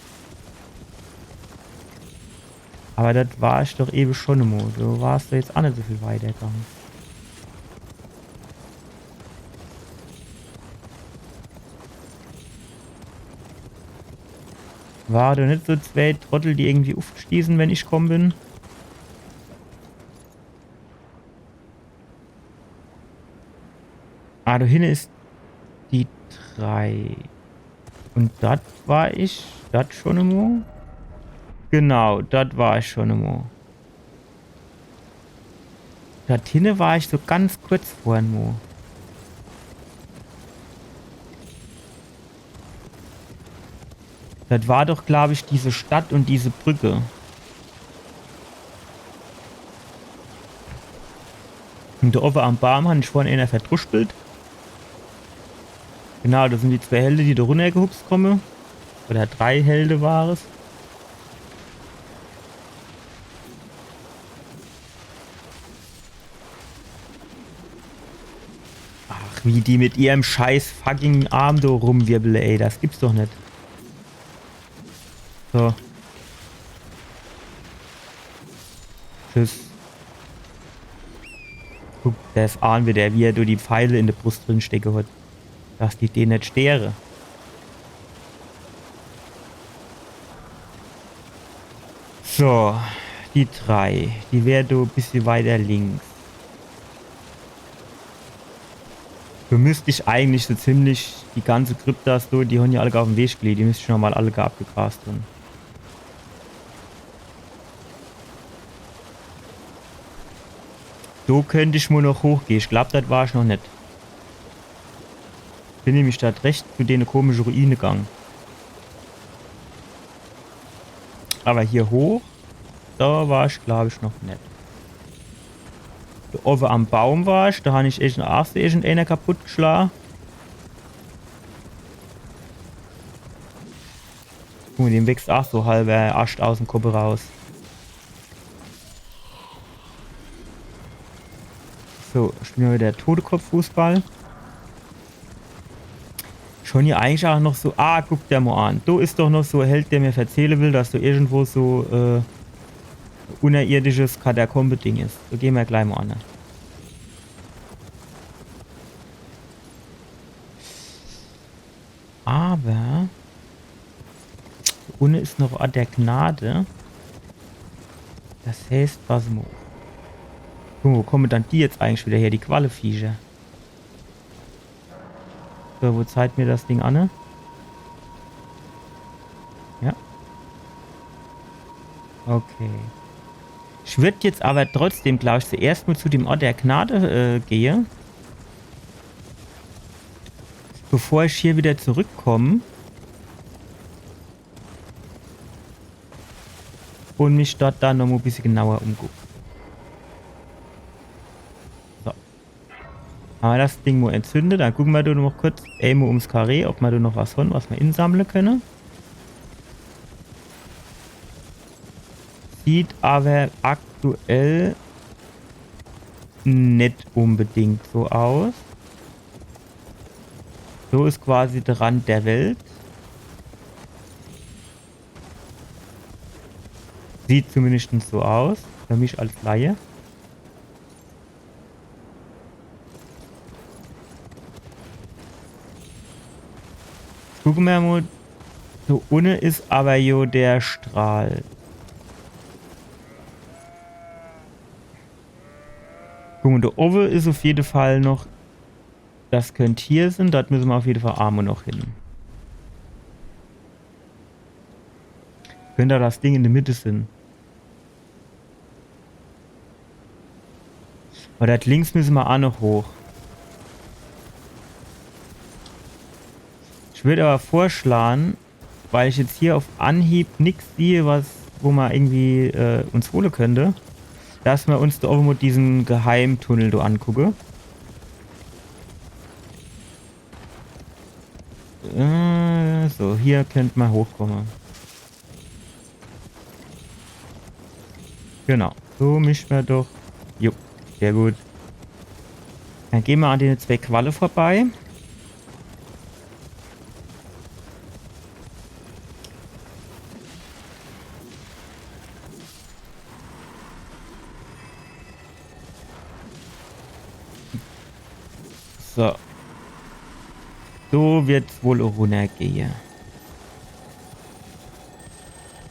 Awwer das war ich doch ewe schun mo. Do war's doch jetzt aach net so viel weiter gang. War do net so zwee Trottel, die irgendwie uffgestiehn sin, wenn ich komm bin? Ah, do hinne is die drei. Un dort war ich, dort schun mo. Genau, dort war ich schun mo. Dort hinne war ich so ganz kurz vorhin mo. Das war doch, glaab ich, diese Stadt un diese Brücke. Un do owwe am Baam han ich vorhin eener verdruschpelt. Genau, das sin die zwee Helde, die do runnergehupst komme. Oder drei Helde war es. Ach, wie die mit ihrem scheiß fucking Arm do rumwirbele, ey. Das gibt's doch net. So. Tschüss. Guck, das is aach widder, wie er do die Pfeile in de Brust drin stecke hat. Dass die den net störe. So, die drei. Die wär do e bissel weiter links. Do müsst ich eigentlich so ziemlich die ganze Kryptas do, die han jo alle uffm Weg gelehe, die müsst ich nochmal alle abgegrast han. Do könnt ich mo noch hochgehe. Ich glaab, das war ich noch net. Bin nämlich do rechts zu dene komische Ruine gang. Awwer hier hoch, do war ich, glaab ich, noch net. Do owwe am Baam war ich, do han ich irgend, aach so irgendeener kaputt geschla. Guck mo, dem wächst aach so halwer Ascht aus'm Kopp raus. So, spiele mer widder Totekopf-Fußball. Schon hier eigentlich aach noch so. Ah, guck der mo an. Do is doch noch so e Held, der mir verzähle will, dass do irgendwo so, äh, unnerirdisches Katakombe-Ding is. Do gehn mer glei mo an. Awwer unne is noch Ort der Gnade. Das heißt, was mo. Guck mo, wo kommen dann die jetzt eigentlich wieder her, die Qualleviecher? So, wo zeigt mir das Ding an? Ja. Okay. Ich würd jetzt aber trotzdem, glaub ich, zuerst mo zu dem Ort der Gnade äh, gehe. Bevor ich hier wieder zurückkomme. Und mich dort dann noch mo e bissje genauer umguck. So. Hammer das Ding mo entzündet. Dann gucke mer do noch kurz emo ums Karree, ob mer do noch was hon, was mer insammle könne. Sieht aber aktuell net unbedingt so aus. So is quasi der Rand der Welt. Sieht zumindest so aus, für mich als Laie. Gucke mer mo. So unne is aber jo der Strahl. Guck mo, do owwe is auf jede Fall noch. Das könnt hier sin. Dort müsse mer auf jede Fall emo noch hin. Könnt do das Ding in der Mitte sin. Aber dort links müsse mer aa noch hoch. Ich würd aber vorschlagen, weil ich jetzt hier auf Anhieb nix sehe, was, wo mer irgendwie äh, uns hole könnte, dass mer uns do owwe mo diesen Geheimtunnel do angucke. Äh, so, hier könnt mer hochkomme. Genau. So misst mer doch. Jo, sehr gut. Dann geh mer an dene zwei Qualle vorbei. So. So wird's wohl auch runnergehe.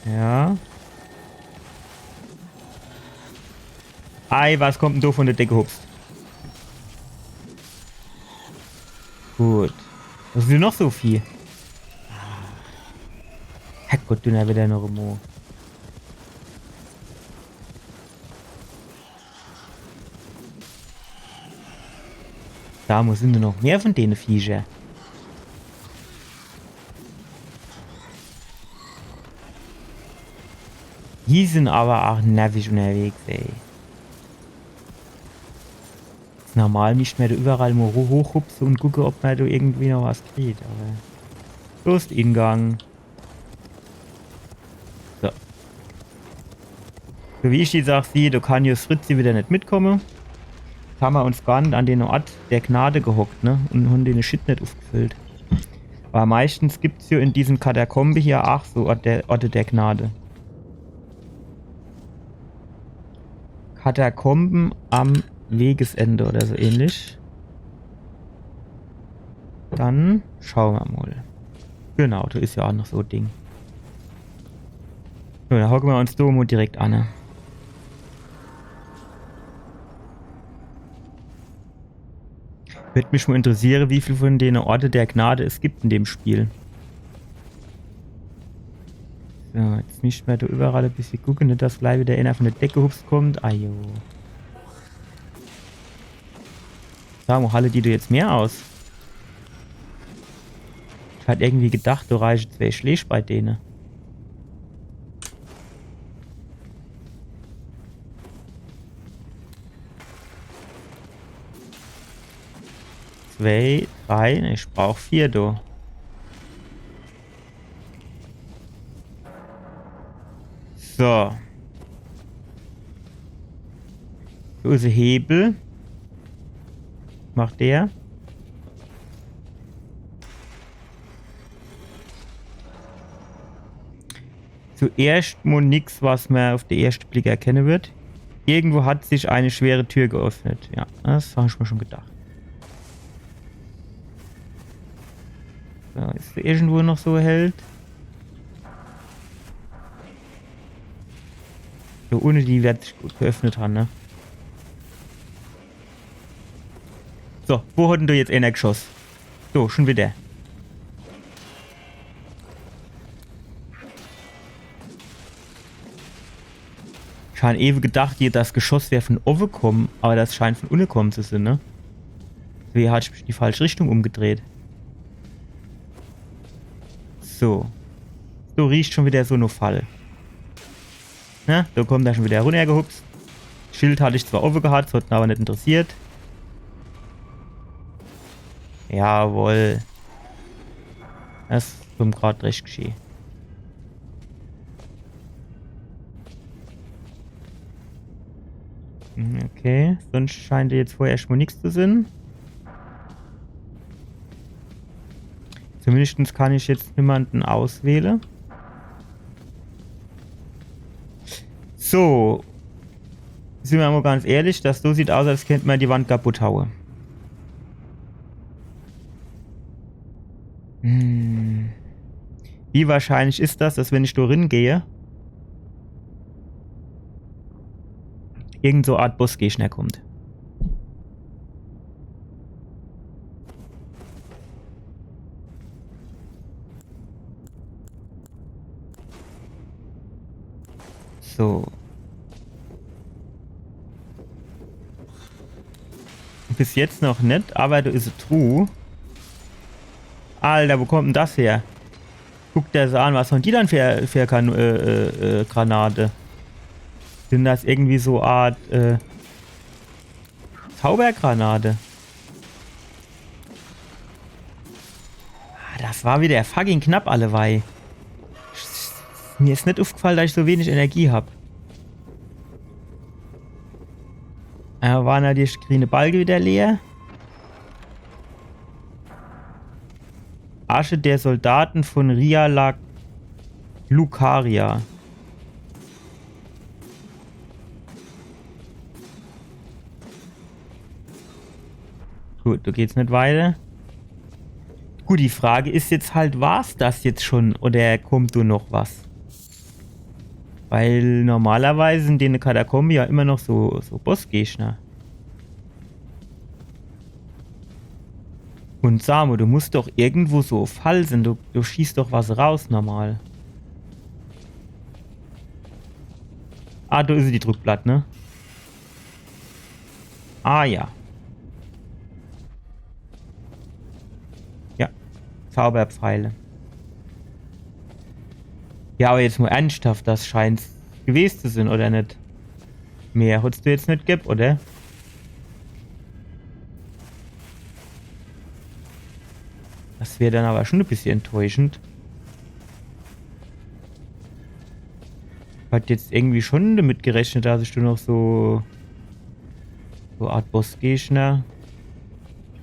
Ja. Ei, was kommt denn do von der Decke gehupst? Gut. Was is denn noch so viel? Herrgott, du, na wieder noch emo. Do muss immer noch mehr von dene Viecher. Die sin aber auch nervig unterwegs, ey. Is normal net mehr do überall mo ho- hochhupse und gucke, ob mer do irgendwie noch was kriegt, aber. Bloß Ingang. So. So wie ich die Sach sieh, do kann jo Fritzi wieder net mitkomme. Hammer uns gar net an den Ort der Gnade gehockt, ne? Und hon den Shit net ufgefüllt. Aber meistens gibt's jo in diesen Katakombe hier ach so Orte der, Orte der Gnade. Katakomben am Wegesende oder so ähnlich. Dann schaue mer mol. Genau, do is jo ach noch so e Ding. So, dann hocke mer uns do mol direkt an, ne? Würd mich mol interessiere, wie viel von dene Orte der Gnade es gibt in dem Spiel. So, jetzt misst mer do überall e bissje gucke, net dass gleich wieder einer von der Decke gehupst kommt. Ajo. Sa mo, halle die do jetzt mehr aus? Ich hat irgendwie gedacht, do reiche zwei Schläg bei dene. Zwei, drei, ne, ich brauch vier, do. So. Wo is de Hebel? Macht der? Zuerscht mo nix, was mer auf de erschte Blick erkenne wird. Irgendwo hat sich eine schwere Tür geöffnet. Ja, das hab ich mir schon gedacht. So, is do irgendwo noch so e Held? So, ohne die werd sich gut geöffnet han, ne? So, wo hat denn do jetzt ener geschoss? So, schon wieder. Ich han ewe gedacht, hier das Geschoss wär von owe komm, aber das scheint von unne komm zu sin, ne? Wie hat ich mich in die falsche Richtung umgedreht? So. So riecht schon wieder so ne Fall. Ne? Do kommt er schon wieder runnergehupst. Schild hat ich zwar owe gehat, das hat en aber net interessiert. Jawohl. Das is zum grad recht gescheh. Hm, okay, sonst scheint jetzt vorher erstmal nix zu sin. Zumindest kann ich jetzt niemanden auswähle. So. Sin wir mal ganz ehrlich, das so sieht aus, als kennt man die Wand kaputt haue. Hm. Wie wahrscheinlich is das, dass wenn ich do rin gehe, irgend so Art Bossgegner kommt? So. Bis jetzt noch net, aber do is e Truh. Alter, wo kommt denn das her? Guck der das an, was han die dann für, für Kan äh, äh, äh, Granate? Sin das irgendwie so Art äh, Zaubergranate? Ah, das war wieder fucking knapp alleweil. Mir is net uffgefall, dass ich so wenig Energie hab. Äh, war natürlich de grüne Balke wieder leer. Asche der Soldaten von Ria la Lucaria. Gut, do geht's net weiter. Gut, die Frage is jetzt halt, war's das jetzt schon oder kommt do noch was? Weil normalerweise in dene Katakombe ja immer noch so, so Bossgegner. Und sa mo, do muss doch irgendwo so e Fall sin, do, do schießt doch was raus normal. Ah, do is die Druckplatt, ne? Ah ja. Ja. Zauberpfeile. Ja, aber jetzt mo ernsthaft, das scheint's gewest zu sin, oder net? Mehr hot's do jetzt net gebb, oder? Das wär dann aber schon e bissje enttäuschend. Hat jetzt irgendwie schon damit gerechnet, dass ich do noch so, so Art Bossgegner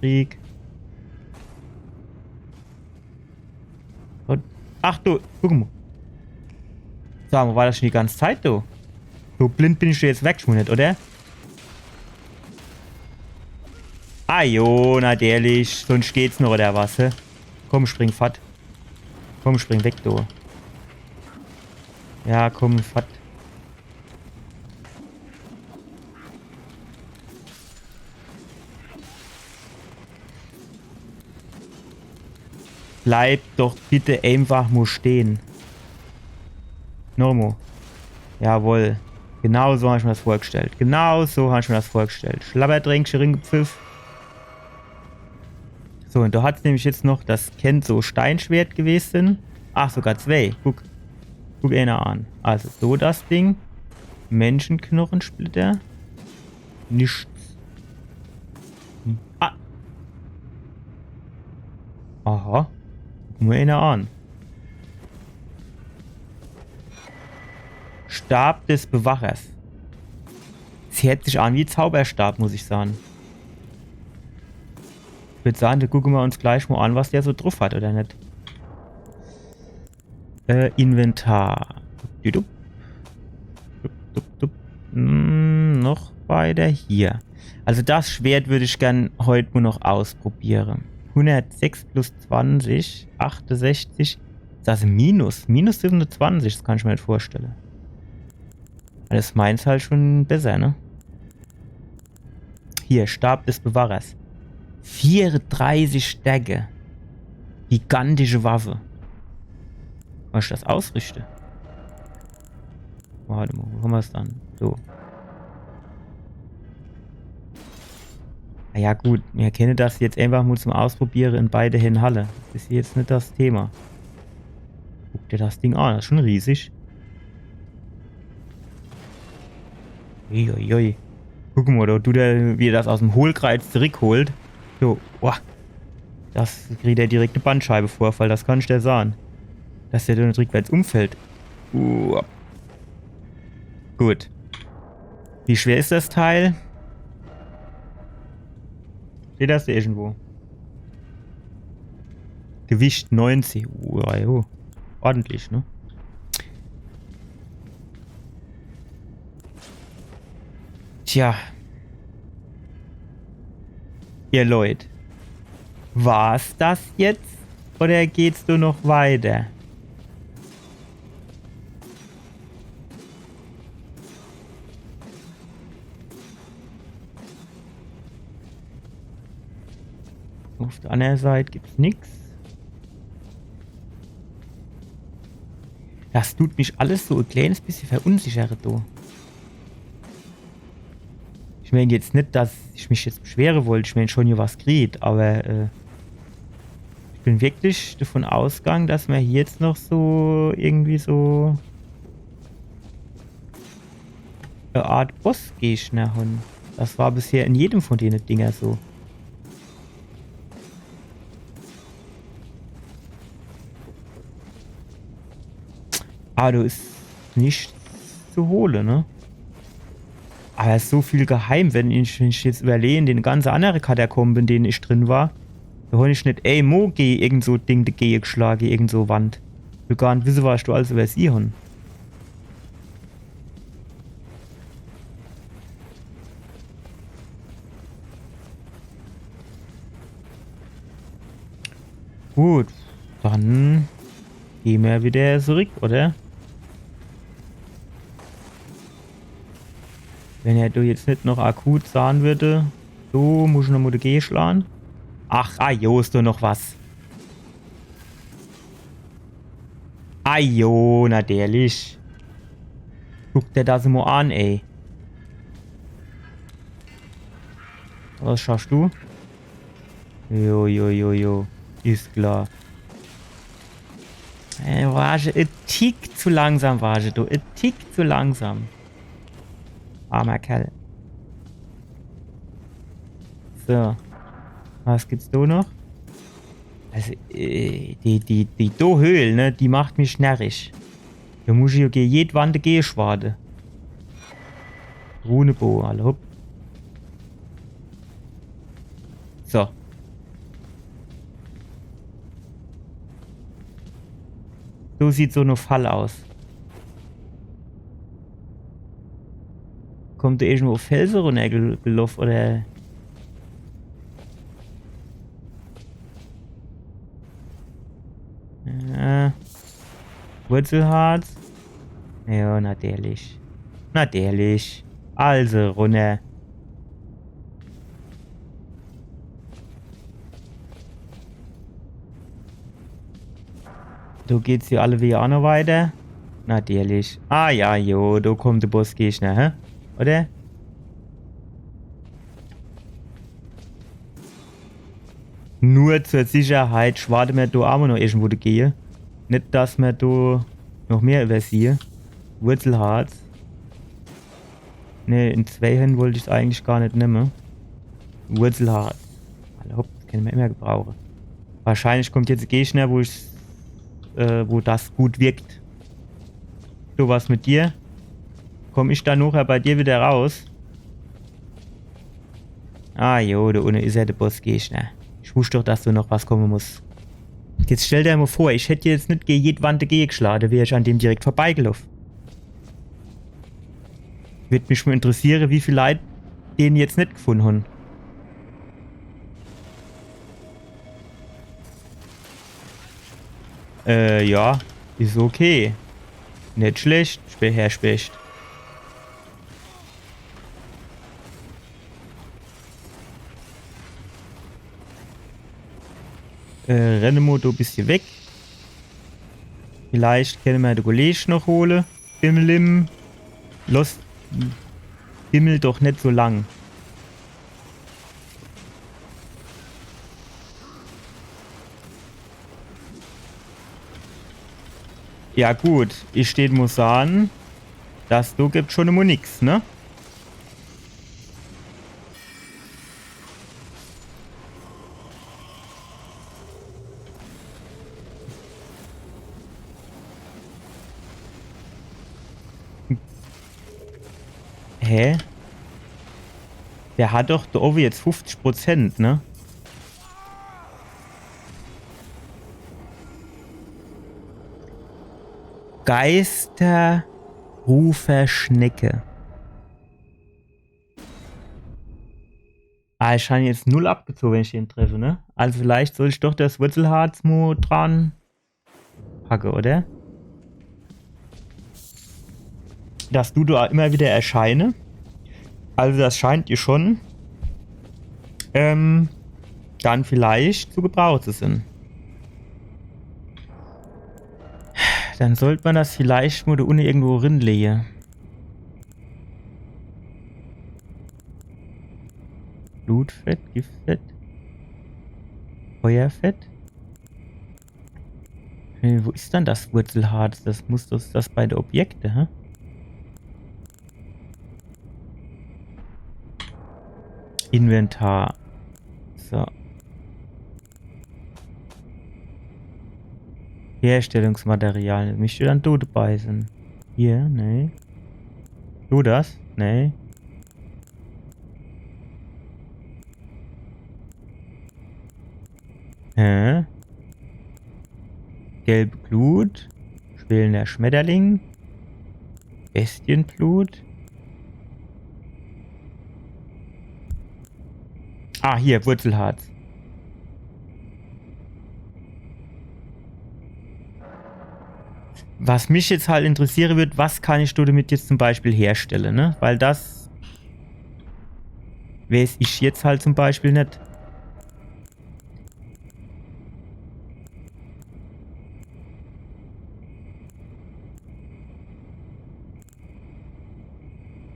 krieg. Und, ach du, guck mo. Sa mo, war das schon die ganze Zeit do? So blind bin ich do jetzt weggeschwunnert, oder? Ah jo, natürlich. Sonst geht's noch, oder was, hä? Komm, spring fort. Komm, spring weg, du. Ja, komm, fort. Bleib doch bitte einfach mo stehen. Nomo. Jawohl. Genau so hab ich mir das vorgestellt. Genau so hab ich mir das vorgestellt. Schlabberdränkche ringepfiff. So, und do hat's nämlich jetzt noch, das kennt so Steinschwert gewesen. Ach, sogar zwei. Guck. Guck ener an. Also, so das Ding. Menschenknochensplitter. Nichts. Hm. Ah. Aha. Guck mo ener an. Stab des Bewachers. Es hört sich an wie Zauberstab, muss ich sagen. Ich würd sagen, do gucke mer uns gleich mo an, was der so druff hat, oder net? Äh, Inventar. Dup, dup, dup, dup. Hm, noch weiter hier. Also das Schwert würd ich gern heut nur noch ausprobiere. Hundertsechs plus zwanzig, achtesechzig. Is das e Minus? Minus siebenundzwanzig, das kann ich mir net vorstelle. Des is meins halt schun besser, ne? Hier, Stab des Bewahrers. Vierunddreißig Stärke. Gigantische Waffe. Kann ich des ausrichte? Wart emol, wo hammer's dann? So. Na ja, gut, mir kenne des jetzt äfach mol zum Ausprobiere in beide Händ halle. Des is jetzt net des Thema. Guck der des Ding an, des is schun riesig. Uiuiui. Guck mol, do, du, der, wie er des aus em Hohlkreiz zurickholt. So, boah. Do kriet er direkt e Bandscheibevorfall, des kann ich der sage. Dass der do net rickwärts umfällt. Uah. Gut. Wie schwer is des Teil? Steht des do irgendwo? Gewicht neunzig. Uah, jo. Ordentlich, ne? Tja. Ihr Leut. War's des jetzt? Oder geht's do noch weiter? Uff der annere Seit gibt's nix. Des tut mich alles so e kleenes bissje verunsichere, du. Ich meen jetzt net, dass ich mich jetzt beschwere wollt, ich meen schun, jo, was kriet, awwer, äh, ich bin wirklich davon ausgang, dass mer hier jetzt noch so irgendwie so e Art Bossgegner hon. Des war bisher in jedem vun dene Dinger so. Awwer do is nix zu hole, ne? Awwer is so viel geheim, wenn ich, wenn ich jetzt iwwerleh, in de ganze annere Katakombe, in dene ich drin war, do hon ich net emol gege irgend so Ding degeje geschlage, irgend so Wand. Ich will gar net wisse, was ich do alles iwwersieh hon. Gut, dann gehn mer widder zurick, oder? Wenn er do jetzt net noch akut sahn würd, do muss ich nochmol degeje schlahn. Ach, ah jo, is do noch was. Ah jo, natürlich. Guck der des mol an, ey. Was schaffst du? Jo, jo, jo, jo. Is klar. Äh, war ich e Tick zu langsam, war ich, du. E Tick zu langsam. Armer Kerl. So. Was gibt's do noch? Also, äh, die, die, die do Höhl, ne, die macht mich närrisch. Do muss ich jo gege jed Wand degeje schwade. Runeboge, alla hopp. So. So sieht so e Fall aus. Kommt do irgendwo Felse runnergel-, geloff, oder? Ja. Wurzelharz. Jo, natürlich. Natürlich. Also, runner. Do geht's jo alleweil aa noch weiter. Natürlich. Ah ja, jo, do kommt de Bossgegner, hä? Oder? Nur zur Sicherheit schwade mer do aa noch irgendwo degeje. Net, dass mer do noch mehr iwwersiehe. Wurzelharz. Nee, in zwei Händ wollt ich's eigentlich gar net nemme. Wurzelharz. Alla hopp, des kenne mer immer gebrauche. Wahrscheinlich kommt jetzt e Gegner, wo ich, äh, wo des gut wirkt. So, was mit dir? Komm ich do nochher bei dir widder raus? Ah jo, do unne is jo de Bossgegner. Ich wusst doch, dass do noch was komme muss. Jetzt stell der mol vor, ich hätt jetzt net gege jed Wand degeje geschlage, wär ich an dem direkt vorbeigeloff. Würd mich mol interessiere, wie viel Leit den jetzt net gefunn hon. Äh, ja, is okay. Net schlecht, Spe-, Herr Specht. Äh, renne mer do e bissje weg. Vielleicht kenne mer de Kolleg noch hole. Bimmelim. Los. Bimmel doch net so lang. Ja gut, ich steh, muss sage, das do gibt schon immer nix, ne? Hä? Der hat doch do owwe jetzt fünfzig Prozent, ne? Geisterruferschnecke. Ah, ich han jetzt null abgezoge, wenn ich den treffe, ne? Also vielleicht soll ich doch das Wurzelharz mo dran packe, oder? Das dut do immer wieder erscheine. Also das scheint jo schon, ähm, dann vielleicht zu gebrauche zu sin. Dann sollt mer das vielleicht mo do unne irgendwo rinleje. Blutfett, Giftfett, Feuerfett. Äh, wo is dann das Wurzelharz? Das muss das, das bei de Objekte, hä? Inventar. So. Herstellungsmaterial. Misst dann do debei sin. Hier, nee. Do das? Nee. Hä? Gelbe Glut. Schwelender Schmetterling. Bestienblut. Ah, hier, Wurzelharz. Was mich jetzt halt interessiere wird, was kann ich do damit jetzt zum Beispiel herstelle, ne? Weil das wees ich jetzt halt zum Beispiel net.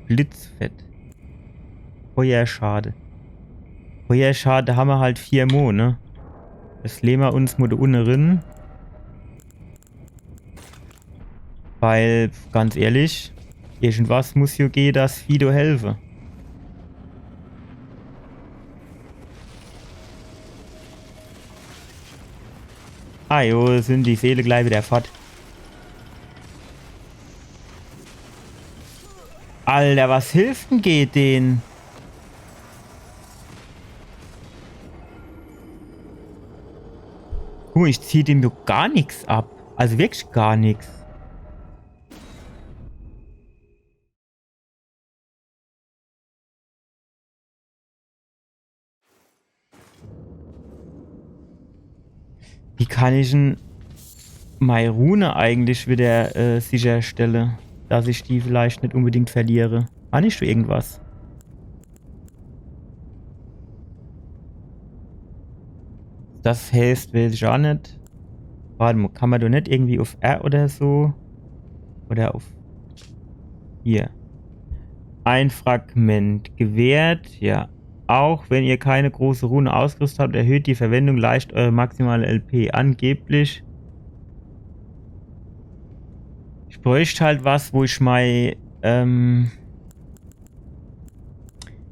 Blitzfett. Feuerschade. Feuerschade hammer halt vier mo, ne? Das lehe mer uns mo do unne rin. Weil, ganz ehrlich, irgendwas muss jo gehe, das Vieh do helfe. Ah jo, sin die Seele gleich wieder fort. Alter, was hilft denn gehe den? Guck mo, ich zieh dem doch gar nix ab. Also wirklich gar nix. Wie kann ich denn mei Rune eigentlich wieder, äh, sicherstelle, dass ich die vielleicht net unbedingt verliere? Han ich do irgendwas? Das heißt, wees ich aa net. Wart mo, kann mer do net irgendwie uff R oder so? Oder uff hier. Ein Fragment. Gewährt, ja. Auch wenn ihr keine große Rune ausgerüstet habt, erhöht die Verwendung leicht eure maximale L P. Angeblich. Ich bräucht halt was, wo ich mei, ähm,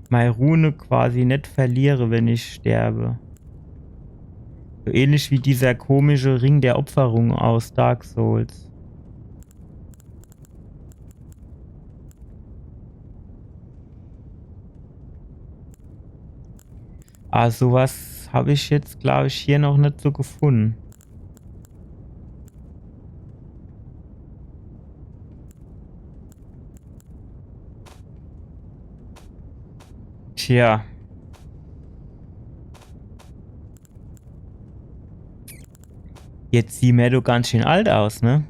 mei Rune quasi net verliere, wenn ich sterbe. So ähnlich wie dieser komische Ring der Opferung aus Dark Souls. Also was hab ich jetzt, glaub ich, hier noch net so gefunden. Tja. Jetzt sieh mer doch ganz schön alt aus, ne?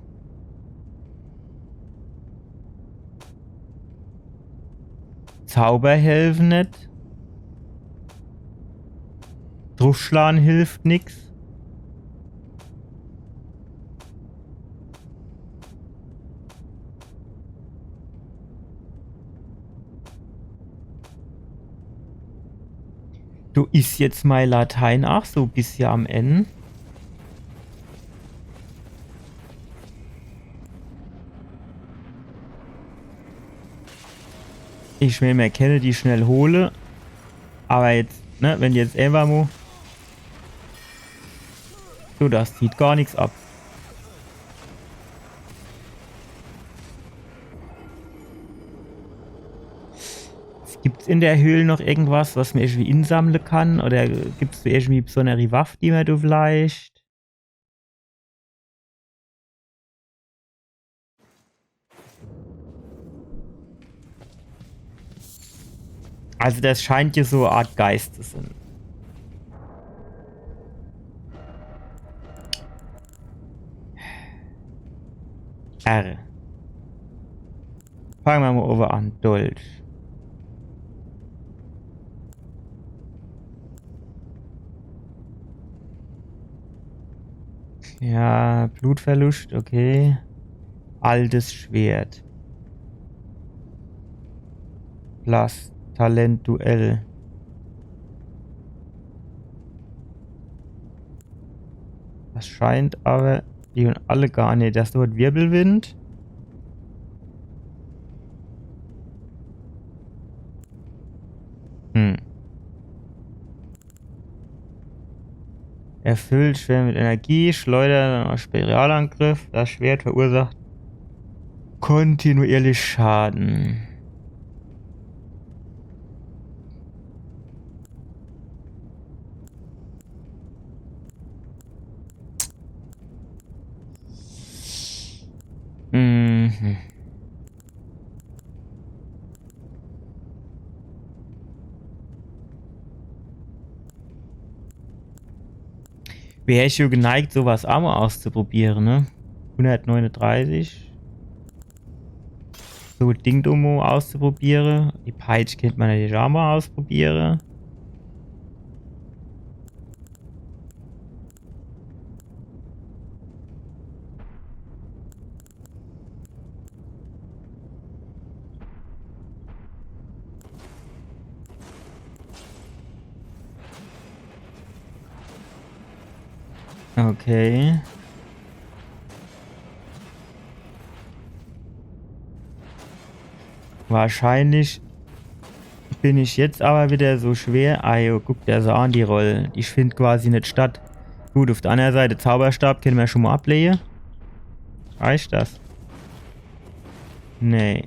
Zauber helfen net. Druffschlan hilft nix. jetzt mei Latein ach so bissje am Enn. Ich will mir kenne die schnell hole. Aber jetzt, ne, wenn jetzt einfach mo. Du, das zieht gar nix ab. Gibt's in der Höhl noch irgendwas, was mer irgendwie insammle kann? Oder gibt's do irgendwie besondere Waff, die mer do vielleicht? Also das scheint jo so e Art Geist zu sein. R. Fange mer mo owwe an. Dolch. Ja, Blutverlust, okay. Altes Schwert. Plus Talent Duell. Das scheint aber die und alle gar net. Das dort Wirbelwind. Hm. Erfüllt Schwert mit Energie, schleudert einen Spiralangriff. Das Schwert verursacht kontinuierlich Schaden. Mhm. Wär ich jo geneigt, sowas ach mo auszuprobiere, ne? Hundertneununddreißig. So Ding do mo auszuprobiere. Die Peitsch kennt mer natürlich ach mo ausprobiere. Okay. Wahrscheinlich bin ich jetzt aber wieder so schwer. Ah jo, guck der so an, die Roll. Die findt quasi net statt. Gut, auf der andere Seite, Zauberstab kenne mer schon mo ablehe. Reicht das? Nee.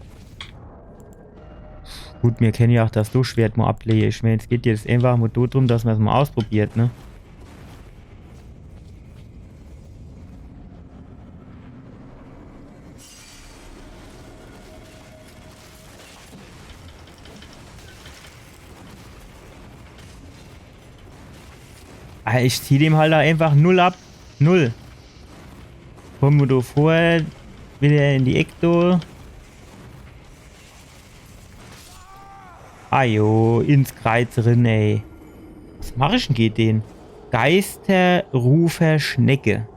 Gut, mir kenne jo ach das do Schwert mo ablehe. Ich mein, es geht jetzt einfach mo do drum, dass mer's mo ausprobiert, ne? Ah, ich zieh dem halt do einfach null ab. Null. Komm mer do vor, wieder in die Eck do. Ah jo, ins Kreiz rin, ey. Was mach ich denn gege den? Geisterrufer Schnecke.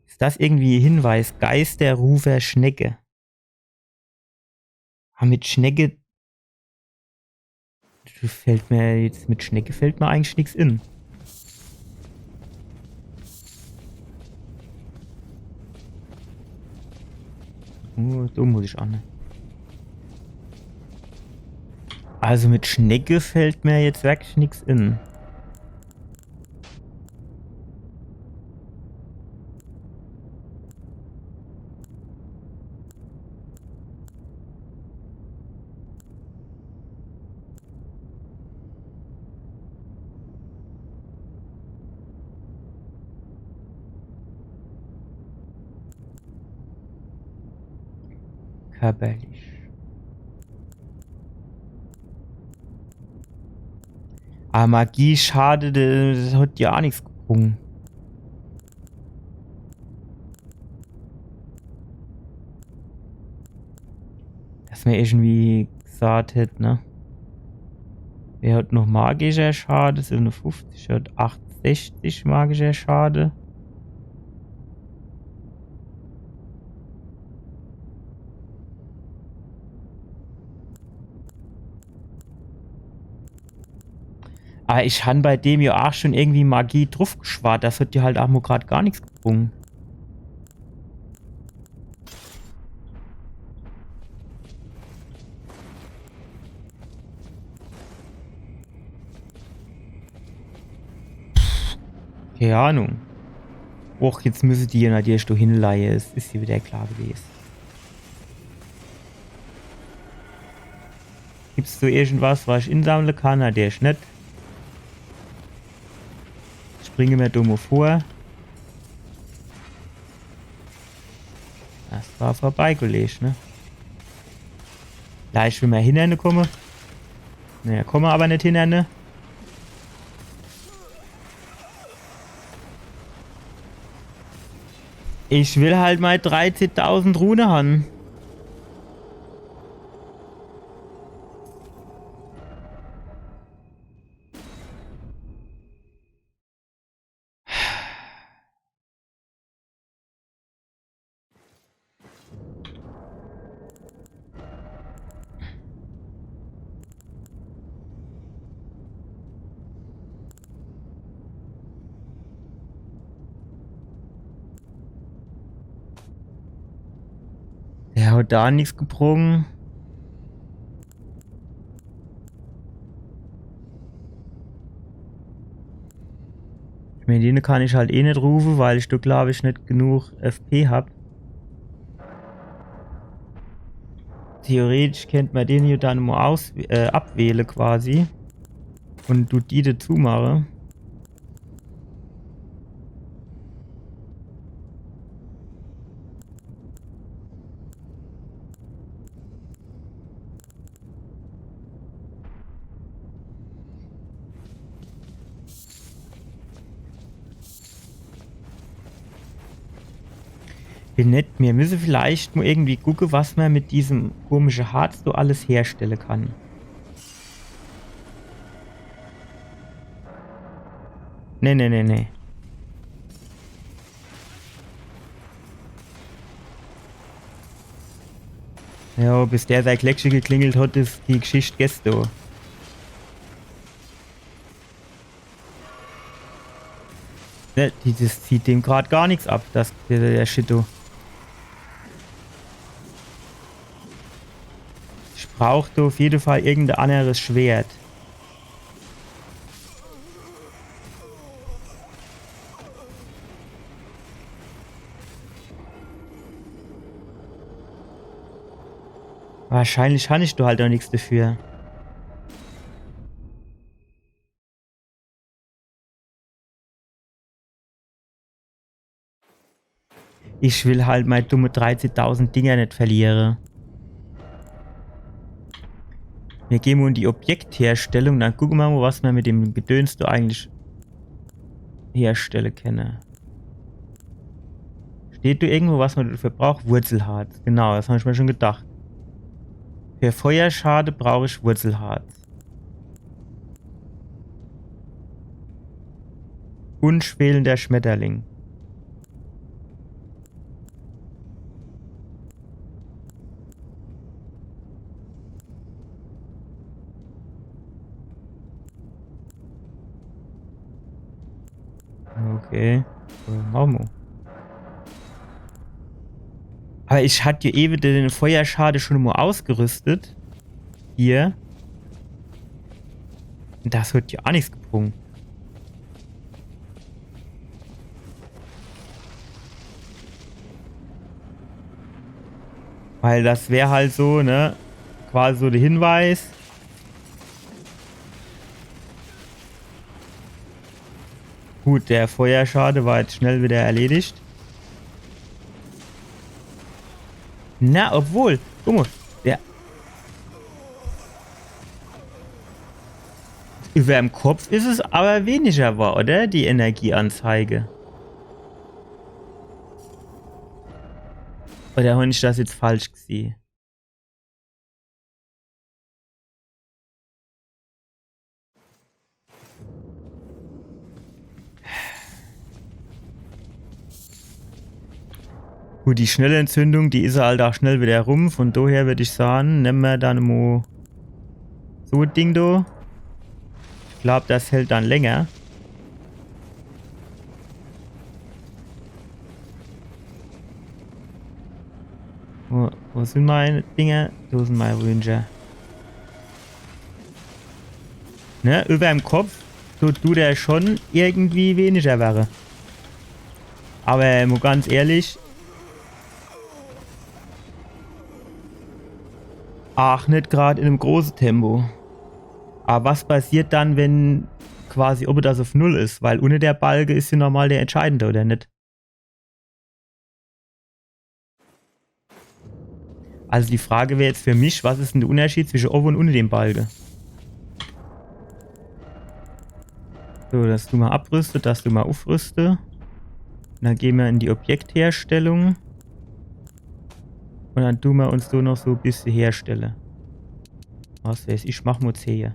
Is das irgendwie e Hinweis? Geisterrufer Schnecke. Ah, mit Schnecke fällt mer jetzt, mit Schnecke fällt mer eigentlich nix in. Oh, do muss ich an. Also mit Schnecke fällt mer jetzt wirklich nix in. Körperlich. Ah, Magie, schade, das hat jo ach nix gebrung. Dass mer irgendwie gesagt hätt, ne? Er hat noch magischer Schade, siebenundfünfzig, er hat achtundsechzig magischer Schade. Aber ich han bei dem jo aach schon irgendwie Magie druffgeschwart. Das hat dir halt aach mo grad gar nix gebrung. Kee Ahnung. Och, jetzt müsse die jo natürlich do hinleie. Es is jo wieder klar gewese. Gibt's do irgendwas, was ich insammle kann? Natürlich net. Springe mer do mo vor. Das war vorbei, Kollege, ne? Vielleicht will mer hinne komme. Naja, komme aber net hinne, ne? Ich will halt mol dreizehntausend Rune han. Der hat do nix gebrung. Ich mein, den kann ich halt eh net rufe, weil ich do, glaub ich, net genug F P hab. Theoretisch kennt mer den hier dann mo aus-, äh, abwähle quasi. Und du die dazu mache. Wenn net, mir müsse vielleicht mo irgendwie gucke, was mer mit diesem komische Harz so alles herstelle kann. Nee, nee, nee, nee. Ja, bis der sei Gleckche geklingelt hat, is die Geschicht gest, du. Ne, die, das zieht dem grad gar nix ab, das, der, der Shit, du. Ich brauch do auf jede Fall irgendein anderes Schwert. Wahrscheinlich kann ich do halt auch nix dafür. Ich will halt mei dumme dreizehntausend Dinger net verliere. Mir gehn mo in die Objektherstellung, dann gucke mer mo, was mer mit dem Gedöns do eigentlich herstelle kenne. Steht do irgendwo, was mer dafür braucht? Wurzelharz. Genau, das hab ich mir schon gedacht. Für Feuerschade brauch ich Wurzelharz. Und schwelender Schmetterling. Okay. Äh, mache mer. Aber ich hat jo ewe den Feuerschade schon mo ausgerüstet. Hier. Das hat jo auch nix gebrung. Weil das wär halt so, ne? Quasi so der Hinweis. Gut, der Feuerschade war jetzt schnell wieder erledigt. Na, obwohl, guck mo, der. Über dem Kopf is es aber weniger wahr, oder? Die Energieanzeige. Oder hab ich das jetzt falsch gesieh? Gut, die schnelle Entzündung, die is halt auch schnell wieder rum. Von daher würd ich sagen, nemme mer dann mo so e Ding do. glaub, das hält dann länger. Wo, wo sin mei Dinger? Do sin mei Rünscher. Ne, iwwerm Kopf tut, tut er schon irgendwie weniger werre. Awwer mo ganz ehrlich, ach, net grad in em große Tempo. Awwer was passiert dann, wenn quasi, ob das uff null is? Weil unne der Balke is jo normal der entscheidende, oder net? Also die Frage wär jetzt für mich, was is denn der Unterschied zwische owwe un unne dem Balke? So, das du mer abrüste, das du mer uffrüste. Un dann gehn mer in die Objektherstellung. Un dann du mer uns do noch so e bissje herstelle. Was weiß ich, mach mer zeh.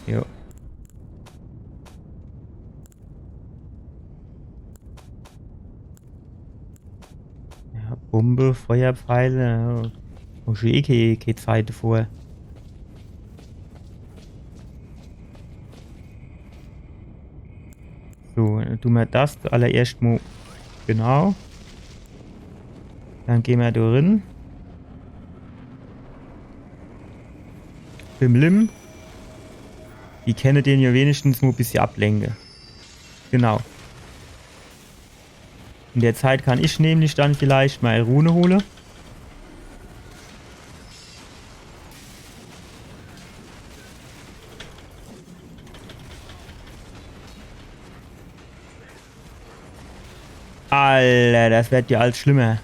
Jo. Ja, Bombe, Feuerpfeile, ja. Hab ich eh kee, kee Zeit vor. So, dann du mer das allererscht mo. Genau. Dann gehn mer do rin. Bimlim. Die kenne den jo wenigstens mo e bissje ablenke. Genau. In der Zeit kann ich nämlich dann vielleicht mei Rune hole. Alter, das werd jo alles schlimmer.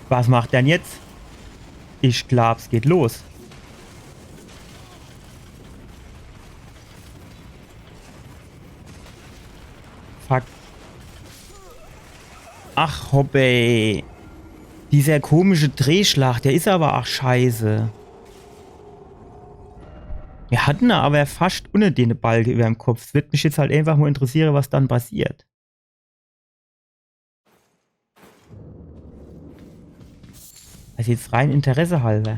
Was macht er dann jetzt? Ich glaub's geht los. Fuck. Ach, hopp, ey. Dieser komische Drehschlag, der is awwer ach scheiße. Mir hatten awwer fascht unne den Balke iwwerm Kopf. Es würd mich jetzt halt einfach mo interessiere, was dann passiert. Also jetzt rein Interesse halber.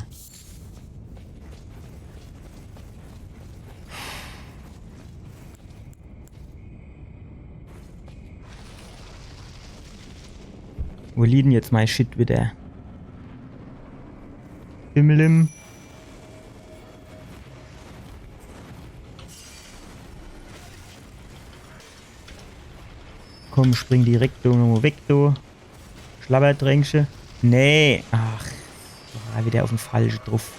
Wo liegt denn jetzt mei Shit widder? Bimmelim. Komm, spring direkt do nomo weg, do. Schlabberdränkche. Nee. Ach, war widder uffm Falsche druff.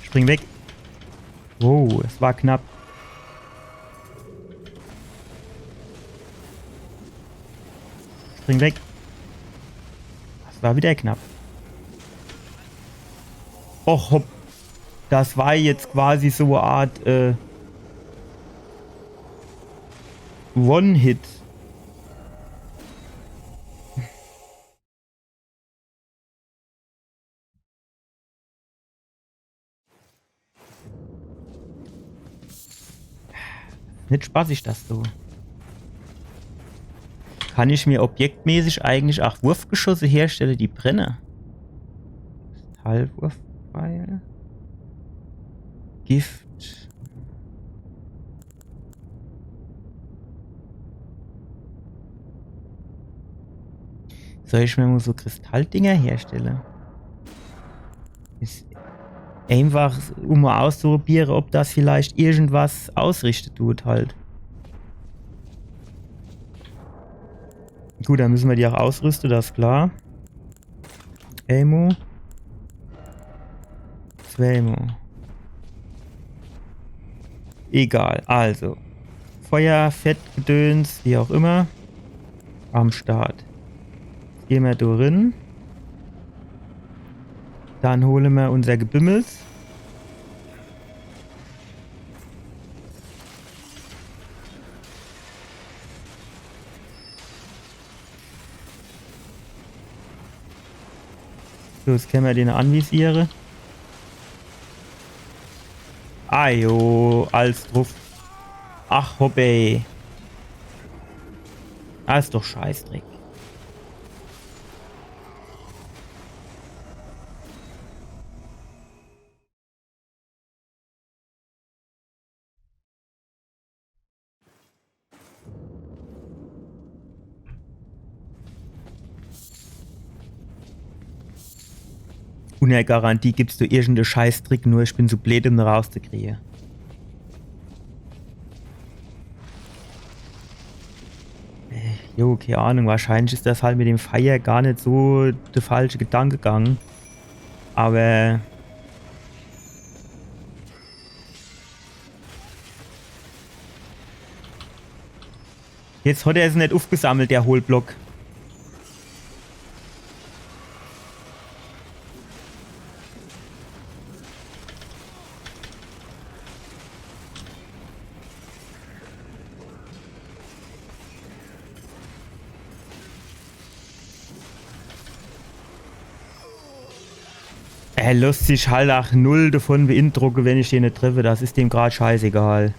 Spring weg. Wow, das war knapp. Spring weg. Das war widder knapp. Och, hopp. Das war jetzt quasi so e Art, äh, One-Hit. Net spaßig das so. Kann ich mir objektmäßig eigentlich ach Wurfgeschosse herstelle, die brenne? Kristallwurfpfeil. Gift. Soll ich mir mo so Kristalldinger herstelle? Is einfach, um mo auszuprobiere, ob das vielleicht irgendwas ausrichte tut halt. Gut, dann müsse mir die ach ausrüste, das is klar. Emo. Zwemo. Egal, also. Feuer, Fett, Gedöns, wie auch immer. Am Start. Jetzt gehn mir do rin. Dann hole mir unser Gebimmels. So, jetzt kenne mer den anvisiere. Ajo, alles druff. Ach, hopp, ey. Ah, is doch Scheißdreck. Ohne Garantie gibt's do irgend e Scheißdreck, nur ich bin zu bleed, um ne rauszukriege. Äh, jo, kee Ahnung, wahrscheinlich is das halt mit dem Feier gar net so de falsche Gedankegang. Aber jetzt hat er se net uffgesammelt, der Hohlblock. Er losst sich halt ach null davon beeindrucke, wenn ich den net treffe. Das is dem grad scheißegal.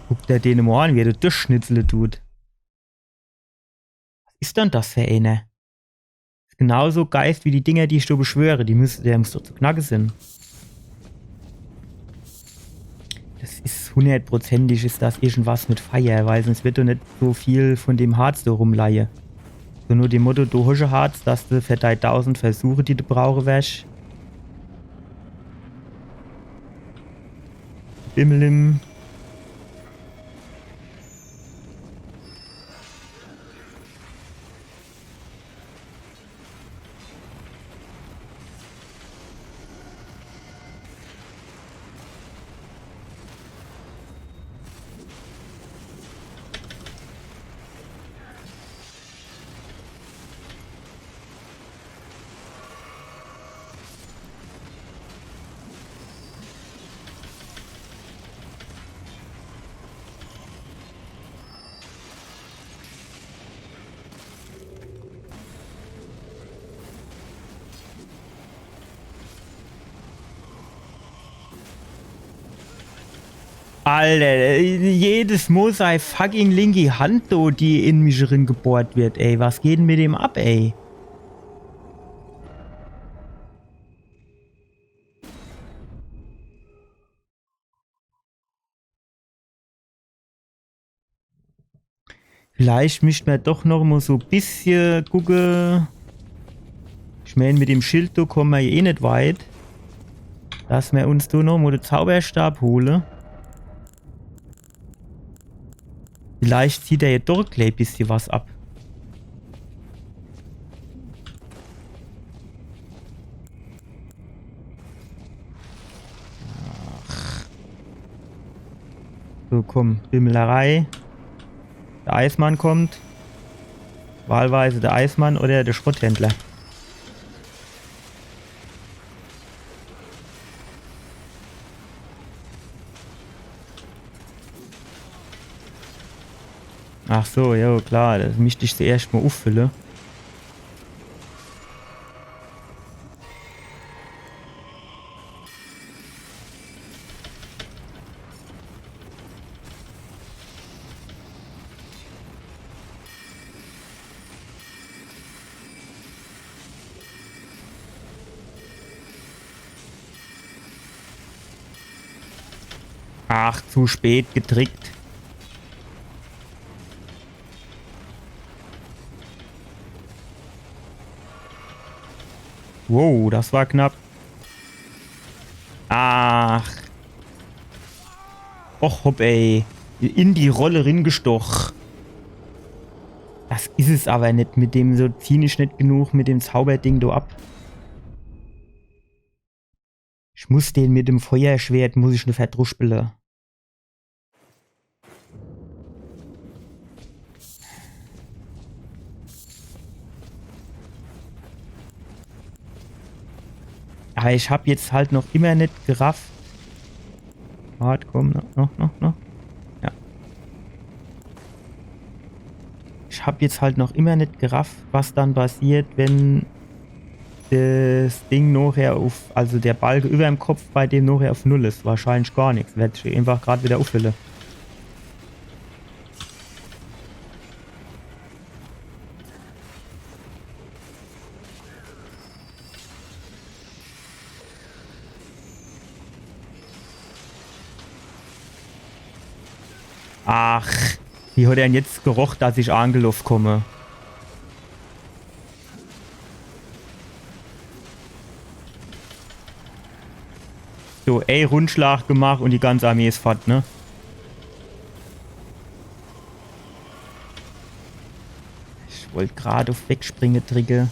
Guck der den mol an, wie er do durchschnitzle tut. Was is dann das für eener? Is genauso Geist wie die Dinger, die ich do beschwöre. Die müsse, der muss doch zu knacke sin. Das is hundertprozentig, is das irgendwas mit Feier, weil sonst wird doch net so viel von dem Harz do rumleie. So no dem Motto, du hosch e Harz, dass du für dei tausend Versuche, die du brauche wersch. Bimmelim. Alter, jedes Mol sei fucking linki Hand do, die in mich ringebohrt wird, ey. Was geht denn mit dem ab, ey? Vielleicht misst mer doch noch mo so bissje gucke. Ich mein, mit dem Schild, do komme mer eh net weit. Dass mer uns do noch mo de Zauberstab hole. Vielleicht zieht er ja doch gleich bissje was ab. Ach. So, komm, Bimmelerei. Der Eismann kommt. Wahlweise der Eismann oder der Schrotthändler. Ach so, ja klar, das misst ich zuerscht mo uffülle. Ach, zu spät gedrickt. Wow, das war knapp. Ach. Och, hopp, ey. In die Rolle ringestoch. Das is es aber net mit dem, so zieh ich net genug mit dem Zauberding do ab. Ich muss den mit dem Feuerschwert, muss ich ne verdruspele. Aber ich hab jetzt halt noch immer net gerafft. Wart, komm, noch, noch, noch, noch. Ja. Ich hab jetzt halt noch immer net gerafft, was dann passiert, wenn das Ding nochher uff, also der Balke iwwerm Kopf, bei dem nochher uff null is. Wahrscheinlich gar nix. Werd sich einfach grad widder uffülle. Ach, wie hat er dann jetzt geroch, dass ich angeloff komme? So, ey, Rundschlag gemacht un die ganze Armee is fort, ne? Ich wollt grad uff Wegspringe dricke.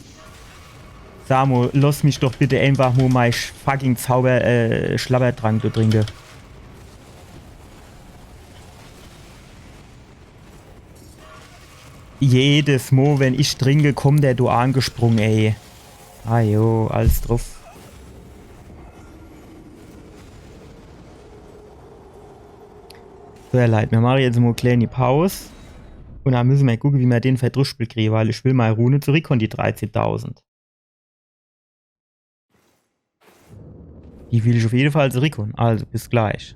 Sa mo, loss mich doch bitte einfach mo mei Sch-, fucking Zauber, äh, Schlabbertrank do trinke. Jedes Mo, wenn ich trinke, kommt der do angesprung, ey. Ah jo, alles druff. So, ihr Leit, mir mache jetzt mo e kleeni Paus. Un dann misse mir gucke, wie mir den verdruschpelt kriege, weil ich will mei Rune zurick un die dreizehntausend. Die will ich uff jede Fall zurick un. Also, bis gleich.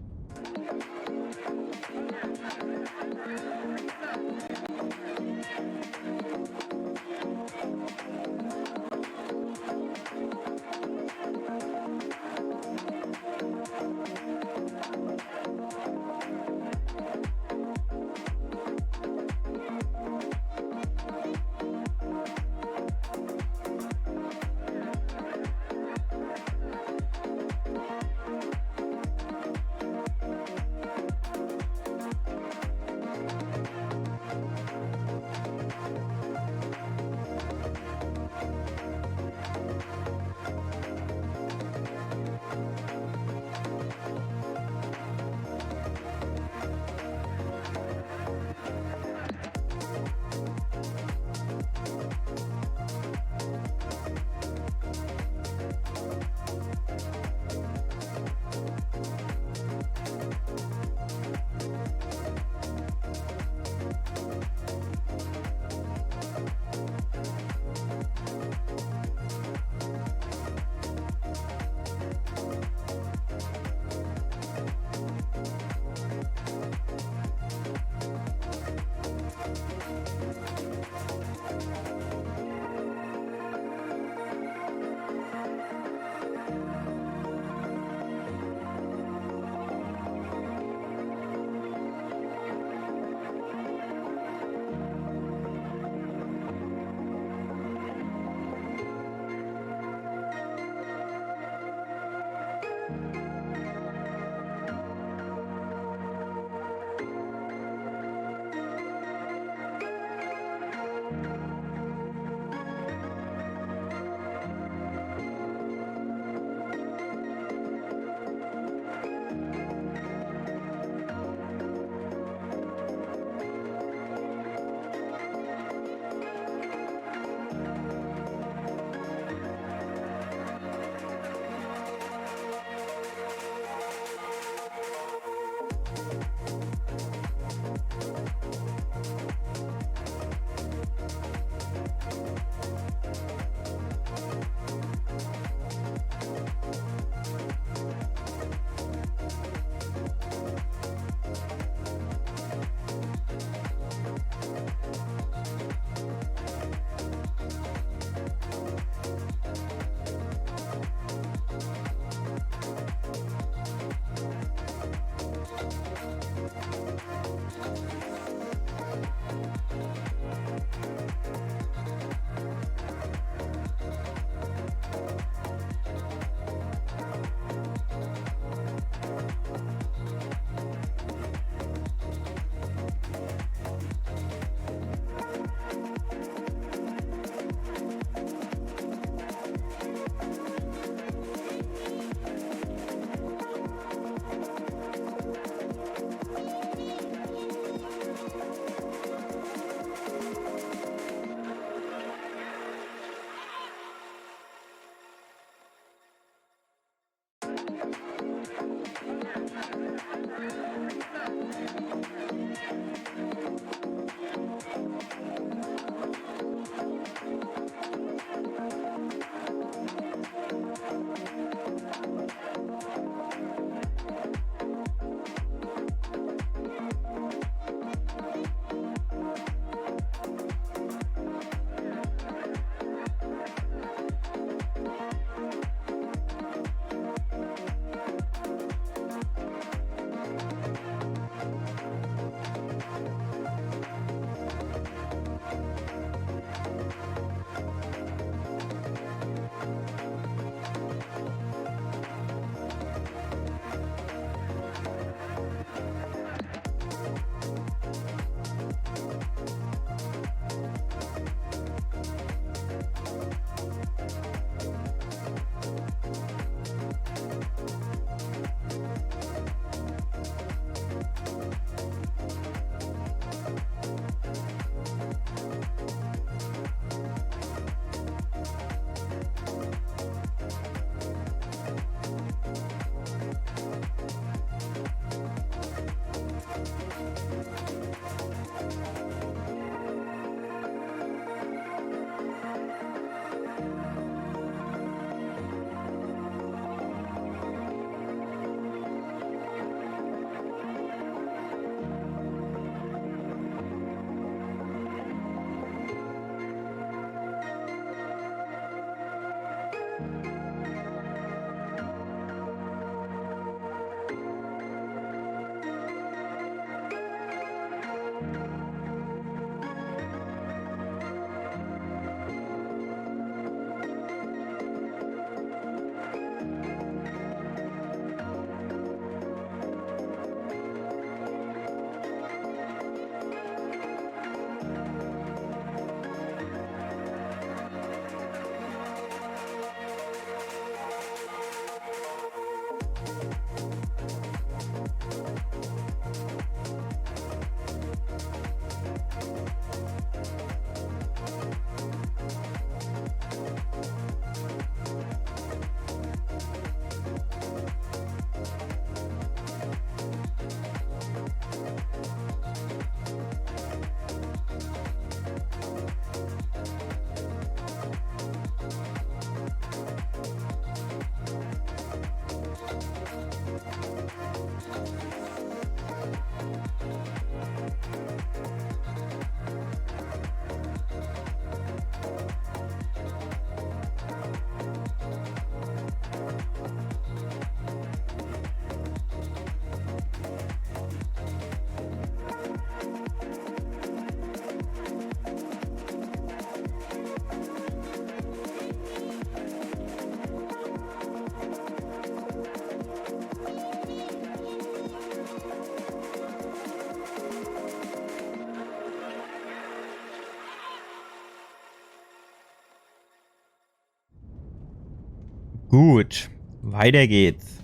Gut, weiter geht's.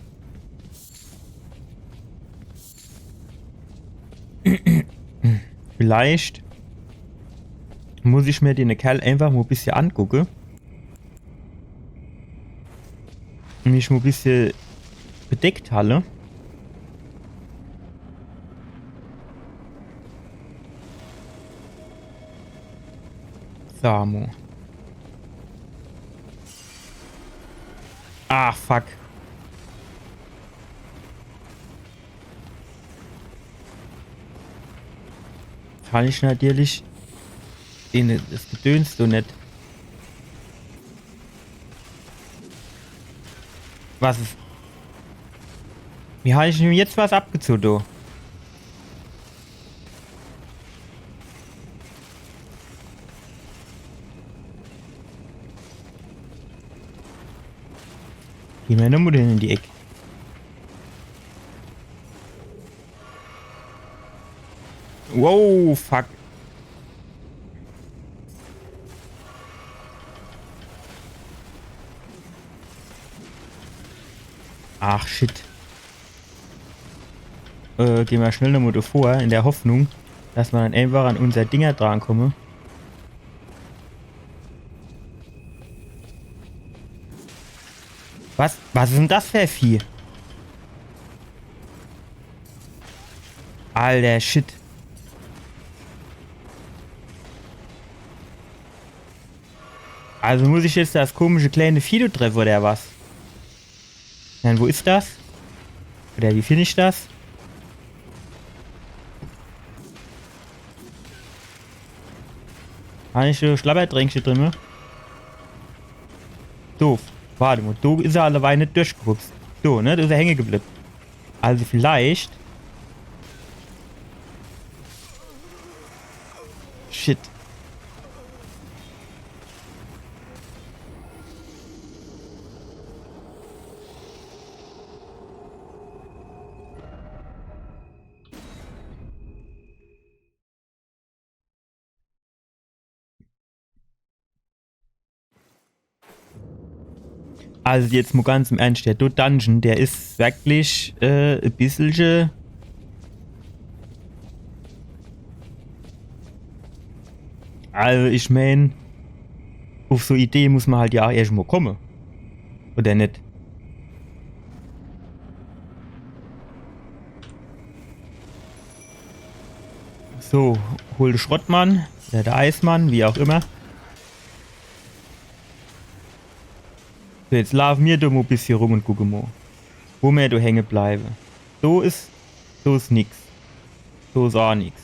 Vielleicht muss ich mir den Kerl einfach mo bissje angucke. Mich mo bissje bedeckt halle. Samu. Ah, fuck. Kann ich natürlich den, das Gedöns so net. Was is? Wie hab ich denn jetzt was abgezogen, du? Geh mer nochmo in die Eck. Wow, fuck. Ach, shit. Äh, geh mer schnell nochmo davor, in der Hoffnung, dass mer dann einfach an unser Dinger drankomme. Was? Was is denn das für e Vieh? Alter, shit. Also muss ich jetzt das komische kleine Vieh do treffe, oder was? Nein, wo is das? Oder wie find ich das? Hab ich so Schlabbertränkche drin, ne? Doof. Warte mo, do is er alleweil net durchgehupst. So, ne? Do is er hänge geblieb. Also vielleicht. Shit. Also jetzt mo ganz im Ernst, der do Dungeon, der is wirklich äh, e bisselche. Also ich mein, uff so Idee muss mer halt jo ach erscht mo komme. Oder net? So, hol de Schrottmann, oder de Eismann, wie auch immer. So, jetzt laafe mer do mo bissje rum un gucke mo, wo mer do hänge bleiwe. So is, so is nix. So is ach nix.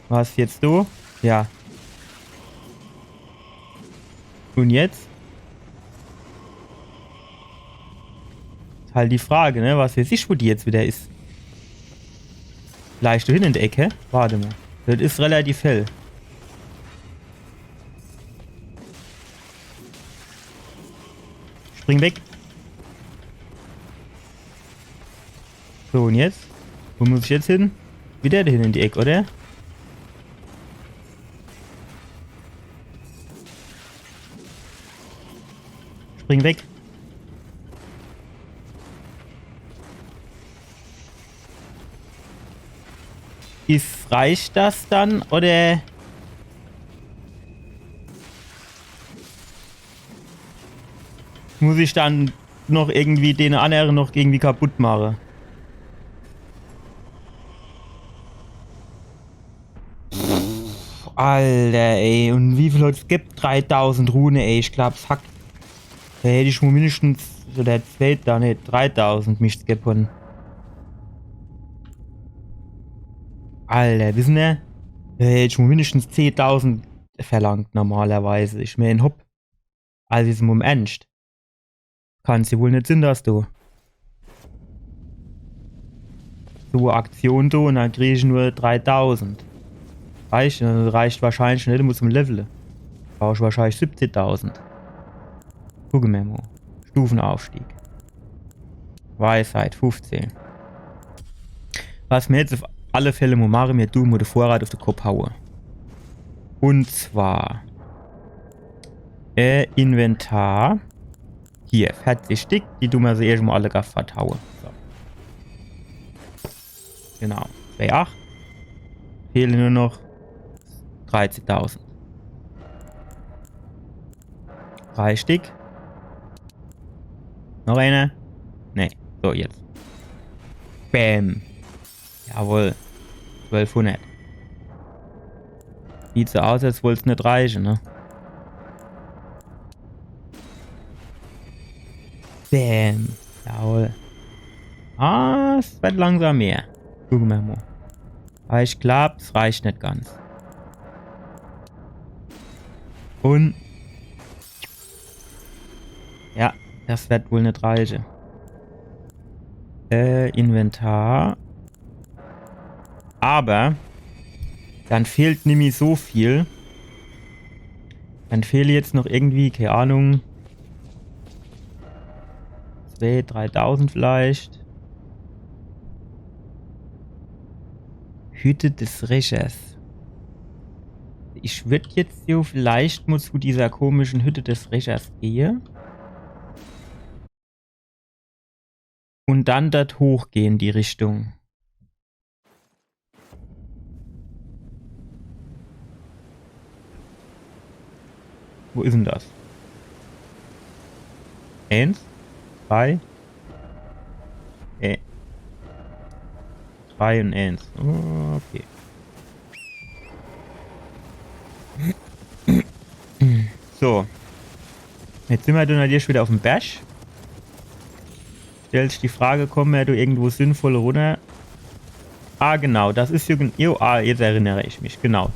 Was jetzt do? Ja. Un jetzt? Is halt die Frage, ne? Was weiß ich, wo die jetzt wieder is. Vielleicht do hinne in de Eck, hä? Warte mo. Das is relativ hell. Spring weg. So, un jetzt? Wo muss ich jetzt hin? Wieder do hinne in die Eck, oder? Spring weg. Is, reicht das dann, oder muss ich dann noch irgendwie den annere noch irgendwie kaputt mache? Alter, ey, un wie viel hot's gebb? Dreitausend Rune, ey, ich glaab, fuck. Do hätt ich mo mindestens, oder zwee, do, nee, dreitausend misst's gebb. Alter, wissen er? Do hätt ich mo mindestens zehntausend verlangt normalerweise. Ich mein, hopp. Also jetzt mo im Ernscht. Kann's jo wohl net sinn, dass do so e Aktion do un dann krie ich nur dreitausend. Reicht, äh, reicht wahrscheinlich net mo zum Levele. Brauch ich wahrscheinlich siebzigtausend. Gucke mer mo. Stufenaufstieg. Weisheit, fünfzehn. Was mer jetzt uff alle Fälle mo mache, mer dun mo de Vorrat uff de Kopp haue. Un zwar, äh, Inventar. Hier, verzich Stick, die du mer so irgendwo alle grad vertaue. So. Genau. Zwei acht. Fehle nur noch dreizehntausend. Drei Stick. Noch einer. Nee. So, jetzt. Bam. Jawohl. Zwölfhundert. Sieht so aus, als wollt's net reiche, ne? Bam. Jawohl. Ah, es werd langsam mehr. Gucke mer mo. Aber ich glaub, es reicht net ganz. Und ja, das werd wohl net reiche. Äh, Inventar. Aber dann fehlt nimmi so viel. Dann fehle jetzt noch irgendwie, keine Ahnung, zwei, dreitausend vielleicht. Hütte des Rächers. Ich würd jetzt so vielleicht mo zu dieser komischen Hütte des Rächers gehe. Und dann dort hochgehe, die Richtung. Wo is denn das? Eins? Zwei? Äh. Zwei und eins. Okay. So. Jetzt sin mer do natürlich wieder uff'm Berg. Stellt sich die Frage, komme mer do irgendwo sinnvoll runner? Ah, genau, das is jo, gen- jo, ah, jetzt erinnere ich mich, genau.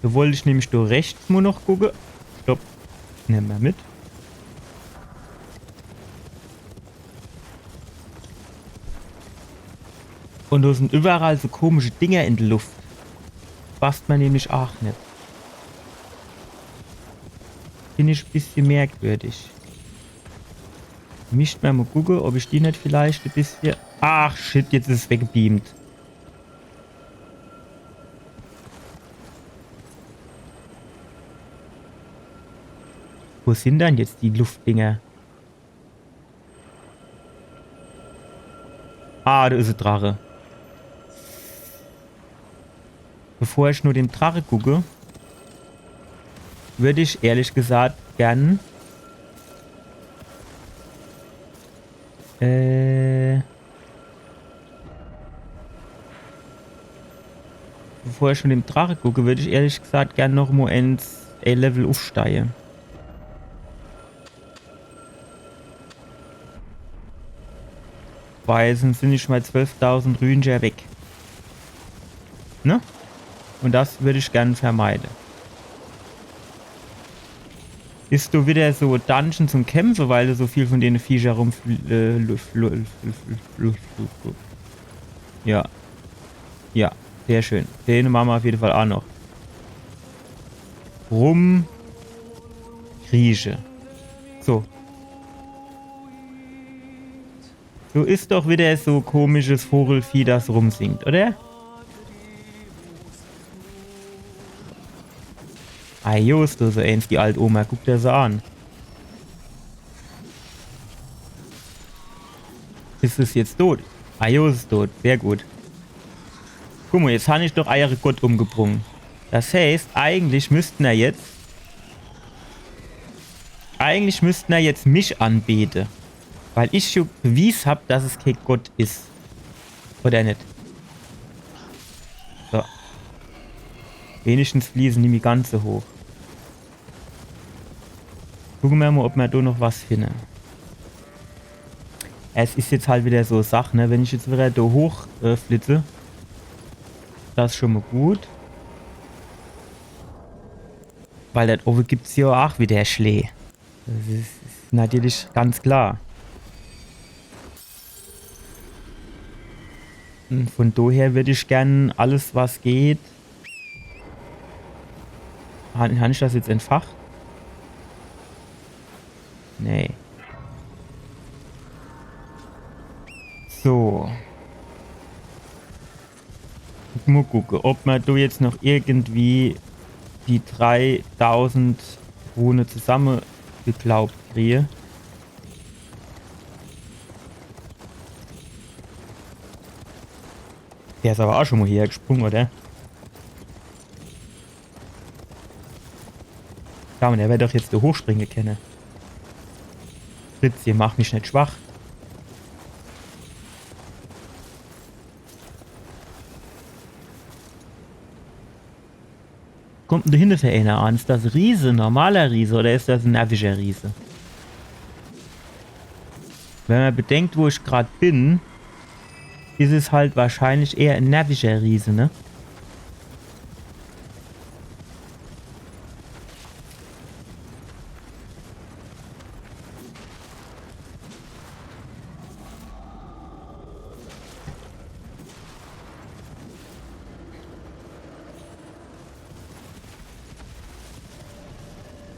Do wollt ich nämlich do rechts mo noch gucke. Stopp. Nemme mer mit. Und do sin überall so komische Dinger in de Luft. Passt mer nämlich aach net. Find ich e bissje merkwürdig. Misst mer mo gucke, ob ich die net vielleicht e bissje... Ach shit, jetzt is es weggebeamt. Wo sin dann jetzt die Luftdinger? Ah, do is e Drache. Bevor ich nur dem Drache gucke, würd ich ehrlich gesagt gern, äh, bevor ich nur dem Drache gucke, würd ich ehrlich gesagt gern noch mo ins A-Level uffsteige. Weil sonst sin ich mei zwölftausend Rünscher weg. Ne? Und das würd ich gern vermeide. Is do wieder so Dungeon zum Kämpfe, weil do so viel von dene Viecher rum... Äh, luf- lu- lu- lu- lu- lu- ja. Ja, sehr schön. Dene mache mer uff jede Fall aach noch. Rum. Krieche. So. Do is doch wieder so komisches Vogelvieh, das rumsingt, oder? Ah, jo, is do so eens, die alt Oma. Guck der se an. Is es jetzt tot? Ah, jo, is es tot. Sehr gut. Guck mo, jetzt han ich doch eiere Gott umgebrung. Das heißt, eigentlich müssten er jetzt... Eigentlich müssten er jetzt mich anbete. Weil ich jo bewies hab, dass es kee Gott is. Oder net? So. Wenigstens fliege se nimmi ganz so hoch. Gucke mer mo, ob mer do noch was finne. Es is jetzt halt wieder so Sach, ne? Wenn ich jetzt wieder do hoch, äh, flitze, das is schon mo gut. Weil do owwe gibt's jo aach wieder Schlee. Das is, is natürlich ganz klar. Und von doher würd ich gern alles, was geht. Han, han ich das jetzt entfacht? Nee. So. Mo gucke, ob mer do jetzt noch irgendwie die dreitausend Rune zusammegeklaubt krieje. Der is awwer aa schun mol hier gesprunge, oder? Ja, un der werd doch jetzt do hochspringe kenne. Fritzje, mach mich net schwach. Kummt dann do hinne fer eener an? Is das e Riese, normaler Riese oder is das en nervischer Riese? Wenn ma bedenkt, wo ich grad bin, is es halt wahrscheinlich eher en nervischer Riese, ne?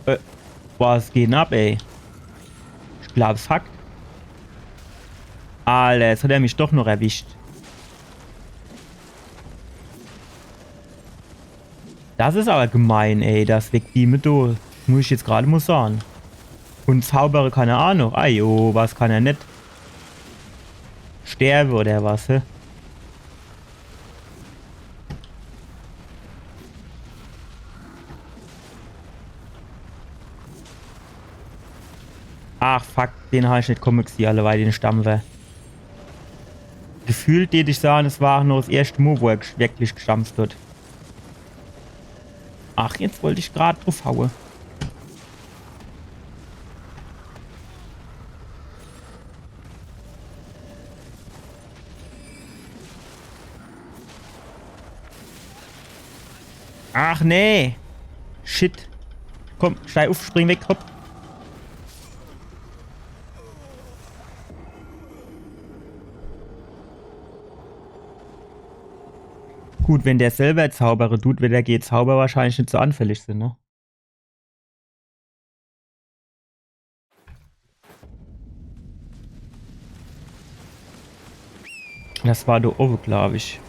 Äh, was geht dann ab, ey? Ich glaab, es hackt. Alter, jetzt hat er mich doch noch erwischt. Das is awwer gemein, ey, das Wegbeame do. Muss ich jetzt grad mol sage. Un zaubere kann er aa noch. Ajo, was kann er net? Sterbe oder was, hä? Ach, fuck, den hab ich net kumme gesieh, alleweil den Stampfer. Gefühlt deet ich sage, es war noch das erschte Mol, wo er gesch-, wirklich gestampft hat. Ach, jetzt wollt ich grad druffhaue. Ach nee. Shit. Komm, steh uff, spring weg, hopp. Gut, wenn der selwer zaubere dut, werd der gege Zauber wahrscheinlich net so anfällig sin, ne? Das war do owwe, glaab ich.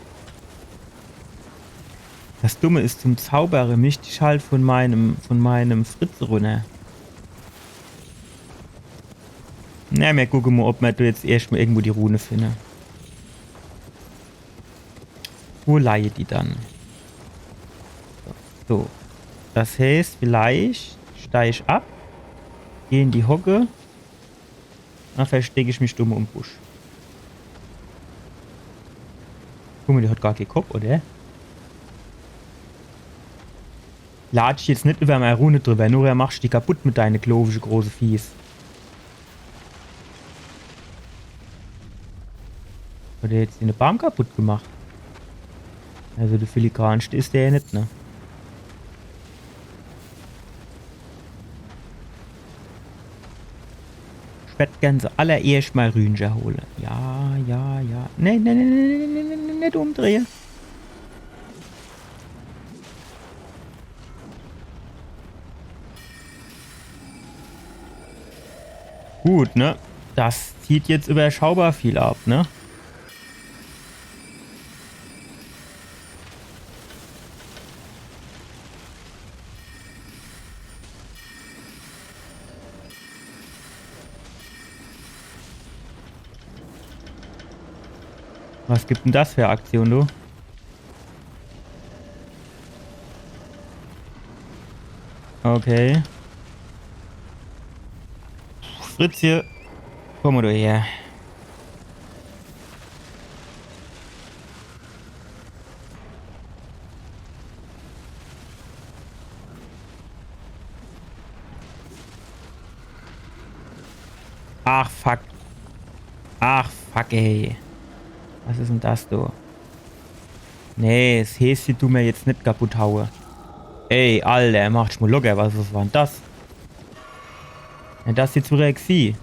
Das Dumme is, zum Zaubere misst ich halt von meinem, von meinem Fritz runner. Na, mer gucke mol, ob mer do jetzt erscht mol irgendwo die Rune finne. Wo leie die dann? So. Das heißt, vielleicht steig ich ab, geh in die Hocke, dann versteck ich mich dumm im Busch. Guck mol, die hat gar kee Kopp, oder? Latsch jetzt net iwwer mei Rune driwwer, nochher machsch die kaputt mit deine klowische große Fieß. Hat der jetzt de Baam kaputt gemacht? Also de filigranschte is der jo net, ne? Ich werd gern so allererscht mei Rüncher hole. Ja, ja, ja. Nee, nee, nee, net umdrehe. Gut, ne? Das zieht jetzt iwwerschaubar viel ab, ne? Was gibt dann das für Aktion, du? Okay. Fritzje, komm mol do her. Ach, fuck. Ach, fuck, ey. Was is dann das, du? Nee, das Häsche du mer jetzt net kaputt haue. Ey, Alter, mach dich mol locker, was, was war dann das? Ja, das is jetzt widder gesieh.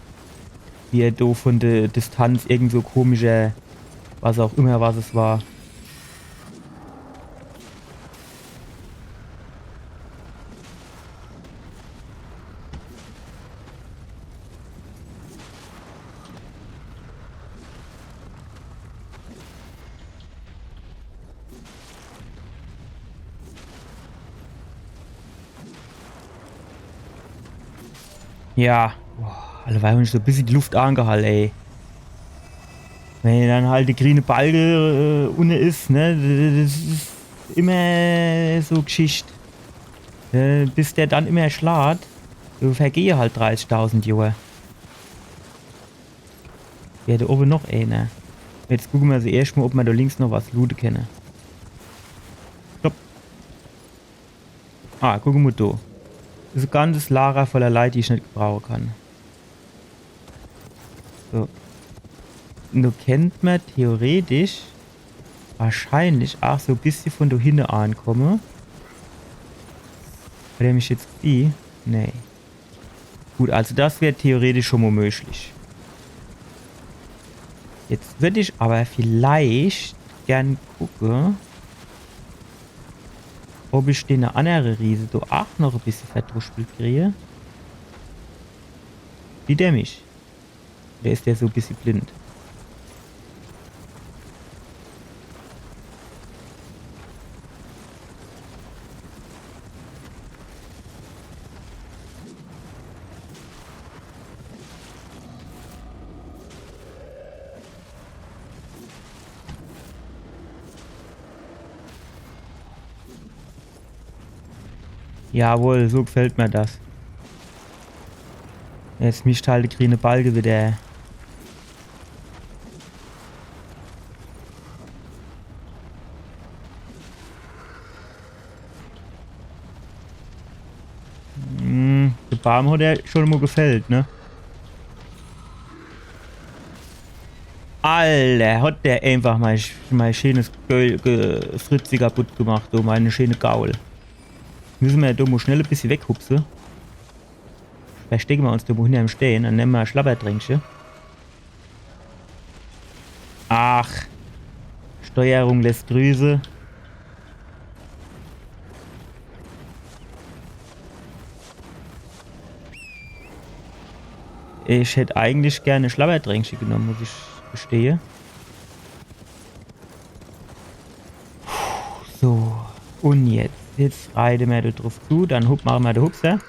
Wie er do von de Distanz irgend so komischer, was auch immer, was es war. Ja. Boah, alleweil hab ich so e bissje die Luft angehalt, ey. Wenn dann halt de griene Balge, äh, unne is, ne? Das is immer so Gschicht. Äh, bis der dann immer schlaat, do vergehe halt dreißigtausend Johr. Ja, do owwe noch eener. Jetzt gucke mer also erscht mol, ob mer do links noch was loote kenne. Stopp. Ah, guck mol do. Das is e ganzes Lager voller Leit, die ich net gebrauche kann. So. Do kennt mer theoretisch wahrscheinlich aach so e bissje vun do hinne ankomme. Hat er mich jetzt gesieh? Nee. Gut, also das wär theoretisch schun mol möglich. Jetzt würd ich awwer vielleicht gern gucke, ob ich dene annere Riese do aach noch e bissje verdruschpelt krie. Sieht er mich? Oder is der so e bissje blind? Jawohl, so gefällt mer das. Jetzt mischt halt de griene Balge widder. Hm, de Baam hat jo schun mol gefällt, ne? Alter, hat der einfach mei, mei scheenes Ge Ge Fritzi kaputt gemacht, du, mei scheene Gaul. Misse mer do mol schnell e bissje weghupse. Verstecke mer uns do mol hinnerm Stee, dann nemme mer e Schlabbertränkche. Ach. Steuerung lässt grüße. Ich hätt eigentlich gern e Schlabbertränkche genomm, muss ich gestehe. So, un jetzt. Jetzt reite mer do druff zu, dann hup, mache mer de Hupser.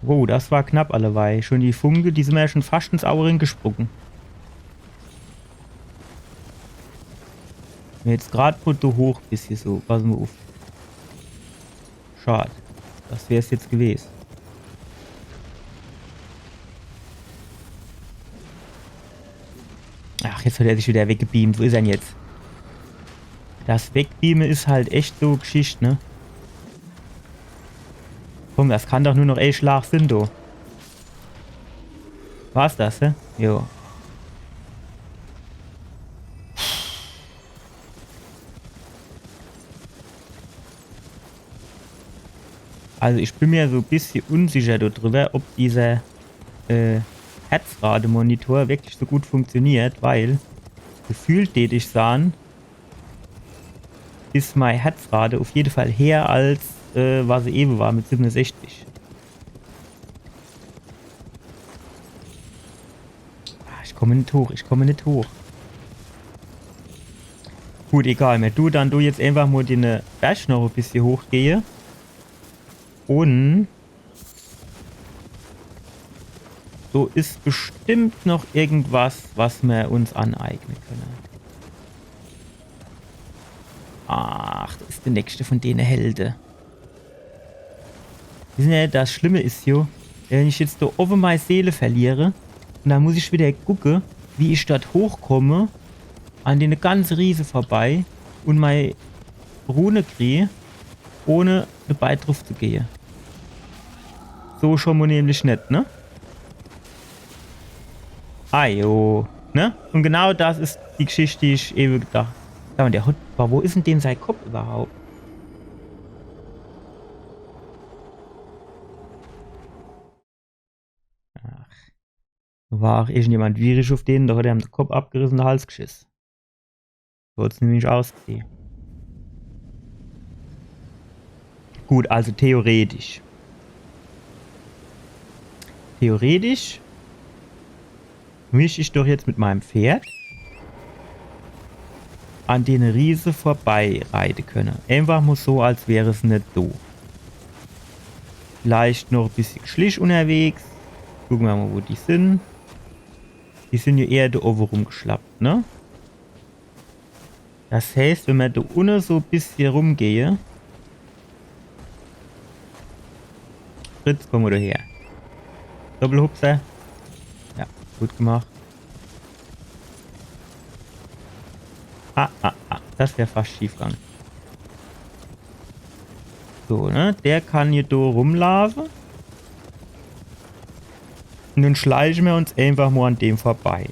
Wow, das war knapp alleweil. Schun die Funke, die sin mer jo schun fascht ins Aue ringesprunge. Jetzt grad mol do hoch bissje so, pass mol uff. Schad. Das wär's jetzt gewes. Ach, jetzt hat er sich widder weggebeamt. Wo is er dann jetzt? Das Wegbeame is halt echt so Gschicht, ne? Komm, das kann doch nur noch e Schlag sin, du. War's das, hä? Jo. Also ich bin mer so e bissje unsicher do driwwer, ob dieser, äh, Herzratemonitor wirklich so gut funktioniert, weil gefühlt, deet ich sahn, is mei Herzrate uff jede Fall heher als, äh, was se ewe war mit siebenundsechzig. Ah, ich komm net hoch, ich komm net hoch. Gut, egal, mer du dann do jetzt einfach mol den, äh, Berch noch e bissje hochgehe. Un do is bestimmt noch irgendwas, was mer uns aneigne kenne. Ach, das is de nächste vun dene Helde. Wisse er, das Schlimme is jo, wenn ich jetzt do owwe mei Seele verliere un dann muss ich widder gucke, wie ich dort hochkomme, an dene ganze Riese vorbei un mei Rune krie, ohne debei druff zu gehe. So schun mol nämlich net, ne? Ajo, ne? Un genau das is die Gschicht, die ich ewe gedacht. Sag mol, der Hund, awwer wo is dann dem sei Kopp iwwerhaupt? Ach. War aach irgendjemand wierisch uff den, do hat er em de Kopp abgerisse, de Hals gschiss. So hat's nämlich ausgesieh. Gut, also theoretisch. Theoretisch misst ich doch jetzt mit meim Pferd an dene Riese vorbeireite kenne. Einfach mol so, als wär es net do. Vielleicht noch e bissje Schlich unnerwegs. Gucke mer mol, wo die sin. Die sin jo eher do owwe rumgeschlappt, ne? Das heißt, wenn mer do unne so e bissje rumgehe. Fritz, komm widder her. Doppelhupser. Ja, gut gemacht. Ah, ah, ah. Das wär fascht schief gang. So, ne? Der kann hier do rumlaafe. Un dann schleiche mer uns eenfach mol an dem vorbei.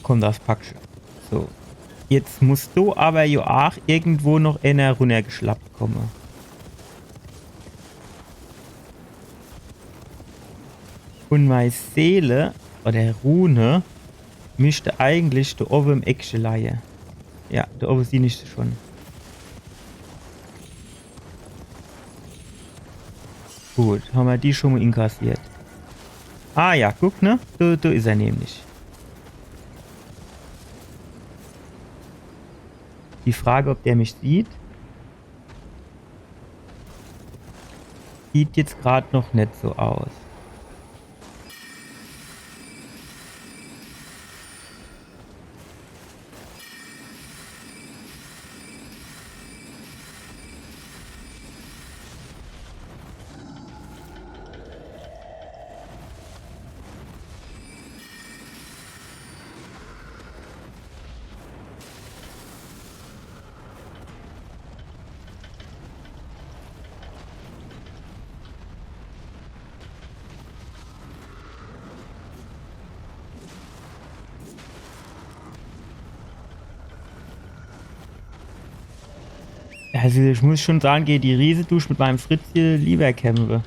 Komm, das packsch. So. Jetzt muss do awwer jo aach irgendwo noch eener runnergeschlappt komme. Un mei Seele oder Rune misst eigentlich do owwe im Eckche leie. Ja, do owwe sieh ich se schun. Gut, hammer die schun mol inkassiert. Ah ja, guck, ne? Do, do is er nämlich. Die Frage, ob der mich sieht. Sieht jetzt grad noch net so aus. Also ich muss schun sage, gege die Riese du ich mit meim Fritzche liewer kämpfe.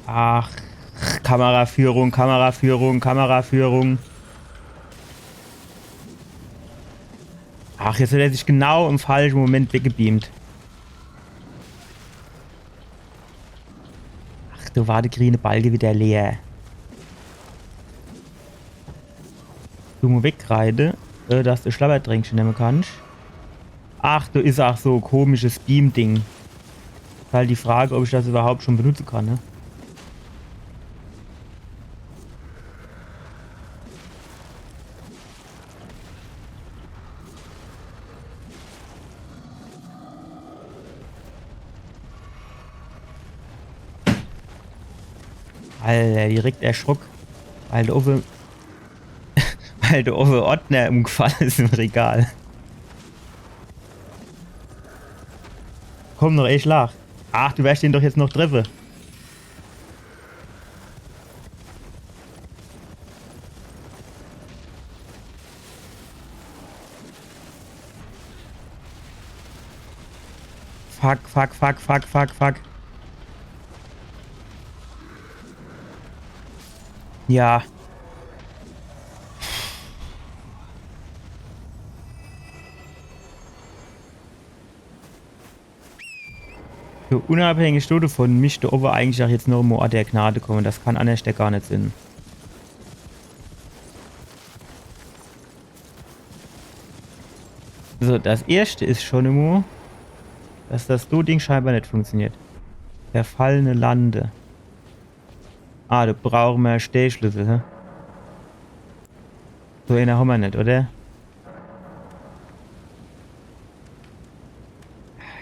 Ach, Kameraführung, Kameraführung, Kameraführung. Ach, jetzt hat er sich genau im falsche Moment weggebeamt. Ach, do war de griene Balke widder leer. Du mo wegreide, äh, dass de Schlabbertränkche nemme kannsch. Ach, do is aach so e komisches Beam-Ding. Is halt die Frage, ob ich das iwwerhaupt schun benutze kann, ne? Alter, direkt erschrock. Weil do owwe, weil do owwe Ordner umgefalle is im Regal. Komm noch, ey, Schlag. Ach, du wersch den doch jetzt noch treffe. Fuck, fuck, fuck, fuck, fuck, fuck. Ja. So, unabhängig dodevun misst do owwe eigentlich aach jetzt noch mo Ort der Gnade komme. Das kann annerschter gar net sinn. So, das erschte is schun emo, dass das do Ding scheinbar net funktioniert. Verfallene Lande. Ah, do brauche mer Stechschlüssel, hä? So eener hammer net, oder?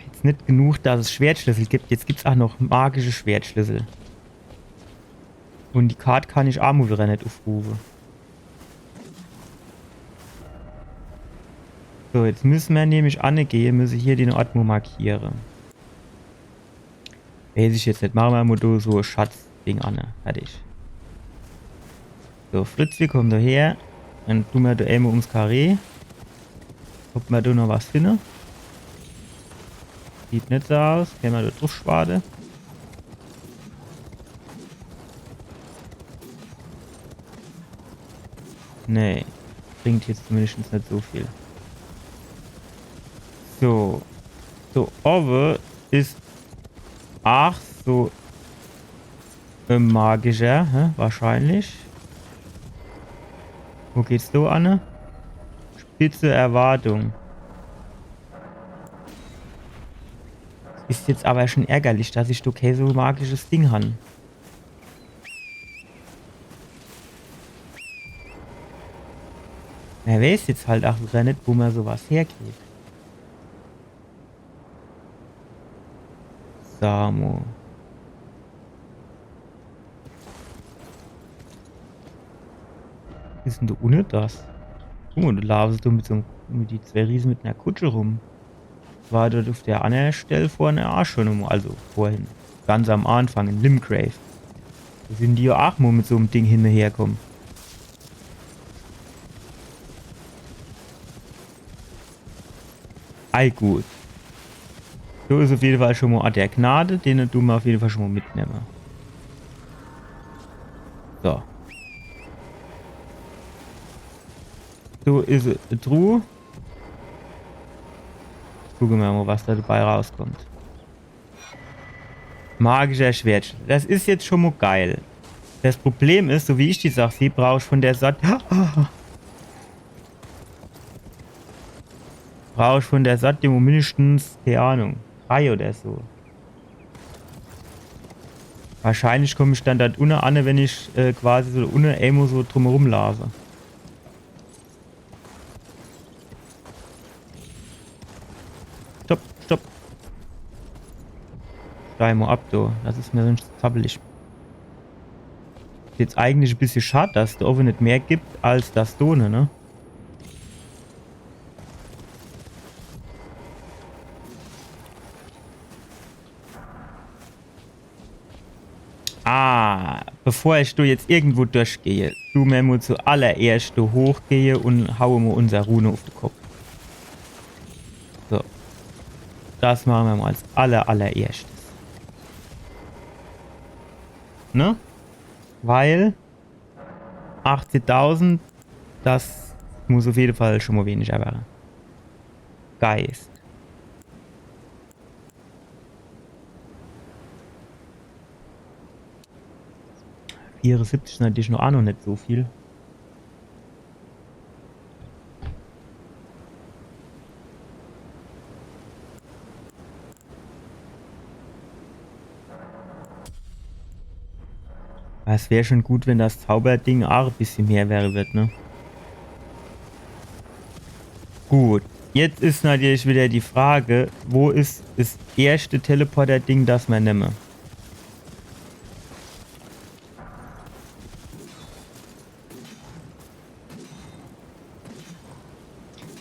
Jetzt net genug, dass es Schwertschlüssel gibt. Jetzt gibt's aach noch magische Schwertschlüssel. Un die Kart kann ich aach mo widder net ufrufe. So, jetzt müsse mer nämlich anne gehe, müsse hier den Ort mo markiere. Weiß ich jetzt net. Mache mer mo do so e Schatzding anne. Fertig. So, Fritzi, komm do her. Dann du mer do emol ums Karree. Ob mer do noch was finne. Sieht net so aus. Kenne mer do druff schwade. Nee. Bringt jetzt zumindest net so viel. So. So, owwe is aach So. Äh, magischer, hä? Wahrscheinlich. Wo geht's do anne? Spitze Erwartung. Is jetzt awwer schun ärgerlich, dass ich do kee so magisches Ding han. Mer weeß jetzt halt aach widder net, wo mer so was herkriet. Sa mo. Was is dann do unne das? Guck mo, do laafe se do mit so 'm, mit die zwee Riese mit 'ner Kutsche rum. War dort uff der anner Stell vorhin aach schun emol, also vorhin, ganz am Anfang in Limgrave. Do sin die jo aach mo mit so 'm Ding hin un her kumme. Ei, gut. So is uff jede Fall schun mo Ort der Gnade, den du mer uff jede Fall schun mo mitnemme. So. So is e Truh. Gucke mer mo, was do debei rauskummt. Magischer Schwertschlitz. Das is jetzt schun mo geil. Das Problem is, so wie ich die Sach sieh, brauch ich vun der Sat-, brauch ich vun der Sat-, mindestens, kee Ahnung, drei oder so. Wahrscheinlich kumm ich dann dort unne anne, wenn ich, äh, quasi so unne emol so drumherum laafe. Stopp, stopp. Steig mo ab, du. Das is mer sonscht zu zappelig. Is jetzt eigentlich e bissje schad, dass do owwe net mehr gibt als das do unne, ne? Ah, bevor ich do jetzt irgendwo durchgeh, du mer mo zuallererscht do hochgeh un hau mo unser Rune uff de Kopp. So. Das mache mer mo als aller-, allererschtes. Ne? Weil achtzigtausend, das muss uff jede Fall schun mo weniger werre. Geist. Vierundsiebzig is natürlich noch, aach noch net so viel. Awwer es wär schun gut, wenn das Zauberding aach e bissje mehr werre wird, ne? Gut, jetzt is natürlich widder die Frage, wo is das erschte Teleporter-Ding, das mer nemme?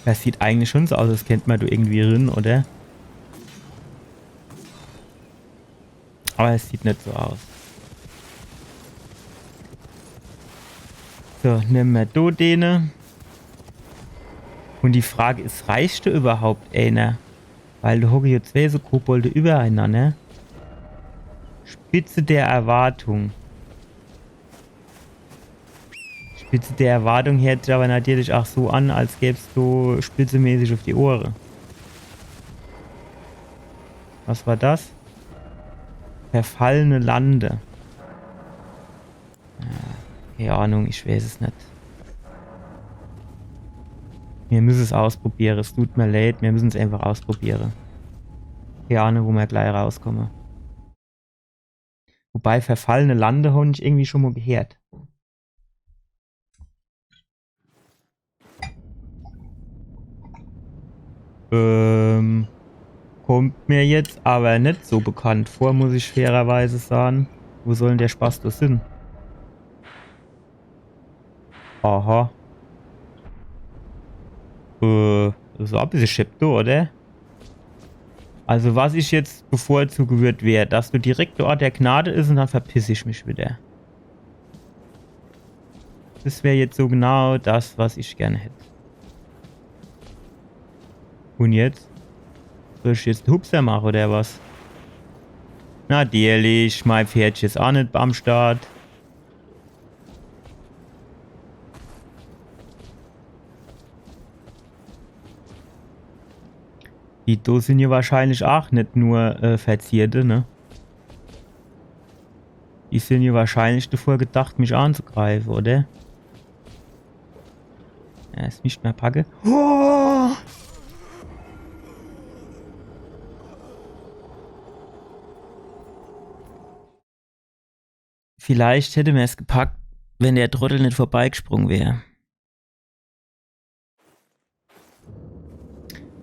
Das sieht eigentlich schun so aus, als kennt mer do irgendwie rin, oder? Awwer es sieht net so aus. So, nemme mer do dene. Un die Frage is, reicht do iwwerhaupt eener? Weil do hocke jo zwee so Kobolde iwwerenanner. Spitze der Erwartung. Spitze der Erwartung hört sich awwer natürlich aach so an, als gäb's do spitzemäßig uff die Ohre. Was war das? Verfallene Lande. Ja, kee Ahnung, ich weeß es net. Mir müsse es ausprobiere, es tut mer leid, mir müsse's einfach ausprobiere. Kee Ahnung, wo mer glei rauskomme. Wobei, verfallene Lande hon ich irgendwie schun mo gehört. Ähm, kommt mir jetzt awwer net so bekannt vor, muss ich fairerweise sage. Wo soll dann der Spaß do sin? Aha. Äh, das war e bissje schepp do, oder? Also was ich jetzt bevorzuge würd, wär, dass do direkt de Ort der Gnade is un dann verpiss ich mich widder. Das wär jetzt so genau das, was ich gern hätt. Un jetzt? Soll ich jetzt en Hupser mache oder was? Natürlich, mei Pferdche is aach net am Start. Die do sin jo wahrscheinlich aach net nur, äh, Verzierte, ne? Die sin jo wahrscheinlich davor gedacht, mich anzugreife, oder? Ja, is net mehr packe. Oh! Vielleicht hätte mer's gepackt, wenn der Trottel net vorbeigesprung wär.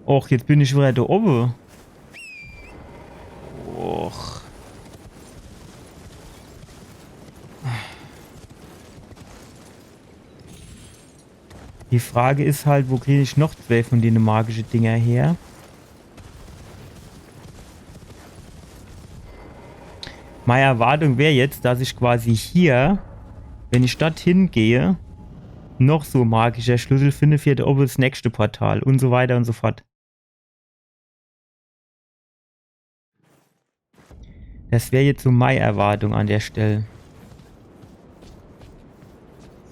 Och, jetzt bin ich wieder do owwe. Och. Die Frage is halt, wo krieg ich noch zwee von dene magische Dinger her? Meine Erwartung wär jetzt, dass ich quasi hier, wenn ich dort hingehe, noch so magischer Schlüssel finde für do owwe das nächste Portal und so weiter und so fort. Das wär jetzt so meine Erwartung an der Stelle.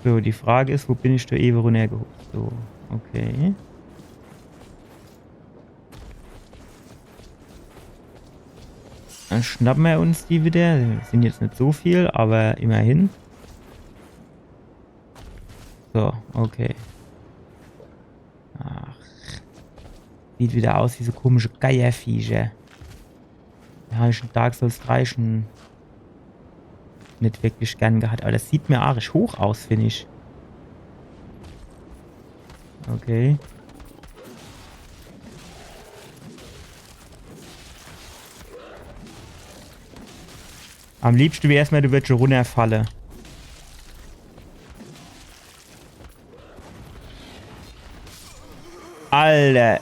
So, die Frage is, wo bin ich do ewe runnergehupst? So, okay. Dann schnappe mer uns die wieder. Sin jetzt net so viel, aber immerhin. So, okay. Ach. Sieht wieder aus wie so komische Geierviecher. Ja, hab ich in Dark Souls drei schon net wirklich gern gehat. Aber das sieht mir arisch hoch aus, find ich. Okay. Am liebschte wär's mir, du würdsch schon runnerfalle. Alter.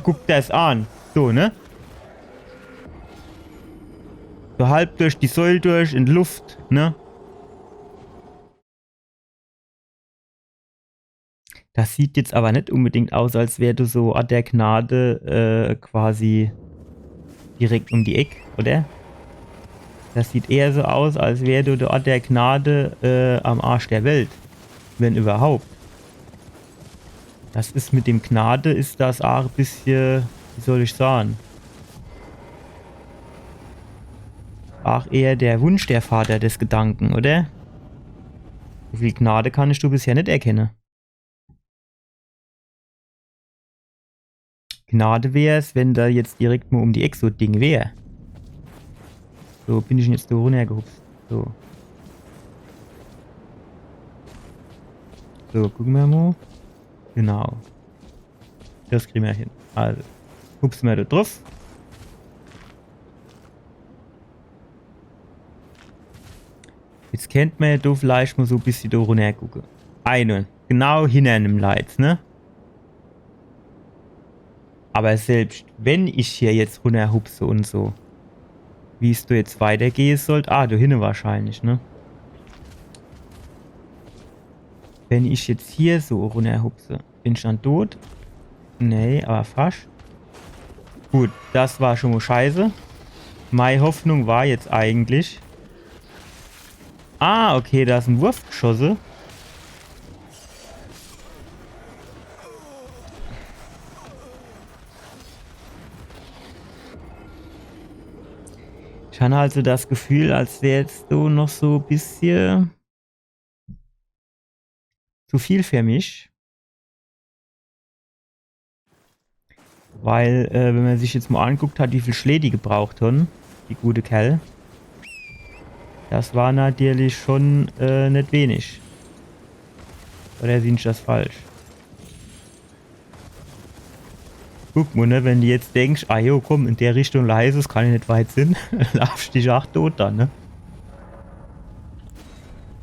Guck das an. So, ne? So halb durch die Säul durch in die Luft, ne? Das sieht jetzt aber net unbedingt aus, als wär do so Ort der Gnade, äh, quasi direkt um die Eck, oder? Das sieht eher so aus, als wär do der Ort der Gnade, äh, am Arsch der Welt. Wenn überhaupt. Das is mit dem Gnade, is das aach e bissche, wie soll ich sahn? Aach eher der Wunsch der Vater des Gedanken, oder? So viel Gnade kann ich do bisher net erkenne. Gnade wär's, wenn do jetzt direkt mo um die Eck so e Ding wär. So, bin ich dann jetzt do runnergehupst. So. So, gucke mer mo. Genau. Das kriege mer hin. Also, hupse mer do druff. Jetzt kennt mer jo do vielleicht mo so e bissche do runnergucke. Eine, genau hinner dem Leiz, ne? Aber selbst wenn ich hier jetzt runnerhupse und so, wie's do jetzt weitergehe sollt? Ah, do hinne wahrscheinlich, ne? Wenn ich jetzt hier so runnerhupse, bin ich dann tot? Nee, aber fascht. Gut, das war schon mo scheiße. Mei Hoffnung war jetzt eigentlich. Ah, okay, do is en Wurf geschosse. Ich han halt so das Gefühl, als wär jetzt so noch so e bissche zu viel für mich. Weil, äh, wenn mer sich jetzt mo anguckt hat, wie viel Schlää die gebraucht han, die gute Kerl, das war natürlich schon, äh, net wenig. Oder sieh ich das falsch? Guck mo, ne, wenn du jetzt denksch, ah jo, komm, in der Richtung leise, es kann jo net weit sin, laafsch dich aach tot dann, ne?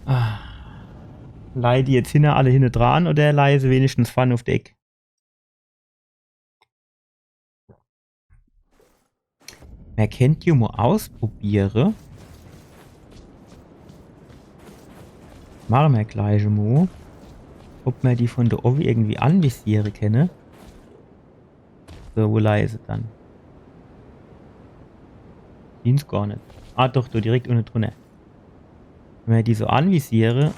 Ah. Lei die jetzt hinne, alle hinne dran oder leise wenigstens vorne uf de Eck? Mer kennt jo mo ausprobiere. Mache mer gleich mo. Ob mer die von do owwe irgendwie anvisiere kenne. So, wo lei is se dann? Siehn se gar net. Ah, doch, do direkt unne drunner. Wenn mer die so anvisiere.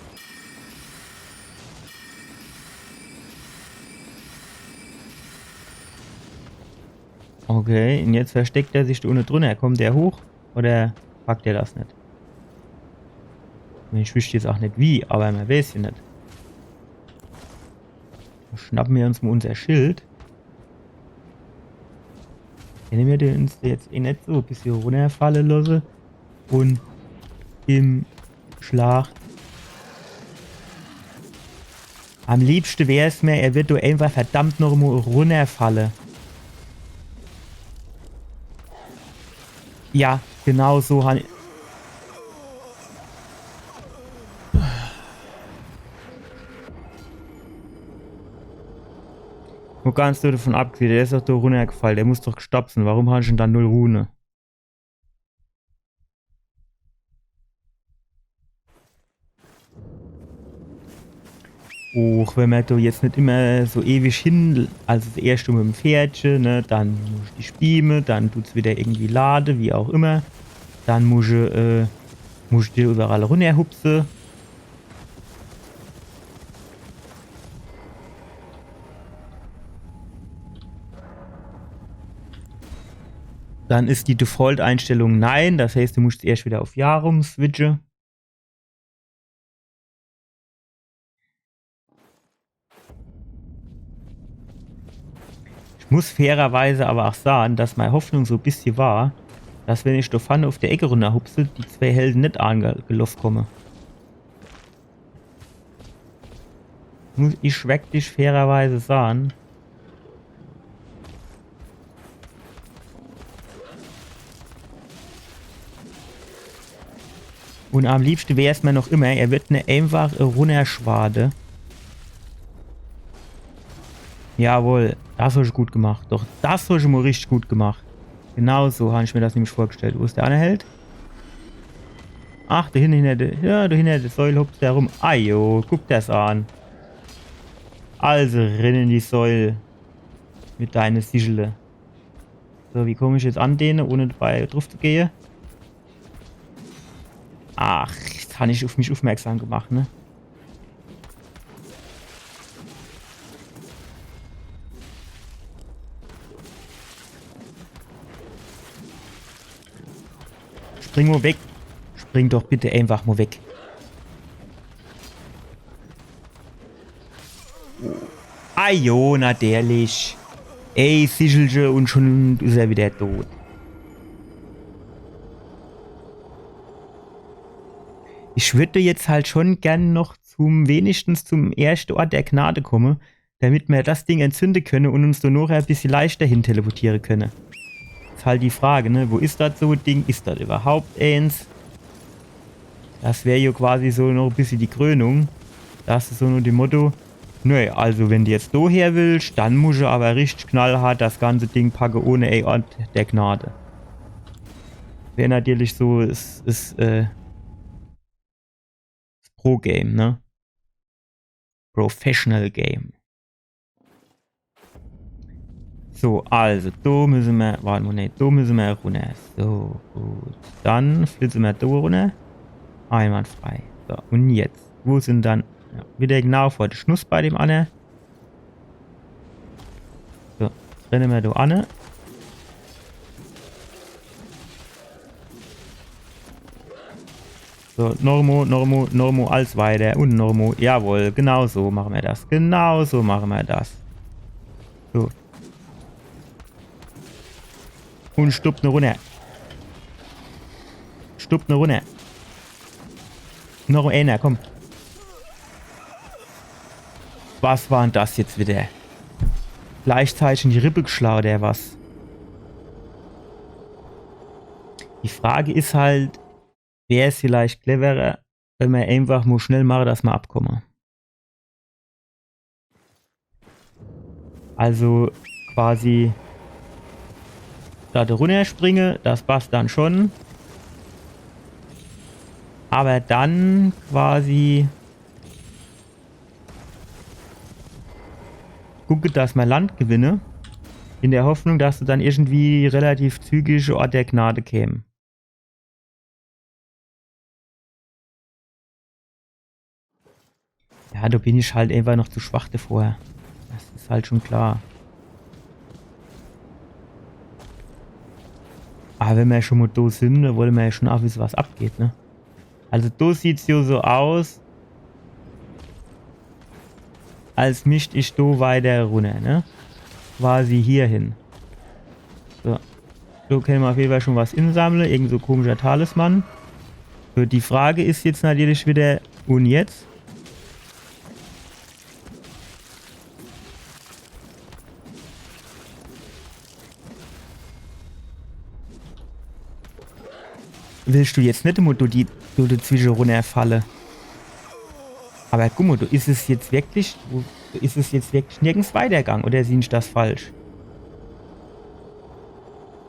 Okay, und jetzt versteckt er sich do unne drunner. Kommt der hoch oder packt er das net? Ich wüsst jetzt ach net wie, awwer mer weeß jo net. Schnappe mer uns mo unser Schild. Kenne mer den uns jetzt eh net so e bissje runnerfalle losse un im Schlag. Am liebschte wär's mer, er wird do einfach verdammt noch mo runnerfalle. Ja, genau so han Mo ganz davon abgesehen, der is doch do runnergefall, der muss doch gestoppt sin. Warum han ich dann do null Rune? Och, wenn mer do jetzt net immer so ewig hin, also das erschte mit dem Pferdche, ne, dann muss ich dich beame, dann tut's wieder irgendwie lade, wie auch immer. Dann muss ich, äh, muss ich dir überall runnerhupse. Dann is die Default-Einstellung nein, das heißt, du musst erscht wieder auf Ja rumswitche. Ich muss fairerweise aber auch sage, dass mei Hoffnung so e bissje war, dass wenn ich do vorne auf der Ecke runnerhupse, die zwei Helde net angeloff komme. Muss ich wirklich fairerweise sage. Un am liebschte wär's mer noch immer, er wird ne einfach runnerschwade. Jawohl, das hab ich gut gemacht. Doch, das hab ich mo richtig gut gemacht. Genau so hab ich mir das nämlich vorgestellt. Wo is der anner Held? Ach, do hinne, hinner de, ja, do hinner de Säul hupst der rum. Ajo, guck das an. Also, rin in die Säul. Mit deine Sichele. So, wie komm ich jetzt an dene, ohne dabei druff zu gehe? Ach, jetzt han ich auf mich aufmerksam gemacht, ne? Spring mo weg. Spring doch bitte einfach mo weg. Ajo, natürlich. Ei Sichelche, un schon is er wieder tot. Ich würd jetzt halt schon gern noch zum, wenigstens zum erschte Ort der Gnade komme, damit mer das Ding entzünde könne un uns do noch e bissje leichter hin teleportiere könne. Is halt die Frage, ne? Wo is das so e Ding? Is das überhaupt eens? Das wär jo quasi so noch e bissje die Krönung. Das is so no dem Motto, nee, also wenn du jetzt do her willst, dann musst du aber richtig knallhart das ganze Ding packe ohne e Ort der Gnade. Wär natürlich so, is, is, äh, Pro-Game, ne? Professional Game. So, also, do müsse mer, wart mo, nee, do müsse mer runner. So, gut. Dann flitze mer do runner. Einwandfrei. So, un jetzt? Wo sin dann? Ja, wieder genau vor de Schnuss bei dem anner. So, renne mer do anne. So, noch mo, noch mo, noch mo, als weiter un noch mo. Jawohl, genau so mache mer das. Genau so mache mer das. So. Un stupp ne runner. Stupp ne runner. Noch eener, komm. Was war dann das jetzt wieder? Gleichzeitig in die Rippe geschlagen, oder was? Die Frage is halt, wär's vielleicht cleverer, wenn mer einfach mo schnell mache, dass mer abkomme? Also quasi do runnerspringe, das passt dann schon. Aber dann quasi gucke, dass mer Land gewinne, in der Hoffnung, dass du dann irgendwie relativ zügig Ort der Gnade käm. Ja, do bin ich halt einfach noch zu schwach davor. Das is halt schon klar. Aber wenn mer schon mo do sin, dann wolle mer ja schon auch wisse, was abgeht, ne? Also do sieht's jo so aus, als misst ich do weiter runner, ne? Quasi hier hin. So. Do kenne mer uff jeden Fall schon was insammle. Irgend so komischer Talisman. So, die Frage is jetzt natürlich wieder, un jetzt? Willst du jetzt net emol do die, do dezwische runnerfalle? Aber guck mol, do is es jetzt wirklich, do is es jetzt wirklich nirgends weitergang, oder sieh ich das falsch?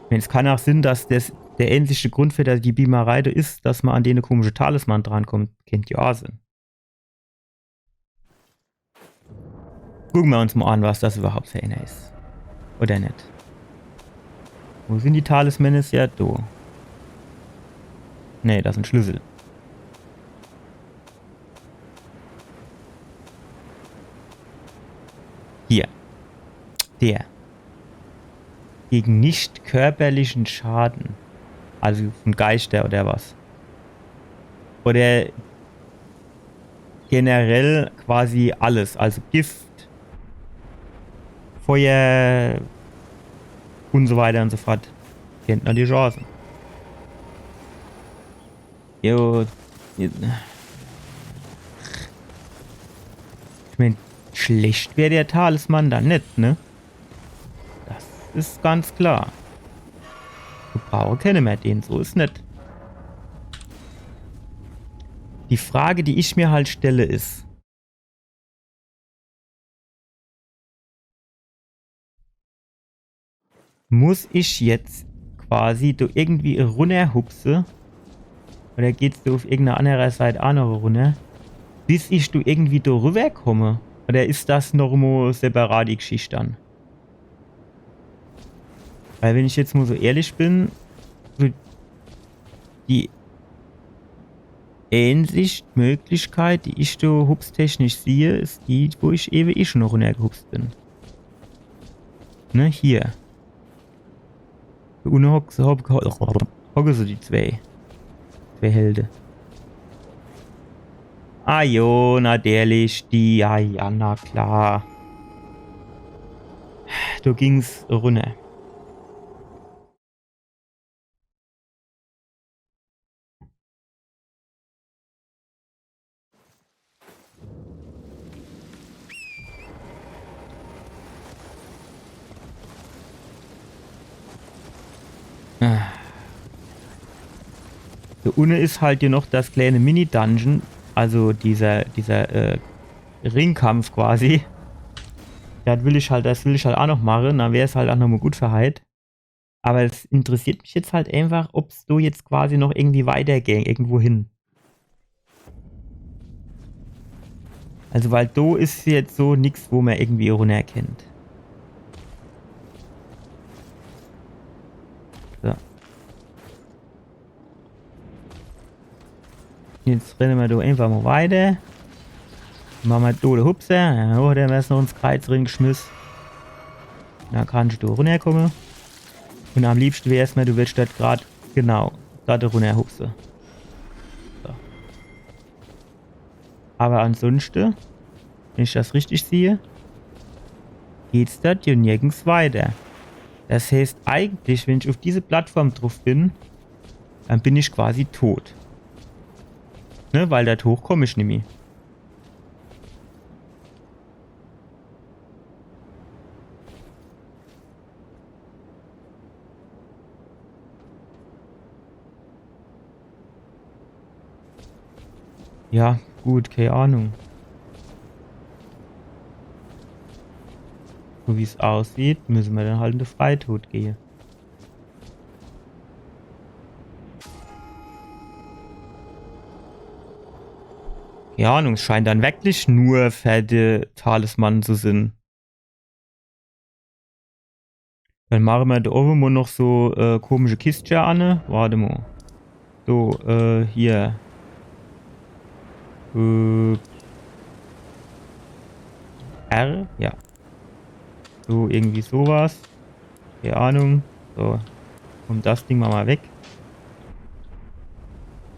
Wenn, es kann ach sinn, dass das der einzigste Grund für die Beamerei do is, dass mer an dene komische Talisman drankommt. Kennt jo ach sinn. Gucke mer uns mol an, was das überhaupt für ener is. Oder net? Wo sin die Talismane? Ja, do. Nee, das sin Schlüssel. Hier. Der. Gegen nicht körperlichen Schaden. Also von Geister oder was. Oder generell quasi alles. Also Gift, Feuer un so weiter un so fort. Kennt mer die Chance. Jo. Ich mein, schlecht wär der Talisman dann net, ne? Das is ganz klar. Gebrauche kenne mer den, so is net. Die Frage, die ich mir halt stelle, is, muss ich jetzt quasi do irgendwie runnerhupse? Oder geht's do uff irgendeiner annere Seit ach noch runner? Bis ich do irgendwie do rüberkomme? Oder is das noch mo separat die Geschicht dann? Weil wenn ich jetzt mo so ehrlich bin, so die einzig Möglichkeit, die ich do hupstechnisch siehe, is die, wo ich ewe eh schon noch runnergehupst bin. Ne, hier. Do unne hock-, hock-, hocke so die zwee. Zwee Helde. Ah jo, natürlich, die, ah ja, na klar. Do ging's runner. Ah. Do unne is halt jo noch das kleine Mini-Dungeon, also dieser, dieser, äh, Ringkampf quasi. Das will ich halt, das will ich halt ach noch mache, dann wär's halt ach noch mo gut für heit. Aber es interessiert mich jetzt halt einfach, ob's do jetzt quasi noch irgendwie weiterging, irgendwo hin. Also, weil do is jetzt so nix, wo mer irgendwie runnerkennt. So. Jetzt renne mer do einfach mo weiter. Mache mer do de Hupser. Ja, oh, der hat mer jetzt noch ins Kreiz ringeschmiss. Do kannsch do runnerkomme. Un am liebschte wär's mer, du würdsch dort grad, genau, dort runnerhupse. So. Aber ansunschte, wenn ich das richtig siehe, geht's dort jo nirgends weiter. Das heißt, eigentlich, wenn ich uff diese Plattform druff bin, dann bin ich quasi tot. Ne, weil dort hoch komm ich nimmi. Ja, gut, kei Ahnung. So wie's aussieht, müsse mer dann halt in de Freitod gehe. Kei Ahnung, es scheint dann wirklich nur fer de Talisman zu sinn. Dann mache mer do owwe mo noch so, äh, komische Kistche anne. Wart mo. So, äh, hier. Äh, R? Ja. So, irgendwie sowas. Kei Ahnung. So. Un das Ding mache mer weg.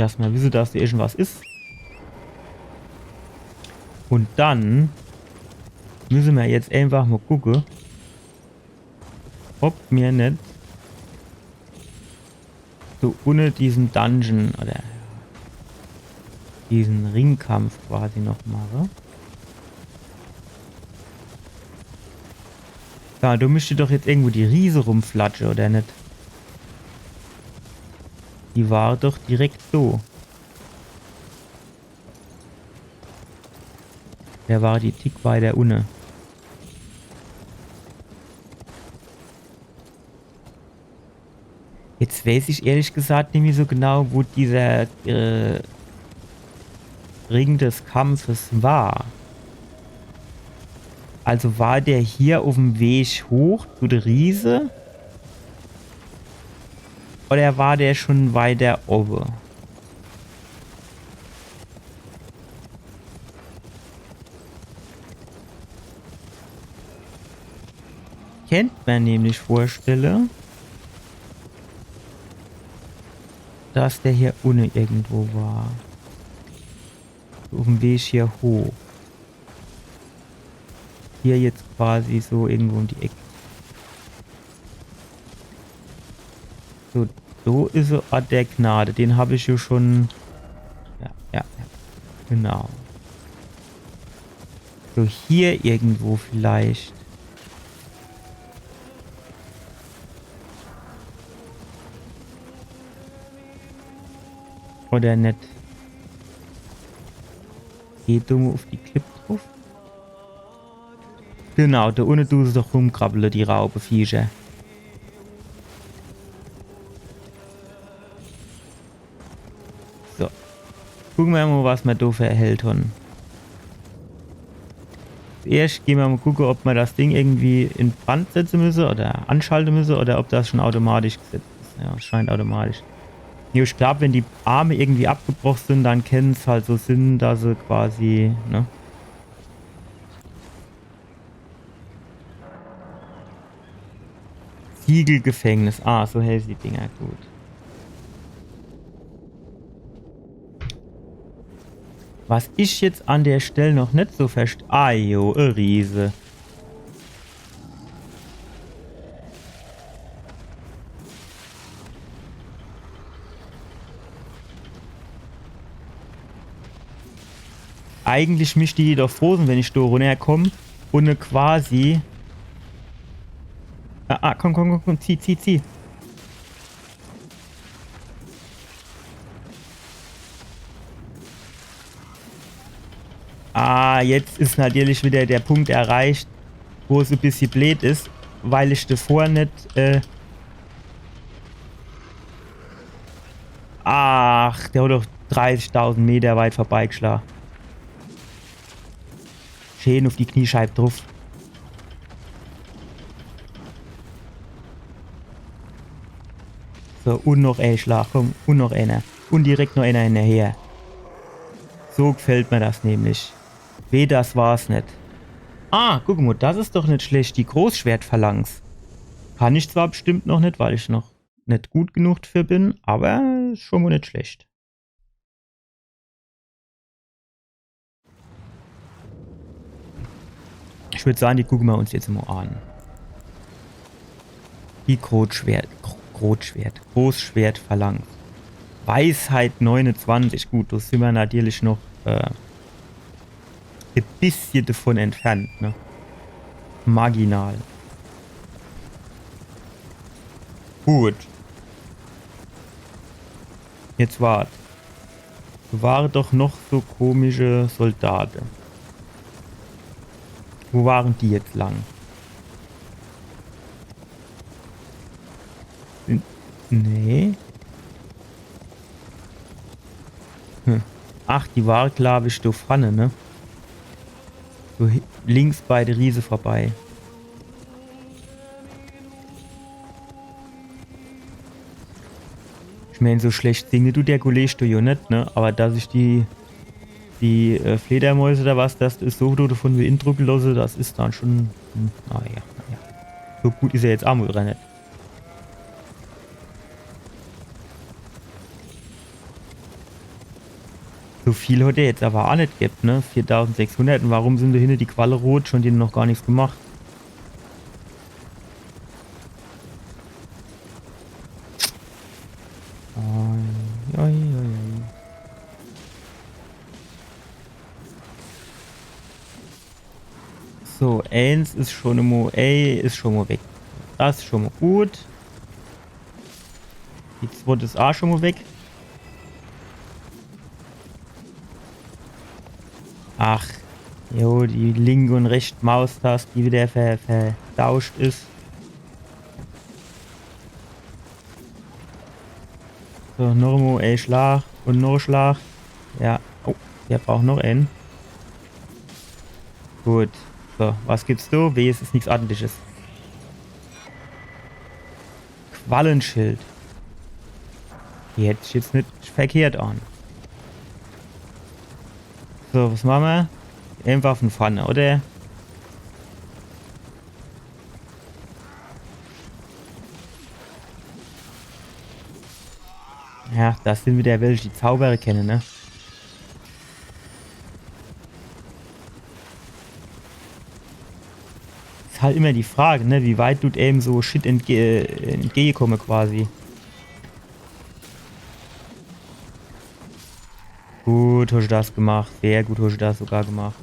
Dass mer wisse, dass do irgendwas is. Un dann misse mer jetzt einfach mo gucke, ob mer net so unne diesen Dungeon oder diesen Ringkampf quasi noch mache. Ja, do misst doch jetzt irgendwo die Riese rumflatsche, oder net? Die war doch direkt so. Der war die Tick weiter unne. Jetzt weiß ich ehrlich gesagt nimmi so genau, wo dieser, äh, Ring des Kampfes war. Also war der hier uff'm Weg hoch zu de Riese? Oder war der schon weiter owwe? Kennt mer nämlich vorstelle, dass der hier unne irgendwo war. So uff'm Weg hier hoch. Hier jetzt quasi so irgendwo um die Eck. So, do is so Ort der Gnade. Den hab ich jo schon. Ja, ja, ja. Genau. So, hier irgendwo vielleicht. Oder net? Geh du mo uff die Klipp druff. Genau, do unne dun se doch rumkrabbele, die Raubeviecher. So. Gucke mer mo, was mer do für Held hon. Zuerscht gehn mer mo gucke, ob mer das Ding irgendwie in Brand setze müsse oder anschalte müsse oder ob das schon automatisch gesetzt is. Ja, scheint automatisch. Jo, ich glaub, wenn die Arme irgendwie abgebroch sin, dann kennt's halt so sin, dass se quasi, ne? Ziegelgefängnis. Ah, so heiße die Dinger. Gut. Was ich jetzt an der Stell noch net so verst-, ah jo, e Riese. Eigentlich misst die doch froh sin, wenn ich do runnerkomm un ne quasi. Ah, ah, komm, komm, komm, komm, zieh, zieh, zieh. Ah, jetzt is natürlich wieder der Punkt erreicht, wo's e bissje bleed is, weil ich devor net, äh, ach, der hat doch dreißigtausend Meter weit vorbeigeschla. Schee uff die Kniescheib druff. So, un noch e Schlag, komm, un noch eener. Un direkt noch eener hinnerher. So gefällt mer das nämlich. Weh, das war's net. Ah, guck mo, das is doch net schlecht, die Großschwertphalanx. Kann ich zwar bestimmt noch net, weil ich noch net gut genug dafür bin, aber is schon mo net schlecht. Ich würd sagen, die gucke mer uns jetzt mo an. Die Großschwert-, Gro-, Großschwert-, Großschwertphalanx. Weisheit neunundzwanzig. Gut, do sin mer natürlich noch, äh, e bissje devon entfernt, ne? Marginal. Gut. Jetzt wart. Do ware doch noch so komische Soldate. Wo waren die jetzt lang? N-, nee. Hm. Ach, die war, glaub ich, do vorne, ne? So hi-, links bei de Riese vorbei. Ich mein, so schlecht singe dut der Kollege do jo net, ne? Aber dass ich die, die, äh, Fledermäuse oder was das is, so do devon beeindrucke losse, das is dann schon, hm, naja, naja. So gut is er jetzt aa mo wieder net. So viel hat er jetzt aber auch net gebt, ne? Viertausendsechshundert. Und warum sind do hinne die Qualle rot? Schon dene noch gar nix gemacht. Oi, oi, oi, oi. So, eens is schon mo, ey, is schon mo weg. Das is schon mo gut. Die zwett is auch schon mo weg. Ach, jo, die linke und rechte Maustast, die wieder ver vertauscht is. So, noch mo e Schlag und noch e Schlag. Ja. Oh, der braucht noch een. Gut. So, was gibt's do? Weh, es is nix Ordentliches. Quallenschild. Die hört sich jetzt net verkehrt an. So, was mache mer? Einfach von vorne, oder? Ja, das sind wieder welche, die zaubere kenne, ne? Is halt immer die Frage, ne, wie weit dut eem so Shit entge entgegekomme quasi. Gut, hosch das gemacht. Sehr gut, hosch das sogar gemacht.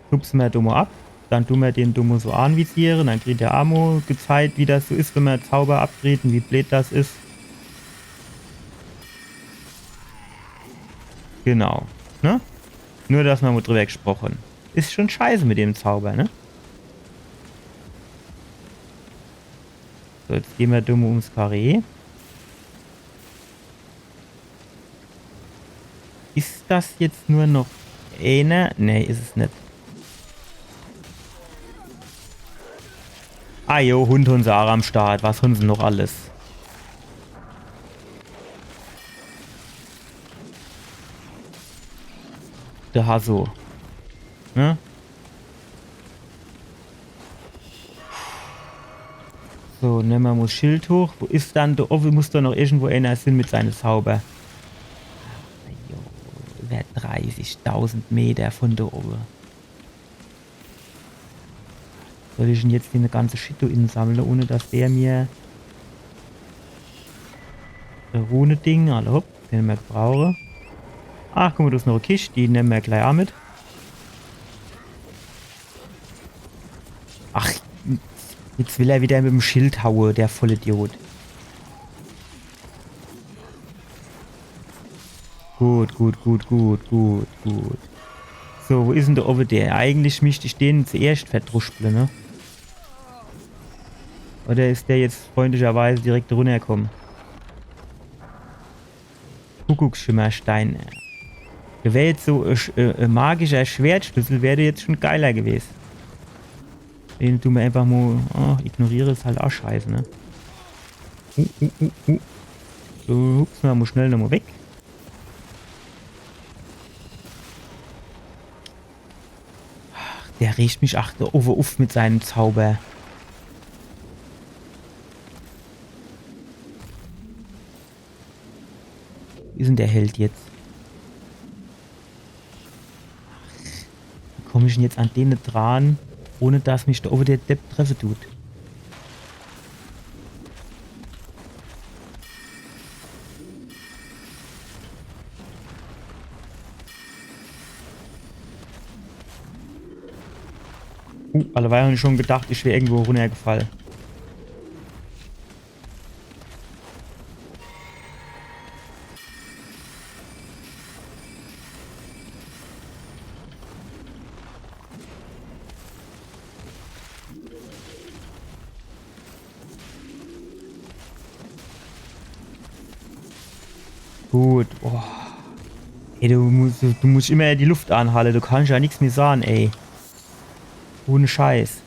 Schubse mer do mo ab. Dann du mer den do mo so anvisiere. Dann kriegt der aa mo gezeigt, wie das so is, wenn mer Zauber abkriegt und wie bleed das is. Genau. Ne? Nur, dass mer mo drüber gesproche. Is schon scheiße mit dem Zauber, ne? So, jetzt gehn mer do mo ums Karree. Is das jetzt nur noch eener? Nee, is es net. Ah jo, Hund, Hund, Sarah am Start. Was hunn se noch alles? Der Hasso. Ne? So, nemme mer mo Schild hoch. Wo is dann do owwe? Muss doch noch irgendwo eener sin mit seine Zauber. Jo, iwwer dreißigtausend Meter von do owwe. Soll ich dann jetzt den ganze Shit do insammle, ohne dass der mir e Rune-Ding, alla hopp, den mer brauche. Ach, guck mo, do is noch e Kischt, die nemme mer glei aa mit. Ach, jetzt will er wieder mit em Schild haue, der Vollidiot. Gut, gut, gut, gut, gut, gut. So, wo is dann do owwe der? Eigentlich misst ich den zuerscht verdruschble, ne? Oder is der jetzt freundlicherweise direkt runnerkomme? Kuckucksschimmerstein. Der wär jetzt so, äh, sch- äh, äh, magischer Schwertschlüssel wär jetzt schon geiler gewes. Den du mer einfach mo, oh, ignoriere is halt aa scheiße, ne? Uh, uh, uh, uh. So, hups, mer mo schnell nochmo weg. Ach, der regt mich ach do owwe uff mit seinem Zauber. Wo is dann der Held jetzt? Wie komm ich dann jetzt an dene dran, ohne dass mich do owwe der Depp treffe dut? Uh, alleweil hab ich schon gedacht, ich wär irgendwo runnergefall. Gut. Oh. Ey, du musst, du musst immer die Luft anhalle. Du kannst ja nix mehr sahn, ey. Ohne Scheiß.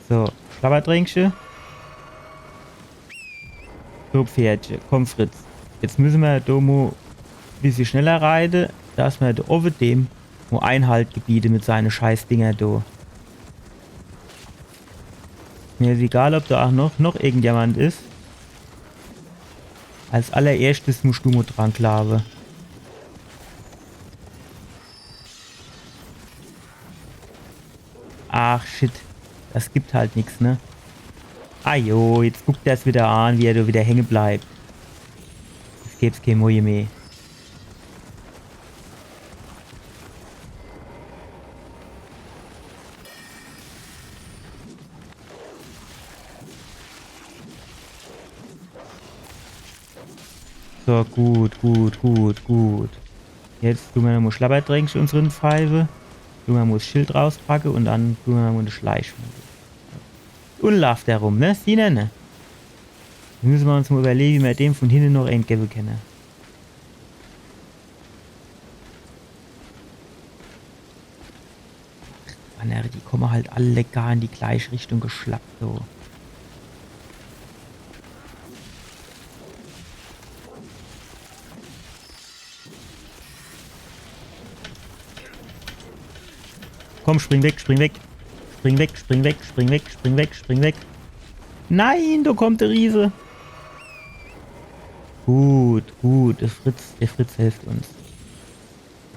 So, Schlabbertränkche. So, Pferdche, komm, Fritz. Jetzt müsse mer do mo bissje schneller reite, dass mer do owwe dem mo Einhalt gebiete mit seine Scheißdinger do. Mir is egal, ob do ach noch, noch irgendjemand is. Als allererschtes musch du mo dran glaawe. Ach, shit. Das gibt halt nix, ne? Ah jo, jetzt guckt er's wieder an, wie er do wieder hänge bleibt. Jetzt gebt's kee Moje meh. So, gut, gut, gut, gut. Jetzt du mer mo Schlabbertränkche uns rinpfeife. Du mer mo 's Schild rauspacke un dann du mer mo de Schleich. Un laaft der rum, ne? Siehner, ne? Do misse mer uns mo iwwerleje, wie mer dem vun hinne noch een gewwe kenne. Mann, die komme halt alle gar in die gleiche Richtung geschlappt, so. Komm, spring weg, spring weg. Spring weg, spring weg, spring weg, spring weg, spring weg. Nein, do kommt de Riese. Gut, gut, de Fritz, de Fritz helft uns.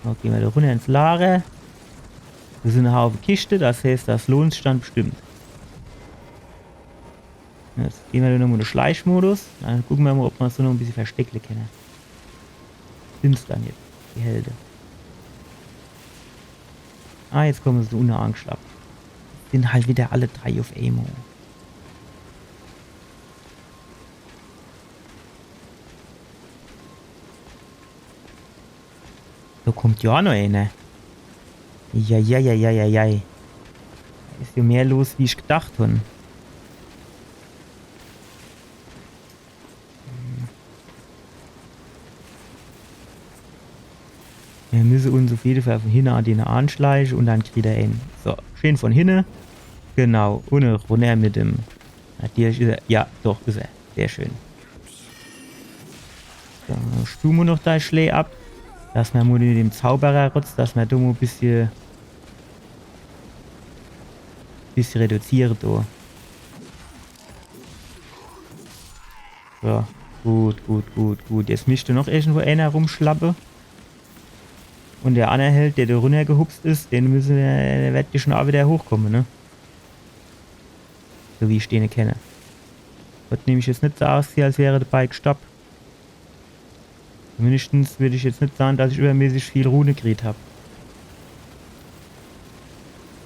So, gehn mer do runner ins Lager. Do sin e Haufe Kischte, das heißt, das lohnt sich dann bestimmt. Jetzt gehn mer do nochmo in de Schleichmodus. Dann gucke mer mo, ob mer uns do noch e bissje versteckle kenne. Sind's dann jetzt, die Helde? Ah, jetzt komme se unne angeschlappt. Sin halt wieder alle drei uff emol. Do kommt jo aa noch eener. Ja, ja, ja, ja, ja, ja. Is jo mehr los, wie ich gedacht hun. Mir misse uns uff jede Fall vun hinne an den anschleiche un dann kriet er een. So, schön vun hinne. Genau, un runner mit dem. Natürlich is er. Ja, doch, is er. Sehr schön. So, stu mo noch dei Schlää ab. Dass mer mo mit dem Zauberer rotzt, dass mer do mo bissje, bissje reduziere do. So, gut, gut, gut, gut. Jetzt misst noch irgendwo eener rumschlappe. Un der anner Held, der do runnergehupst is, den misse mer, der werd jo schun aa wieder hochkomme, ne? So wie ich dene kenne. Wird nämlich jetzt net so aussehe, als wär er dabei gestorb. Zumindeschtens würd ich jetzt net sage, dass ich übermäßig viel Rune gekriet hab.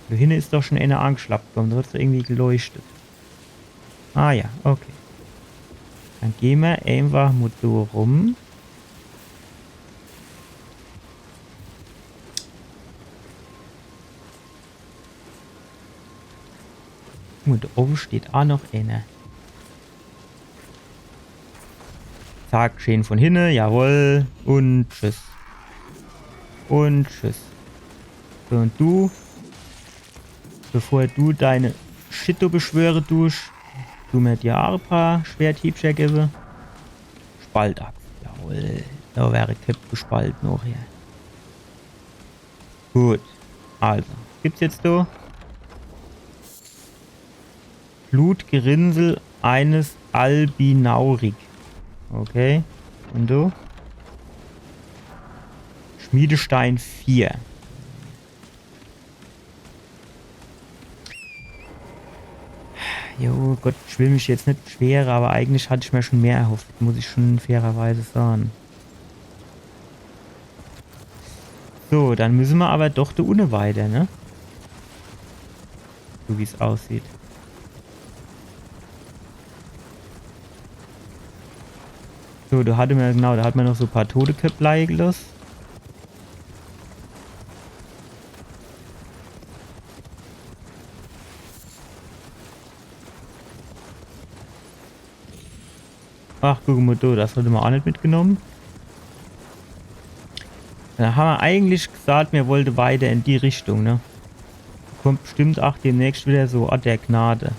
Do hinne is doch schun eener angeschlappt komm, do hat's irgendwie geleuchtet. Ah ja, okay. Dann gehn mer eenfach mo do rum. Un do owwe steht aa noch eener. Zack, schön vun hinne, jawoll. Un tschüss. Un tschüss. So, un du, bevor du deine Shit do beschwöre dusch, du mer dir aa e paar Schwerthiebcher gewwe. Spaltaxt, jawoll. Do wäre Köpp gespalt noch hier. Gut. Also, gibt's jetzt do? Blutgerinnsel eines Albinauric. Okay. Un du? Schmiedestein vier. Jo, Gott, ich will mich jetzt net beschwere, awwer eigentlich hatt ich mer schun mehr erhofft, muss ich schun fairerweise sage. So, dann misse mer awwer doch do unne weiter, ne? So wie's aussieht. So, do hatte mer, genau, do hat mer noch so e paar Toteköpp leie geloss. Ach, guck mo do, das hatte mer aa net mitgenomm. Do hammer eigentlich gesagt, mir wollte weiter in die Richtung, ne? Kommt bestimmt aa demnächst wieder so Ort der Gnade.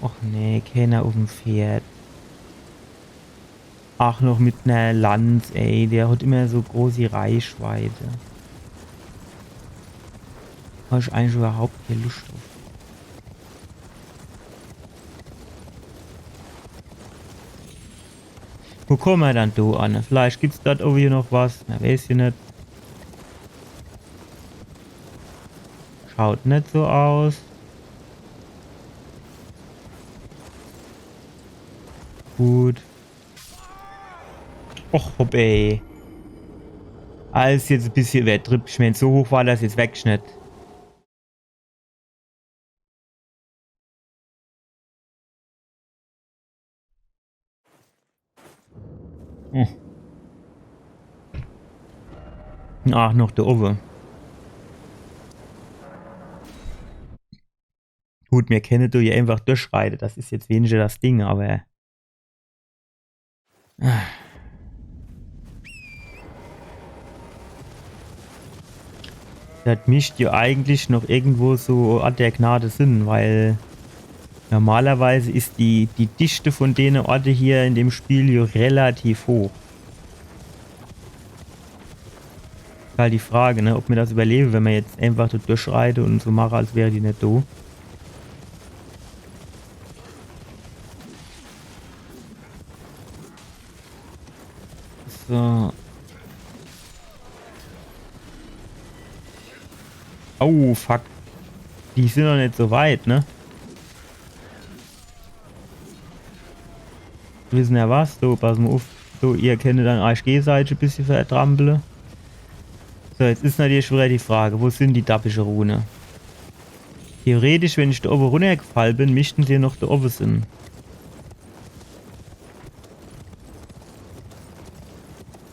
Och nee, keener uffm Pferd. Ach, noch mit ner Lanz, ey. Der hat immer so großi Reichweite. Hab ich eigentlich überhaupt kee Luscht druff. Wo komme mer dann do an? Vielleicht gibt's dort owwe noch was. Mer weiß jo net. Schaut net so aus. Gut. Och, hopp, ey. Alles jetzt e bissje iwwertriwwe. Ich mein, so hoch war das jetzt wirklich net. Hm. Ach, noch do owwe. Gut, mir kenne do jo einfach durchreite. Das is jetzt weniger das Ding, awwer das misst jo eigentlich noch irgendwo so Ort der Gnade sin, weil normalerweise is die, die Dichte von dene Orte hier in dem Spiel jo relativ hoch. Halt die Frage, ne, ob mir das iwwerlewe, wenn mer jetzt einfach do durchreite un so mache, als wäre die net do. So. Oh, fuck. Die sin noch net so weit, ne? Wisse mer was? So, pass mol uff. So, ihr kenne dann eich gegeseitig e bissje vertrampele. So, jetzt is natürlich widder die Frage, wo sin die dappische Rune? Theoretisch, wenn ich do owwe runnergefall bin, misste se noch do owwe sin.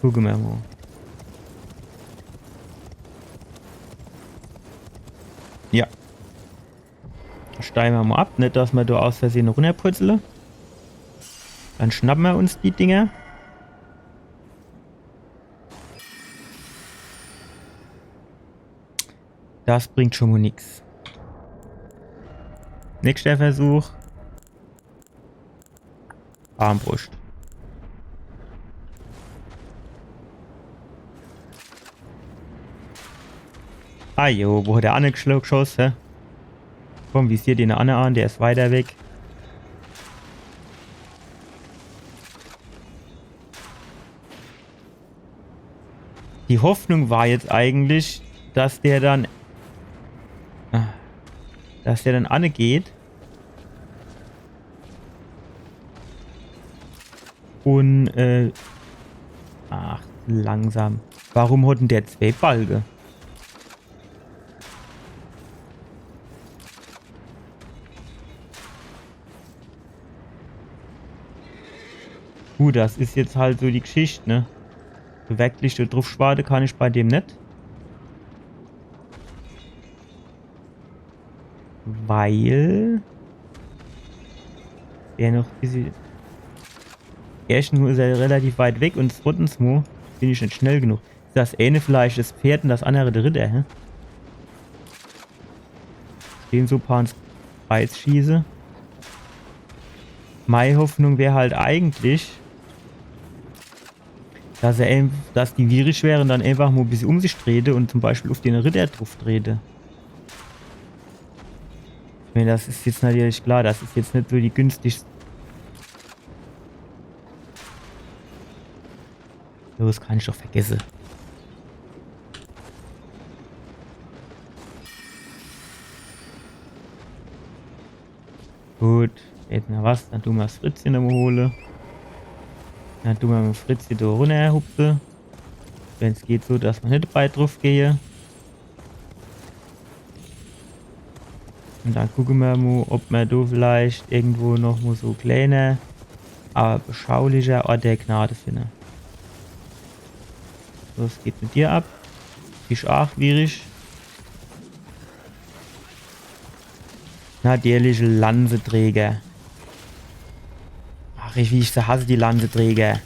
Gucke mer mol. Ja. Steige mer mol ab, net dass mer do aus Versehe runnerpurzele. Dann schnappe mer uns die Dinger. Das bringt schon mol nix. Nächster Versuch. Armbruscht. Ah jo, wo hat der anne geschlo-, geschoss, hä? Komm, visier den anne an, der is weiter weg. Die Hoffnung war jetzt eigentlich, dass der dann, ah, dass der dann anne geht. Un, äh, ach, langsam. Warum hat denn der zwee Balke? Gut, das is jetzt halt so die Geschicht, ne? So werklich so druff schwade kann ich bei dem net. Weil der noch e bissje. Erschtens is er relativ weit weg un zweitens mo bin ich net schnell genug. Is das eene vielleicht das Pferd un das annere der Ritter, hä? Stehn so paar ins Kreiz schieße. Mei Hoffnung wär halt eigentlich, dass er, enf- dass die Wierig wäre un dann einfach mo e bissje um sich trete un zum Beispiel uff den Ritter druff trete. Ich mein, das is jetzt natürlich klar, das is jetzt net so die günstigste. Los, kann ich doch vergesse. Gut, jetzt na was, dann du mer das Fritzche nomo hole. Dann du mer mit Fritzche do runnerhupse. Wenn's geht, so dass mer net dabei druff gehe. Un dann gucke mer mo, ob mer do vielleicht irgendwo noch mo so kleiner, awwer beschaulicher Ort der Gnade finne. So, was geht mit dir ab? Bisch aach schwierig. Natürlich Lanzeträger. Ach, ich, wie ich se hasse, die Lanzeträger.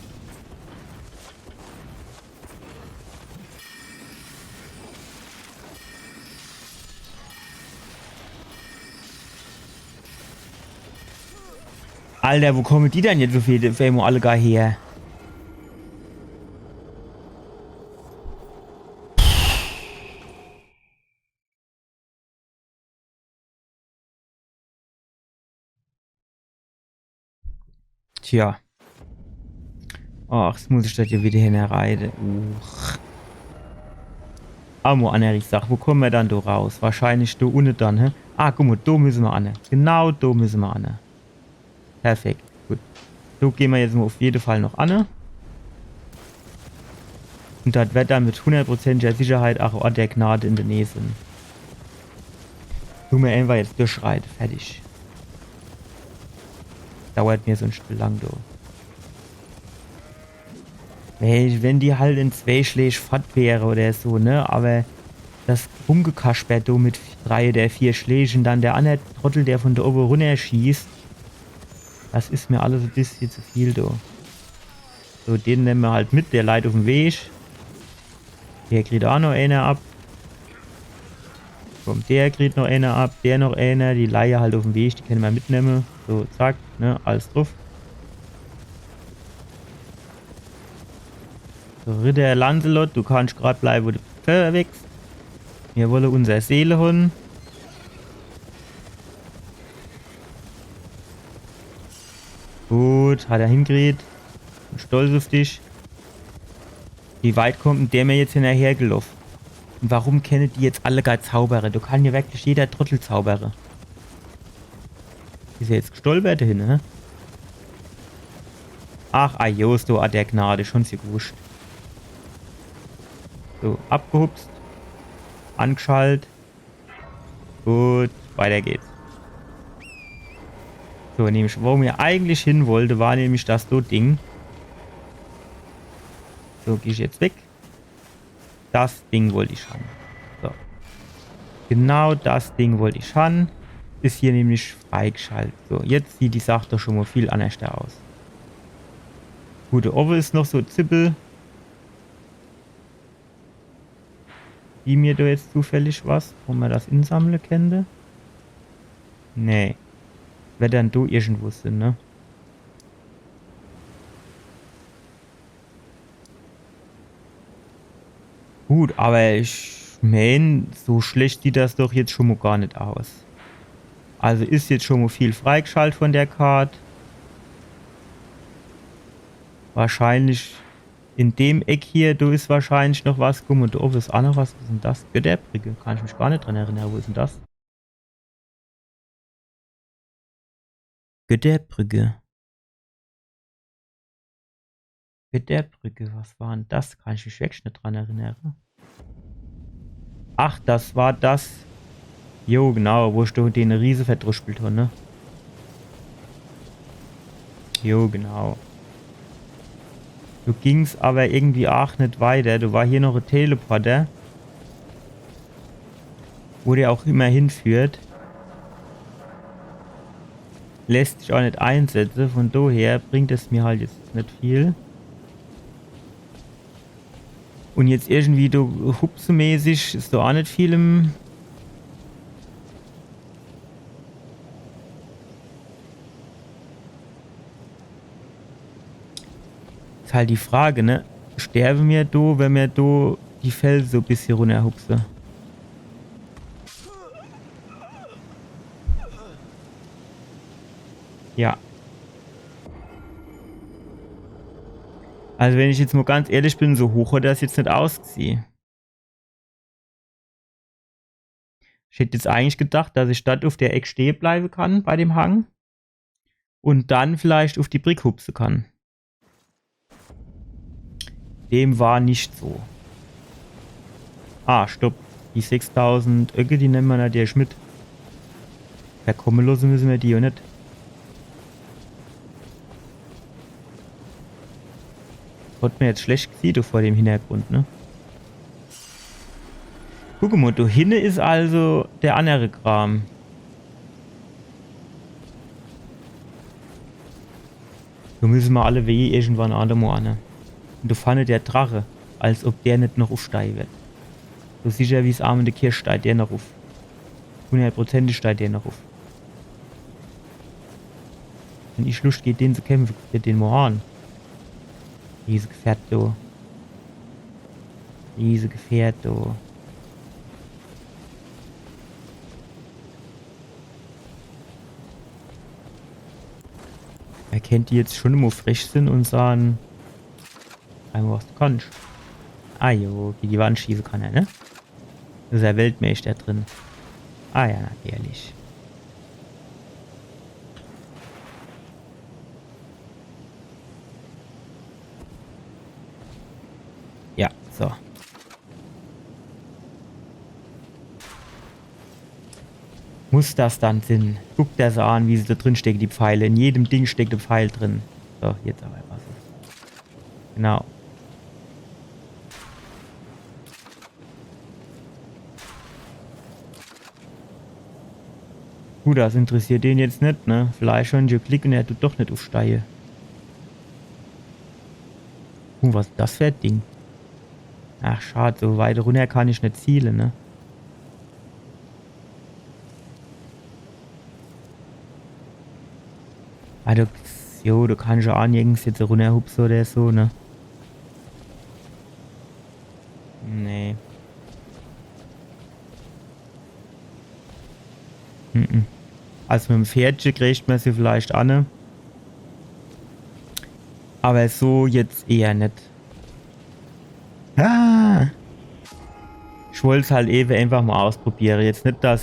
Alter, wo komme die dann jetzt so viel, uff emol alle gar her? Tja. Ach, jetzt muss ich do widder hinreide. Uch. Awwer mo anner Sach, wo kumme mer dann do raus? Wahrscheinlich do unne dann, hä? Ah, guck mo, do misse mer anne. Genau do misse mer anne. Perfekt, gut. Do gehn mer jetzt mo uff jede Fall noch anne. Un das werd dann mit hunnertprozentiger Sicherheit ach Ort der Gnade in de Näh sin. Du mer eenfach jetzt durchreide, fertig. Dauert mer sunscht zu lang, du. Wenn, wenn die halt in zwee Schläg fort wäre oder so, ne? Awwer das Rumgekasper do mit drei oder vier Schläg un dann der anner Trottel, der vun do owwe runnerschießt, das is mer alles e bissje zu viel, du. So, den nemme mer halt mit, der leit uffm Weg. Der kriet ach noch eener ab. Komm, der kriet noch eener ab, der noch eener. Die leie halt uffm Weg, die kenne mer mitnemme. So, zack, ne, alles druff. So, Ritter Lancelot, du kannscht grad bleiwe, wo de Pfeffer wächst. Mir wolle unser Seele hole. Gut, hat er hinkriet. Bin stolz uff dich. Wie weit kummt dann der mer jetzt hinnerhergeloff? Un warum kenne die jetzt all gar zaubere? Do kann jo werklich jeder Trottel zaubere. Is er jetzt gestolpert do hinne, hä? Ach, ajos, du, Ort der Gnade, schun is jo wurscht. So, abgehupst. Angeschalt. Gut, weiter geht's. So, nämlich, wo mer eigentlich hin wollte, war nämlich das do Ding. So, geh ich jetzt weg. Das Ding wollt ich han. So. Genau das Ding wollt ich han. Is hier nämlich freigeschalt. So, jetzt sieht die Sach doch schun mo viel annerschter aus. Gut, do owwe is noch so Zippel. Sieh mer do jetzt zufällig was, wo mer das insammle kennte? Nee. Werd dann do irgendwo sin, ne? Gut, awwer ich meen, so schlecht sieht das doch jetzt schun mo gar net aus. Also is jetzt schun mo viel freigeschalt vun der Kart. Wahrscheinlich in dem Eck hier, do is wahrscheinlich noch was. Guck mo, do owwe is ach noch was. Was is dann das? Götterbrücke. Kann ich mich gar net dran erinnere. Wo is dann das? Götterbrücke. Götterbrücke, was war dann das? Kann ich mich werklich net dran erinnere. Ach, das war das. Jo, genau, wo ich do den Riese verdruschpelt han, ne? Jo, genau. Do ging's awwer irgendwie ach net weiter. Do war hier noch e Teleporter. Wo der ach immer hinführt. Lässt sich ach net einsetze. Vun doher bringt es mir halt jetzt net viel. Un jetzt irgendwie do hupsemäßig is do ach net viel im. Is halt die Frage, ne? Sterwe mir do, wenn mir do die Felse so e bissje runnerhupse? Ja. Also wenn ich jetzt mo ganz ehrlich bin, so hoch hat das jetzt net ausgesieh. Ich hätt jetzt eigentlich gedacht, dass ich statt uff der Eck stehe bleiwe kann bei dem Hang un dann vielleicht uff die Brick hupse kann. Dem war net so. Ah, stopp. Die sechstausend Öcke, die nemme mer nadierlich mit. Verkomme losse misse mer die jo net. Hat mer jetzt schlecht gesiehn, do vor dem Hintergrund, ne? Guck mo, do hinne is also der annere Kram. Do misse mer alleweje irgendwann annemo anne. Un do vorne der Drache, als ob der net noch uffsteie werd. So sicher wie's Amen in de Kirch steit der noch uff. Hunnertprozentig steit der noch uff. Wenn ich Luscht geh, den zu kämpfe, guck der den mo an. Riese Gefährt do. Riese Gefährt do. Er kennt jetzt schun mo frech sinn un sahn, Einmal was du kannst. Ah jo, gege die Wand schieße kann er, ne? Is er Weltmeister drin. Ah ja, natürlich. Ja, so. Muss das dann sinn? Guck der se an, wie se do drin stecke, die Pfeile. In jedem Ding steckt e Pfeil drin. So, jetzt aber was. Genau. Gut, das interessiert den jetzt net, ne? Vielleicht schon Klick und er tut doch net ufsteie. Uh, was is das für e Ding? Ach, schad, so weit runner kann ich net ziele, ne? Ah, du, jo, du kannst ja aa nirgends jetzt runnerhupse oder so, ne? Nee. Mhm. Also mit dem Pferdche kriegt mer se vielleicht aa, ne? Aber so jetzt eher net. Ah! Ich wollt's halt ewe einfach mal ausprobiere. Jetzt net, dass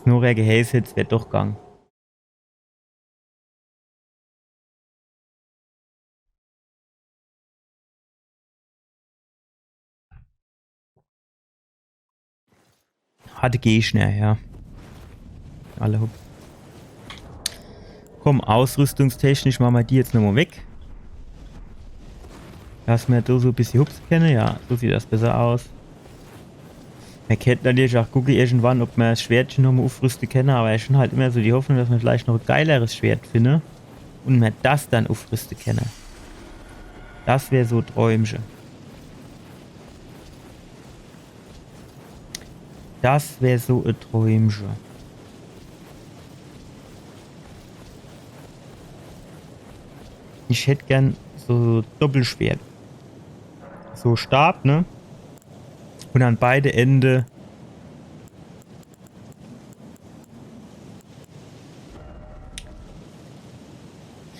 nur er geheiß hätt, wär doch gang. Harte Gegner, ja. Alle hopp. Komm, ausrüstungstechnisch mache mer die jetzt nochmal weg. Dass mer do so e bissje hupse kenne, ja, so sieht das besser aus. Mer kennt natürlich aa gucke irgendwann, ob mer das Schwertche nochmal ufrüste kenne, aber ich hab halt immer so die Hoffnung, dass mer vielleicht noch e geileres Schwert finne und mer das dann ufrüste kenne. Das wär so e Träumche. Das wär so e Träumche. Ich hätt gern so Doppelschwert. So Stab, ne? Und an beide Ende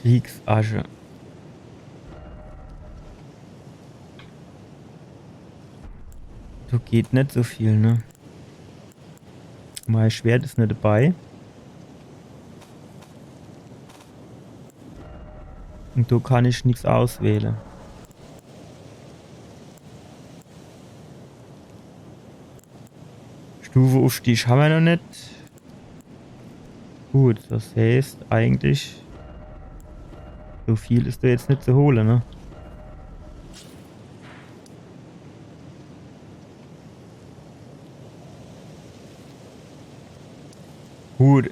Kriegsasche. Do geht net so viel, ne? Mei Schwert is net dabei. Und do kann ich nix auswähle. Stufeufstieg hammer noch net. Gut, das heißt eigentlich, so viel is do jetzt net zu hole, ne? Gut.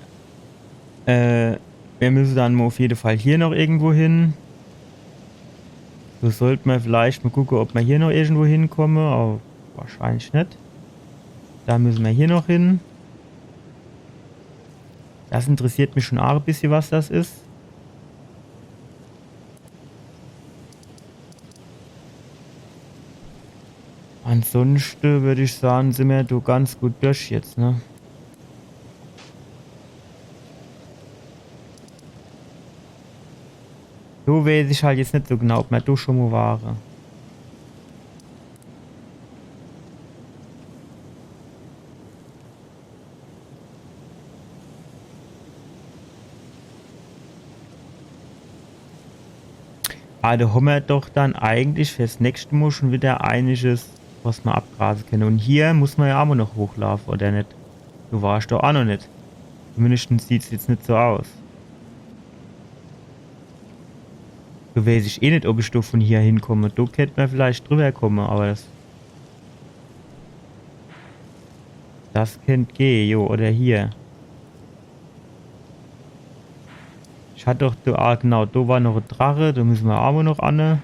Äh, mir müsse dann mo uff jede Fall hier noch irgendwo hin. So sollt mer vielleicht mo gucke, ob mer hier noch irgendwo hinkomme, aber wahrscheinlich net. Da müsse mer hier noch hin. Das interessiert mich schon aach e bissje, was das is. Ansonschte würd ich sage, sin mer do ganz gut durch jetzt, ne? Do weeß ich halt jetzt net so genau, ob mer do schon mo ware. Ah, do hommer doch dann eigentlich fürs nächste Mo schon wieder einiges, was mer abgrase kenne. Und hier muss mer ja aa noch hochlaufe, oder net? Do war ich doch aa noch net. Zumindest sieht's jetzt net so aus. Do weeß ich eh net, ob ich do von hier hinkomme. Do kennt mer vielleicht drüber komme, aber das Das kennt gehe, jo, oder hier. Ich hat doch do, ah, genau, do war noch e Drache, do müsse mer aa noch anne.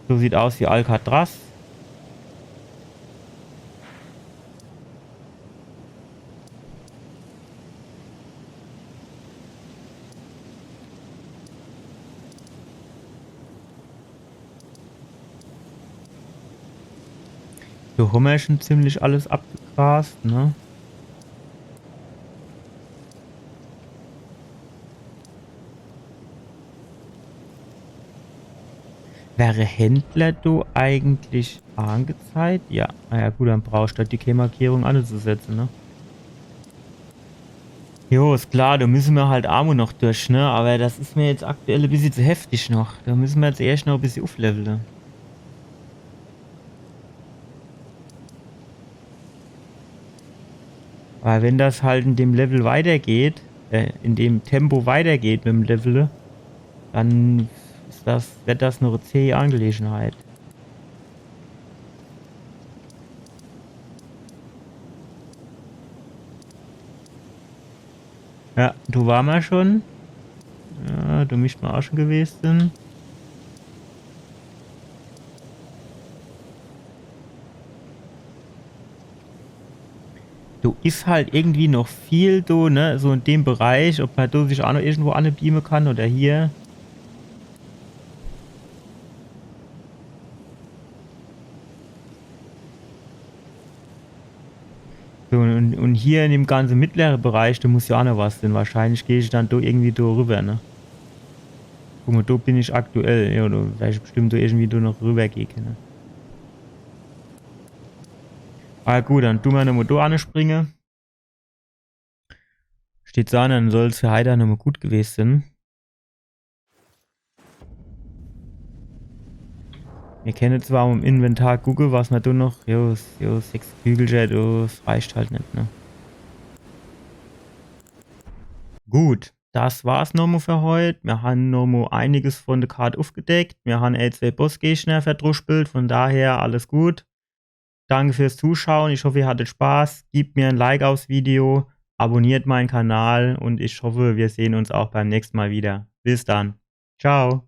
So sieht aus wie Alcatraz. Do hommer schon ziemlich alles abgegrast, ne? Wäre Händler do eigentlich angezeigt? Ja. Na ja, gut, dann brauchst du halt die Key-Markierung anzusetzen, ne? Jo, is klar, do müsse mer halt aa mo noch durch, ne? Aber das is mer jetzt aktuell e bissje zu heftig noch. Do müsse mer jetzt erscht noch e bissje uflevele. Aber wenn das halt in dem Level weitergeht, äh, in dem Tempo weitergeht mit dem Level, dann is das, wird das noch e zähe Angelegenheit. Ja, do ware mer schon. Ja, do misst mer aa schon gewest sin. Do is halt irgendwie noch viel do, ne? So in dem Bereich, ob mer do sich aa noch irgendwo anbeame kann oder hier. So, und, und hier in dem ganze mittlere Bereich, do muss jo aa noch was sin. Wahrscheinlich geh ich dann do irgendwie do rüber, ne? Guck mo, do bin ich aktuell. Ja, do wer ich bestimmt do irgendwie do noch rübergehe kenne. Ah gut, dann du mer nomo do anspringe. Steht so an, dann soll's für heiter nomo gut gewest sin. Mir kenne zwar im Inventar gucke, was mer do noch. Jo, s-, jo, sechs Kügelcher, jo, s reicht halt net, ne? Gut, das war's nomo für heut. Mir han nomo einiges von der Kart ufgedeckt. Mir han e, zwee Bossgegner verdruspelt, von daher alles gut. Danke fürs Zuschauen. Ich hoffe, ihr hattet Spaß. Gebt mir ein Like aufs Video, abonniert meinen Kanal und ich hoffe, wir sehen uns auch beim nächsten Mal wieder. Bis dann. Ciao.